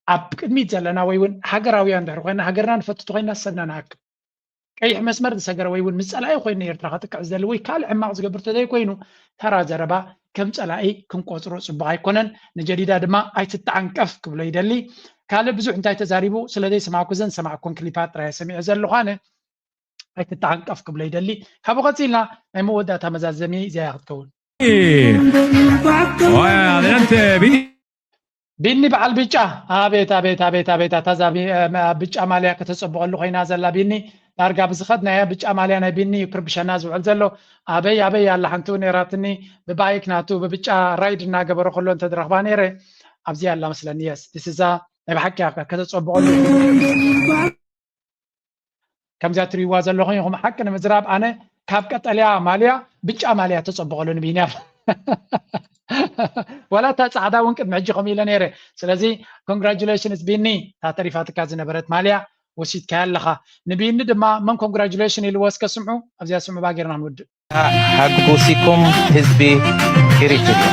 ኣብ ቅድሚት ዘለና ወይ እውን ሃገራውያን ድሕሪ ኮይና ሃገርና ንፈትቱ ኮይና ሰብና ንኣክብ። ቀይሕ መስመር ዝሰገረ ወይ እውን ምስ ፀላኢ ኮይኑ ኤርትራ ከጥቅዕ ዝደሊ ወይ ካልእ ሕማቕ ዝገብር ተዘይኮይኑ ተራ ዘረባ ከም ፀላኢ ክንቆፅሮ ፅቡቕ ኣይኮነን። ንጀዲዳ ድማ ኣይትተዓንቀፍ ክብሎ ይደሊ። ካልእ ብዙሕ እንታይ ተዛሪቡ ስለ ዘይሰማዕኩ እዘን ዝሰማዕኩን ክሊፓት ጥራይ ሰሚዐ ዘለኹ ኣነ ኣይትተዓንቀፍ ክብሎ ይደሊ። ካብኡ ቀፂልና ናይ መወዳእታ መዛዘሚ እዚኣ እያ ክትከውን። Oye, adelante, Vini. ቢኒ በዓል ብጫ። ኣቤት ኣቤት ኣቤት ኣቤት ኣታ እዛ ቢ- እ፣ ብጫ ማልያ ከተፀብቐሉ ኮይና ዘላ ቢኒ። ዳርጋ ብዝኸድናያ ብጫ ማልያ ናይ ቢኒ እዩ ክርብሸና ዝውዕል ዘሎ። ኣበይ ኣበይ ኣላ ሓንቲ እውን ነይራትኒ ብባይክ ናቱ ብብጫ ራይድ እናገበረ ከሎ እንተዝረኽባ ነይረ። ኣብዚ ኣላ መስለኒ። የስ ዲስ እዛ ናይ ብሓቂ እያ ከተፀብቐሉ። ከምዚኣ ትሪእዋ ዘለኹም ኢኹም። ሓቂ ንምዝራብ ኣነ ካብ ቀጠልያ ማልያ ብጫ ማልያ ተፀብቐሉ ንቢንያም። ዋላ እታ ፃዕዳ እውን ቅድሚ ሕጂ ከምኡ ኢለ ነይረ። ስለዚ congratulations ቢኒ፣ እታ ተሪፋትካ ዝነበረት ማልያ ወሲድካያ ኣለኻ። ንቢኒ ድማ መን congratulation ኢልዎ እስከ ስምዑ። ኣብዚኣ ስምዑ ባጌርና ንውድእ። حقوسكم حزب إريتريا.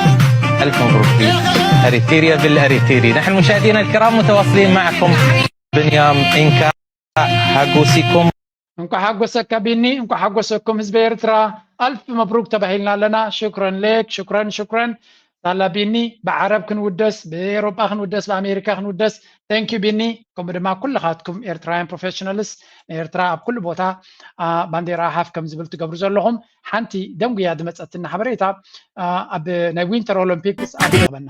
ألف مبروك لأريتريا بالأريتري. نحن مشاهدينا الكرام متواصلين معكم. بنيام إنكا حقوسكم. እንኳዕ ሓጎሰካ ቢኒ፣ እንኳዕ ሓጎሰኩም ህዝቢ ኤርትራ። ኣልፍ መብሩክ ተባሂልና ኣለና። ሽክረን ሌክ፣ ሽክረን ሽክረን። ሳላ ቢኒ ብዓረብ ክንውደስ፣ ብኤሮጳ ክንውደስ፣ ብኣሜሪካ ክንውደስ። Thank you ቢኒ። ከምኡ ድማ ኩልኻትኩም ኤርትራውያን ፕሮፌሽናልስ ንኤርትራ ኣብ ኩሉ ቦታ ባንዴራ ሓፍ ከም ዝብል ትገብሩ ዘለኹም። ሓንቲ ደንጉያ ዝመፀትና ሓበሬታ ኣብ ናይ ዊንተር ኦሎምፒክስ ኣብ ይረኸበና።